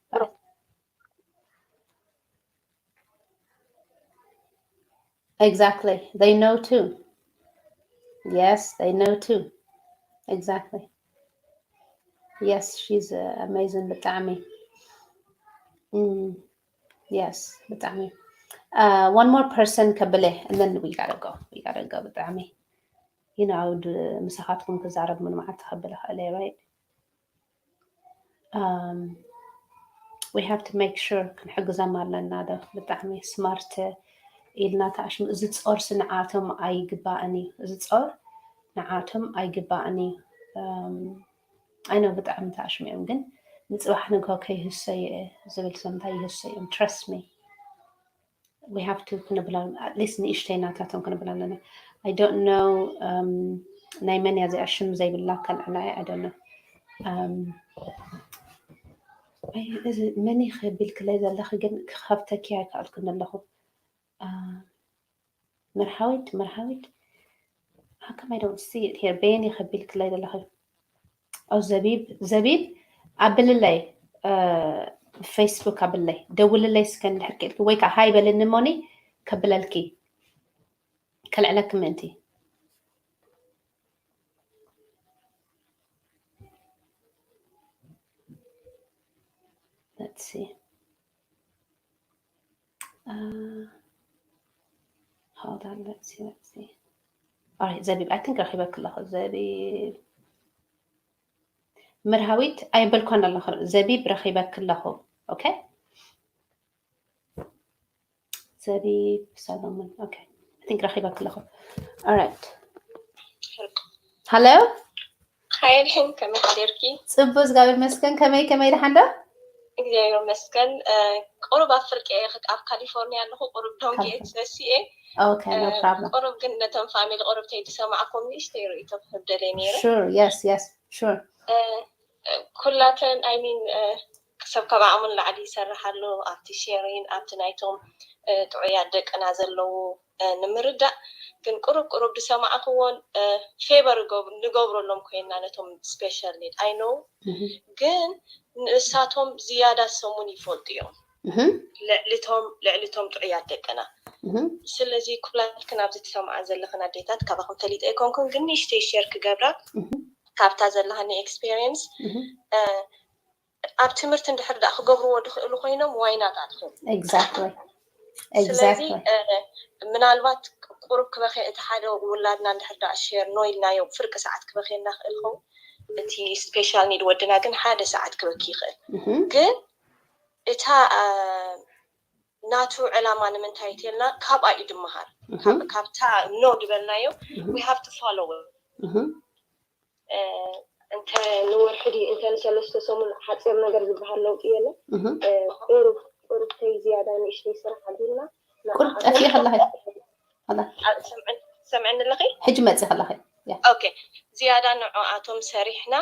Exactly. They know too. Yes, they know too. Exactly. Yes, she's uh, amazing ብጣዕሚ። Mm, yes, ብጣዕሚ። Uh, one more person ከብለ and then we gotta go. We gotta go ብጣዕሚ። You know, I would ምሳኻትኩም ክዛረብ ምን መዓልቲ ከብለ ኸእለ right? Um, we have to make sure ክንሕግዘም ኣለና ዶ ብጣዕሚ smart ኢልና ተኣሽሙ እዚ ጾርሲ ንዓቶም ኣይግባእን እዩ እዚ ጾር ንዓቶም ኣይግባእን እዩ um, I know ብጣዕሚ ተኣሽሙ እዮም ግን ንፅባሕ ንግሆ ከይህሰዩ ዝብል ሰምታ ይህሰዮም trust me we have to ክንብላ at least ንእሽተይ ናታቶም ክንብላ ኣለና I don't know um, ናይ መን እያ እዚኣ ሽም ዘይብላ ከልዕላ እያ I don't know um, እዚ መን ከቢልክለይ ዘለኺ ግን ክኸፍተኪ ኣይከኣልኩን ኣለኹ መርሃዊት መርሃዊት how come I don't see it here በየን ከቢልክለይ ዘለኺ ኦ ዘቢብ ዘቢብ ኣብልለይ ፌስቡክ ኣብለይ ደውልለይ እስከ እንድሕር ክኢልኪ ወይ ከዓ ሃይ በልኒ ሞኒ ከብለልኪ ከልዕለኪ ምእንቲ Let's see. Uh, hold on, let's see, let's see. All right, ዘቢብ, I think ረኺበኪ ኣለኹ ዘቢብ። መርሃዊት ኣይበልኳን ኣለኹ ዘቢብ ረኺበኪ ኣለኹ። Okay? ዘቢብ ሰሎሞን። Okay. I think ረኺበኪ ኣለኹ። All right. Hello? ሓየልሕን ከመይ ሓደርኪ? ጽቡቅ እግዚኣብሔር ይመስገን። ከመይ ከመይ ደሓን ዶ? እግዚኣብሔር ይመስገን። ቁሩብ ኣብ ፍርቂ እየ ኣብ ካሊፎርኒያ ኣለኹ። ቁሩብ ዶንጌ ተሲኤ። Okay, no problem. ቁሩብ ግን ነቶም ፋሚሊ ቁሩብተይ ዝሰማዕኩም ንእሽተይ ርእይቶ ክህብ ደልየ ነይረ። Sure, yes, yes, sure. ኩላተን I mean ሰብ ካብ ዓቕሙ ንላዕሊ ይሰርሕ ኣሎ ኣብቲ ሼሪን ኣብቲ ናይቶም ጥዑያት ደቅና ዘለዉ ንምርዳእ ግን ቁሩብ ቁሩብ ዝሰማዕክዎን ፌቨር ንገብረሎም ኮይና ነቶም special need I know ግን ንእሳቶም ዝያዳ ሰሙን ይፈልጡ እዮም ልዕሊቶም ልዕሊቶም ጥዑያት ደቅና ስለዚ ኩላትክን ኣብዚ ትሰምዓ ዘለኽን ኣዴታት ካባኹም ፈሊጠ ኣይኮንኩን ግን ንእሽተይ ሼር ክገብራ ካብታ ዘለሃኒ experience ኣብ ትምህርቲ እንድሕር ደኣ ክገብርዎ ዝኽእሉ ኮይኖም why not ኣልኩም Exactly. ስለዚ Exactly. ምናልባት ቁሩብ ክበኸ እቲ ሓደ ውላድና እንድሕር ደኣ ሼር ኖ ኢልናዮ ፍርቂ ሰዓት ክበኸየና ክእል ኸውን እቲ special need ወድና ግን ሓደ ሰዓት ክበኪ ይኽእል Mhm. ግን እታ ናቱ ዕላማ ንምንታይ እትልና ካብኣ እዩ ድመሃር Mhm. ካብታ ኖ ዝበልናዮ we have to follow Mhm. እንተ ንወርሒ ድዩ እንተ ንሰለስተ ሰሙን ሓፂር ነገር ዝበሃል ለውጢ የለን Mhm. ቁሩብ ቁሩብተይ ዝያዳ ንእሽተይ ስራሕ ኣቢልና ቁርብ ጠፊእ ከለኺ ሰምዕኒ ኣለኺ ሕጂ መፅእ ከለኺ ኦኬ ዝያዳ ንዕኣቶም ሰሪሕና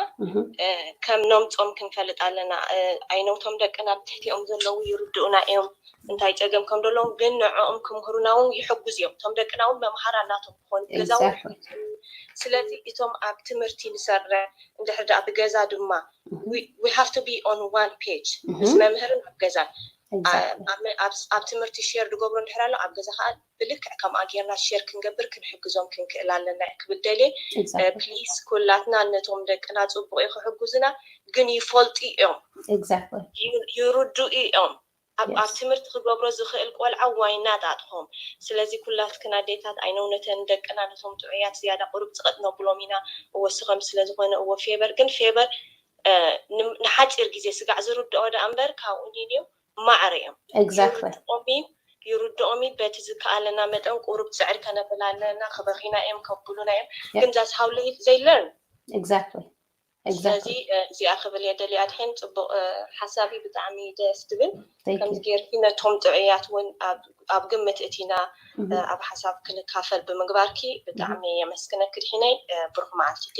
ከም ነምፆም ክንፈልጥ ኣለና ኣይነውቶም ደቅና ብትሕቲኦም ዘለዉ ይርድኡና እዮም እንታይ ፀገም ከም ዘለዎም ግን ንዕኦም ክምህሩና እውን ይሕጉዝ እዮም እቶም ደቅና እውን መምሃር ኣላቶም ክኾኑ ገዛ እውን ስለዚ እቶም ኣብ ትምህርቲ ንሰርሕ እንድሕር ደኣ ብገዛ ድማ we have to be on one page ምስ መምህርን ኣብ ገዛን Exactly. ኣብ ትምህርቲ share ዝገብሩ እንድሕር ኣሎ ኣብ ገዛ ከዓ ብልክዕ ከምኣ ጌርና share ክንገብር ክንሕግዞም ክንክእል ኣለና ክብል ደልየ። Please ኩላትና ነቶም ደቅና ፅቡቅ እዩ ክሕግዙና፣ ግን ይፈልጡ እዮም፣ Exactly. ይርድኡ እዮም። ኣብ ትምህርቲ ክገብሮ ዝኽእል ቆልዓ ዋይናት ኣጥኾም። ስለዚ ኩላትክን ኣዴታት ኣይነውነተን ደቅና ነቶም ጥዑያት ዝያዳ ቁሩብ ፅቕጥ ነብሎም ኢና። እወ ስኸም ስለዝኾነ እወ ፌበር ግን ፌበር ንሓፂር ግዜ ስጋዕ ዝርድኦ ደኣ እምበር ካብኡ ኒንዮ ማዕረ እዮም። Exactly. ይርድኦም እዩ በቲ ዝከኣለና መጠን ቁሩብ ፅዕሪ ከነብል ኣለና። ክበኺና እዮም ከብሉና እዮም። ግን that's how they learn. Exactly. ስለዚ እዚኣ ክብል እየ ደልየ። ኣድሕን ፅቡቅ ሓሳብ እዩ፣ ብጣዕሚ ደስ ትብል። ከምዚ ጌርኪ ነቶም ጥዑያት እውን ኣብ ግምት እቲና ኣብ ሓሳብ ክንካፈል ብምግባርኪ ብጣዕሚ የመስግነኪ ድሒነይ። ብሩክ መዓልቲ።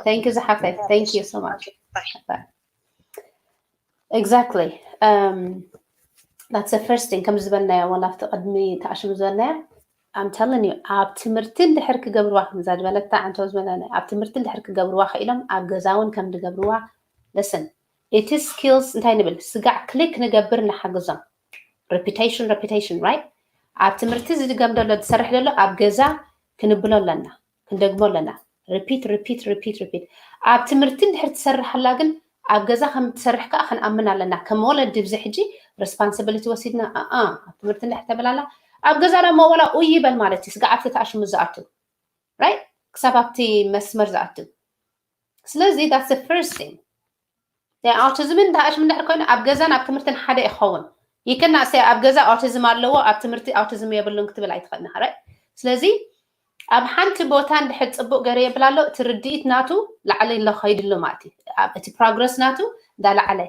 Thank you ዝሓፍተይ። Thank you so much. Exactly. That's the first thing. ከም ዝበልናዮ ዋላ ኣብቲ ቅድሚ ተኣሽሙ ዝበልናዮ I'm telling you ኣብ ትምህርቲ እንድሕር ክገብርዋ ከምዛ ዝበለታ ዓንቶ ዝበለ ኣብ ትምህርቲ እንድሕር ክገብርዋ ክኢሎም ኣብ ገዛ እውን ከም ዝገብርዋ listen እቲ skills እንታይ ንብል ስጋዕ click ንገብር ንሓግዞም። Repetition, repetition, right? ኣብ ትምህርቲ ዝድገም ዘሎ ዝሰርሕ ዘሎ ኣብ ገዛ ክንብሎ ኣለና፣ ክንደግሞ ኣለና። Repeat, repeat, repeat, repeat. ኣብ ትምህርቲ እንድሕር ትሰርሕ ኣላ ግን ኣብ ገዛ ከም ትሰርሕ ከዓ ክንኣምን ኣለና። ከም ወለዲ ብዚ ሕጂ responsibility ወሲድና ኣኣ ኣብ ትምህርቲ እንድሕር ተበላላ ኣብ ገዛ ደሞ ወላ ኡይ ይበል ማለት እዩ። ስጋዕ ኣብቲ ተኣሽሙ ዝኣቱ right? ክሳብ ኣብቲ መስመር ዝኣቱ። ስለዚ that's the first thing. ኣውቲዝምን ተኣሽሙ እንድሕር ኮይኑ ኣብ ገዛን ኣብ ትምህርትን ሓደ ይኸውን። ይክና እሰ ኣብ ገዛ ኣውቲዝም ኣለዎ ኣብ ትምህርቲ ኣውቲዝም የብሉን ክትብል ኣይትኽእልና right? ስለዚ ኣብ ሓንቲ ቦታ እንድሕር ፅቡቅ ገይረ የብል ኣሎ እቲ ርድኢት ናቱ ላዕሊ ኣሎ ከይድሎ ማለት እዩ። እቲ progress ናቱ እንዳላዕለ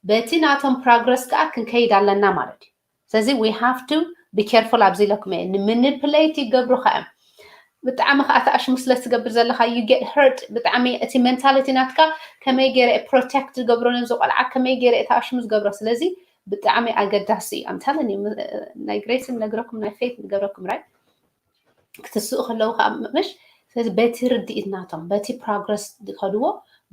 በቲ ናቶም progress ከዓ ክንከይድ ኣለና ማለት እዩ። ስለዚ we have to be careful ኣብዚ ኢለኩም እየ። ን manipulate ይገብሩኻ እዮም። ብጣዕሚ ከዓ ተኣሽሙ ስለ ትገብር ዘለኻ you get hurt። ብጣዕሚ እቲ mentality ናትካ ከመይ ገይረ protect ዝገብሮ ነዚ ቆልዓ ከመይ ገይረ ተኣሽሙ ዝገብሮ። ስለዚ ብጣዕሚ ኣገዳሲ እዩ። I'm telling you ናይ ግሬስን ነግረኩም ናይ ፌት ንገብረኩም right ክትስኡ ከለዉ ከዓ ምሽ ስለዚ በቲ ርድኢት ናቶም በቲ progress ዝኸድዎ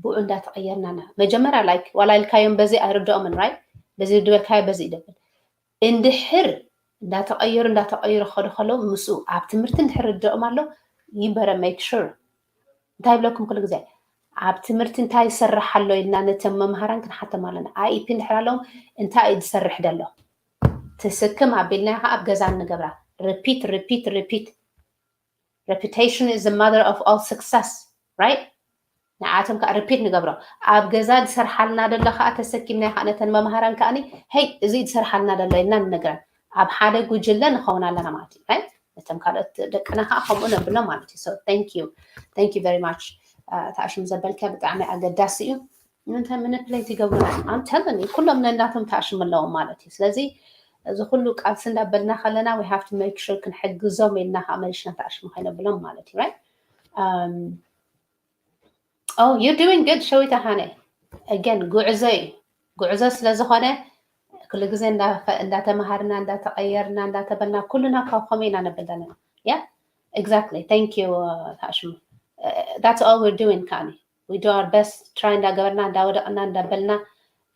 ብኡ እንዳተቐየርና ኢና። መጀመርያ like ዋላ ኢልካዮም በዚ ኣይርድኦምን right በዚ ዝበልካዮ በዚ ይደብል እንድሕር እንዳተቐየሩ እንዳተቐየሩ ክኸዱ ከለዉ ምስኡ ኣብ ትምህርቲ እንድሕር ርድኦም ኣሎ you better make sure እንታይ ይብለኩም ኩሉ ግዜ ኣብ ትምህርቲ እንታይ ይሰርሕ ኣሎ ኢልና ነቶም መምሃራን ክንሓቶም ኣለና። IEP እንድሕር ኣለዎም እንታይ እዩ ዝሰርሕ ዘሎ ትስክም ኣቢልና ከዓ ኣብ ገዛ ንገብራ። Repeat, repeat, repeat. Repetition is the mother of all success, right? ንዓቶም ከዓ repeat ንገብሮ ኣብ ገዛ ዝሰርሓልና ደሎ ከዓ ተሰኪምና ከዓ ነተን መምሃራን ከዓ hey እዚ ዝሰርሓልና ደሎ ኢልና ንነግረን ኣብ ሓደ ጉጅለ ንኸውን ኣለና ማለት እዩ right? ነቶም ካልኦት ደቅና ከዓ ከምኡ ነብሎም ማለት እዩ። So thank you, thank you very much. ተኣሽሙ ዘበልካ ብጣዕሚ ኣገዳሲ እዩ። ምንታይ manipulate ይገብሩና I'm telling you ኩሎም ነናቶም ተኣሽሙ ኣለዎም ማለት እዩ። ስለዚ እዚ ኩሉ ቃልሲ እንዳበልና ከለና we have to make sure ክንሕግዞም ኢልና ከዓ መሊሽና ተኣሽሙ ከይነብሎም ማለት እዩ right? Oh you're doing good ሸዊታ ሃነ። Again ጉዕዞ እዩ። ጉዕዞ ስለዝኾነ ኩሉ ግዜ እንዳተመሃርና እንዳተቐየርና እንዳተበልና ኩልና ካብ ከምኡ ኢና ነብል ዘለና። Yeah, exactly. Thank you ተኣሽሙ። That's all we're doing ከዓኒ we do our best try እንዳገበርና እንዳወደቕና እንዳበልና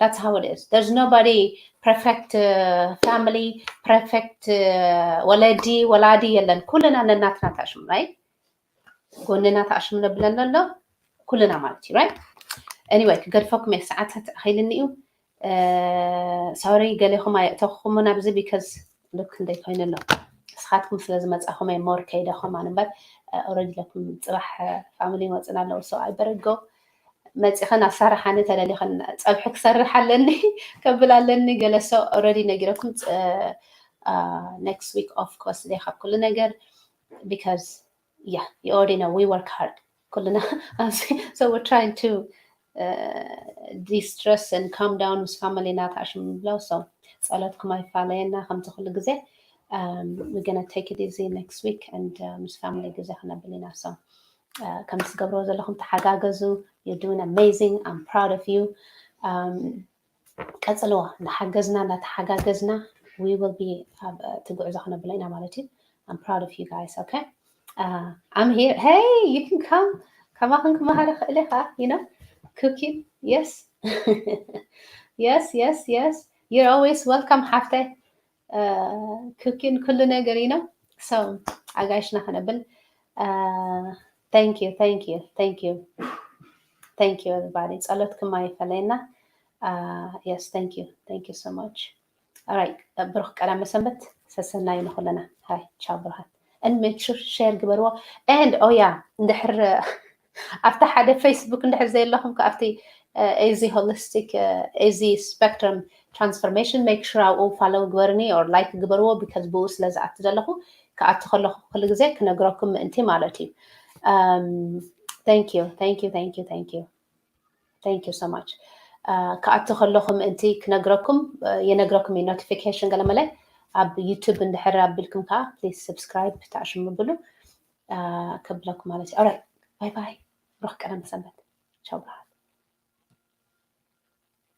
that's how it is. There's nobody perfect family perfect ወለዲ ወላዲ የለን። ኩልና ነናትና ተኣሽሙ right? ጎንና ተኣሽሙ ነብለና ኣሎ ኩልና ማለት እዩ right? Anyway ክገድፈኩም እየ ሰዓታት ኣኺልኒ እዩ። Sorry ገሌኹም ኣየእተኹኹምን ኣብዚ because look ክንደይ ኮይኑ ኣሎ። ንስኻትኩም ስለ ዝመጻኹም እየ more ከይደኹም ኣነ እምበር already ለኩም ፅባሕ family ይመፅና ኣለዉ so I better go። መፂኽን ኣሳርሓኒ ተደሊኽን ፀብሒ ክሰርሕ ኣለኒ ከብል ኣለኒ ገለ so already ነጊረኩም next week off ክወስድ እየ ካብ ኩሉ ነገር because yeah you already know we work hard ኩልና so we're trying to distress and calm down ምስ family ና ተኣሽሙ ንብሎ so ጸሎትኩም ኣይፋለየና ከምቲ ኩሉ ግዜ we're gonna take it easy next week and ምስ family ግዜ ክነብል ኢና so ከምቲ ትገብርዎ ዘለኹም ተሓጋገዙ you're doing amazing I'm proud of you ቀጽልዎ እንዳሓገዝና እንዳተሓጋገዝና we will be እቲ ጉዕዞ ክነብሎ ኢና ማለት እዩ I'm proud of you guys okay I'm here hey you can come ከማኽን ክመሃር ይኽእል ኢኻ you know cooking yes yes yes yes You're always welcome ሓፍተይ። ኩኪን ኩሉ ነገር you know so ኣጋይሽና ክነብል thank you thank you thank you thank you everybody ጸሎትኩም ኣይፈለየና። Yes thank you thank you so much. Alright ብሩኽ ቀዳመ ሰንበት ሰሰናዩ ንኹለና። Hi ቻው ብሩኻት። And make sure share ግበርዎ and oh yeah እንድሕር ኣብቲ ሓደ Facebook እንድሕር ዘለኹም ኣብቲ እዚ holistic እዚ spectrum transformation make sure ኣብኡ follow ግበርኒ or like ግበርዎ because ብኡ ስለ ዝኣቲ ዘለኹ ክኣቲ ከለኹ ኩሉ ግዜ ክነግረኩም ምእንቲ ማለት እዩ። Thank you thank you thank you thank you thank you so much. ክኣቲ ከለኹ ምእንቲ ክነግረኩም የነግረኩም እዩ notification ገለመለ ኣብ YouTube እንድሕር ኣቢልኩም ከዓ please subscribe ተኣሽምብሉ ክብለኩም ማለት እዩ። Alright bye bye ብሩኽ ቀዳመ ሰንበት ቻው ብሩኻት።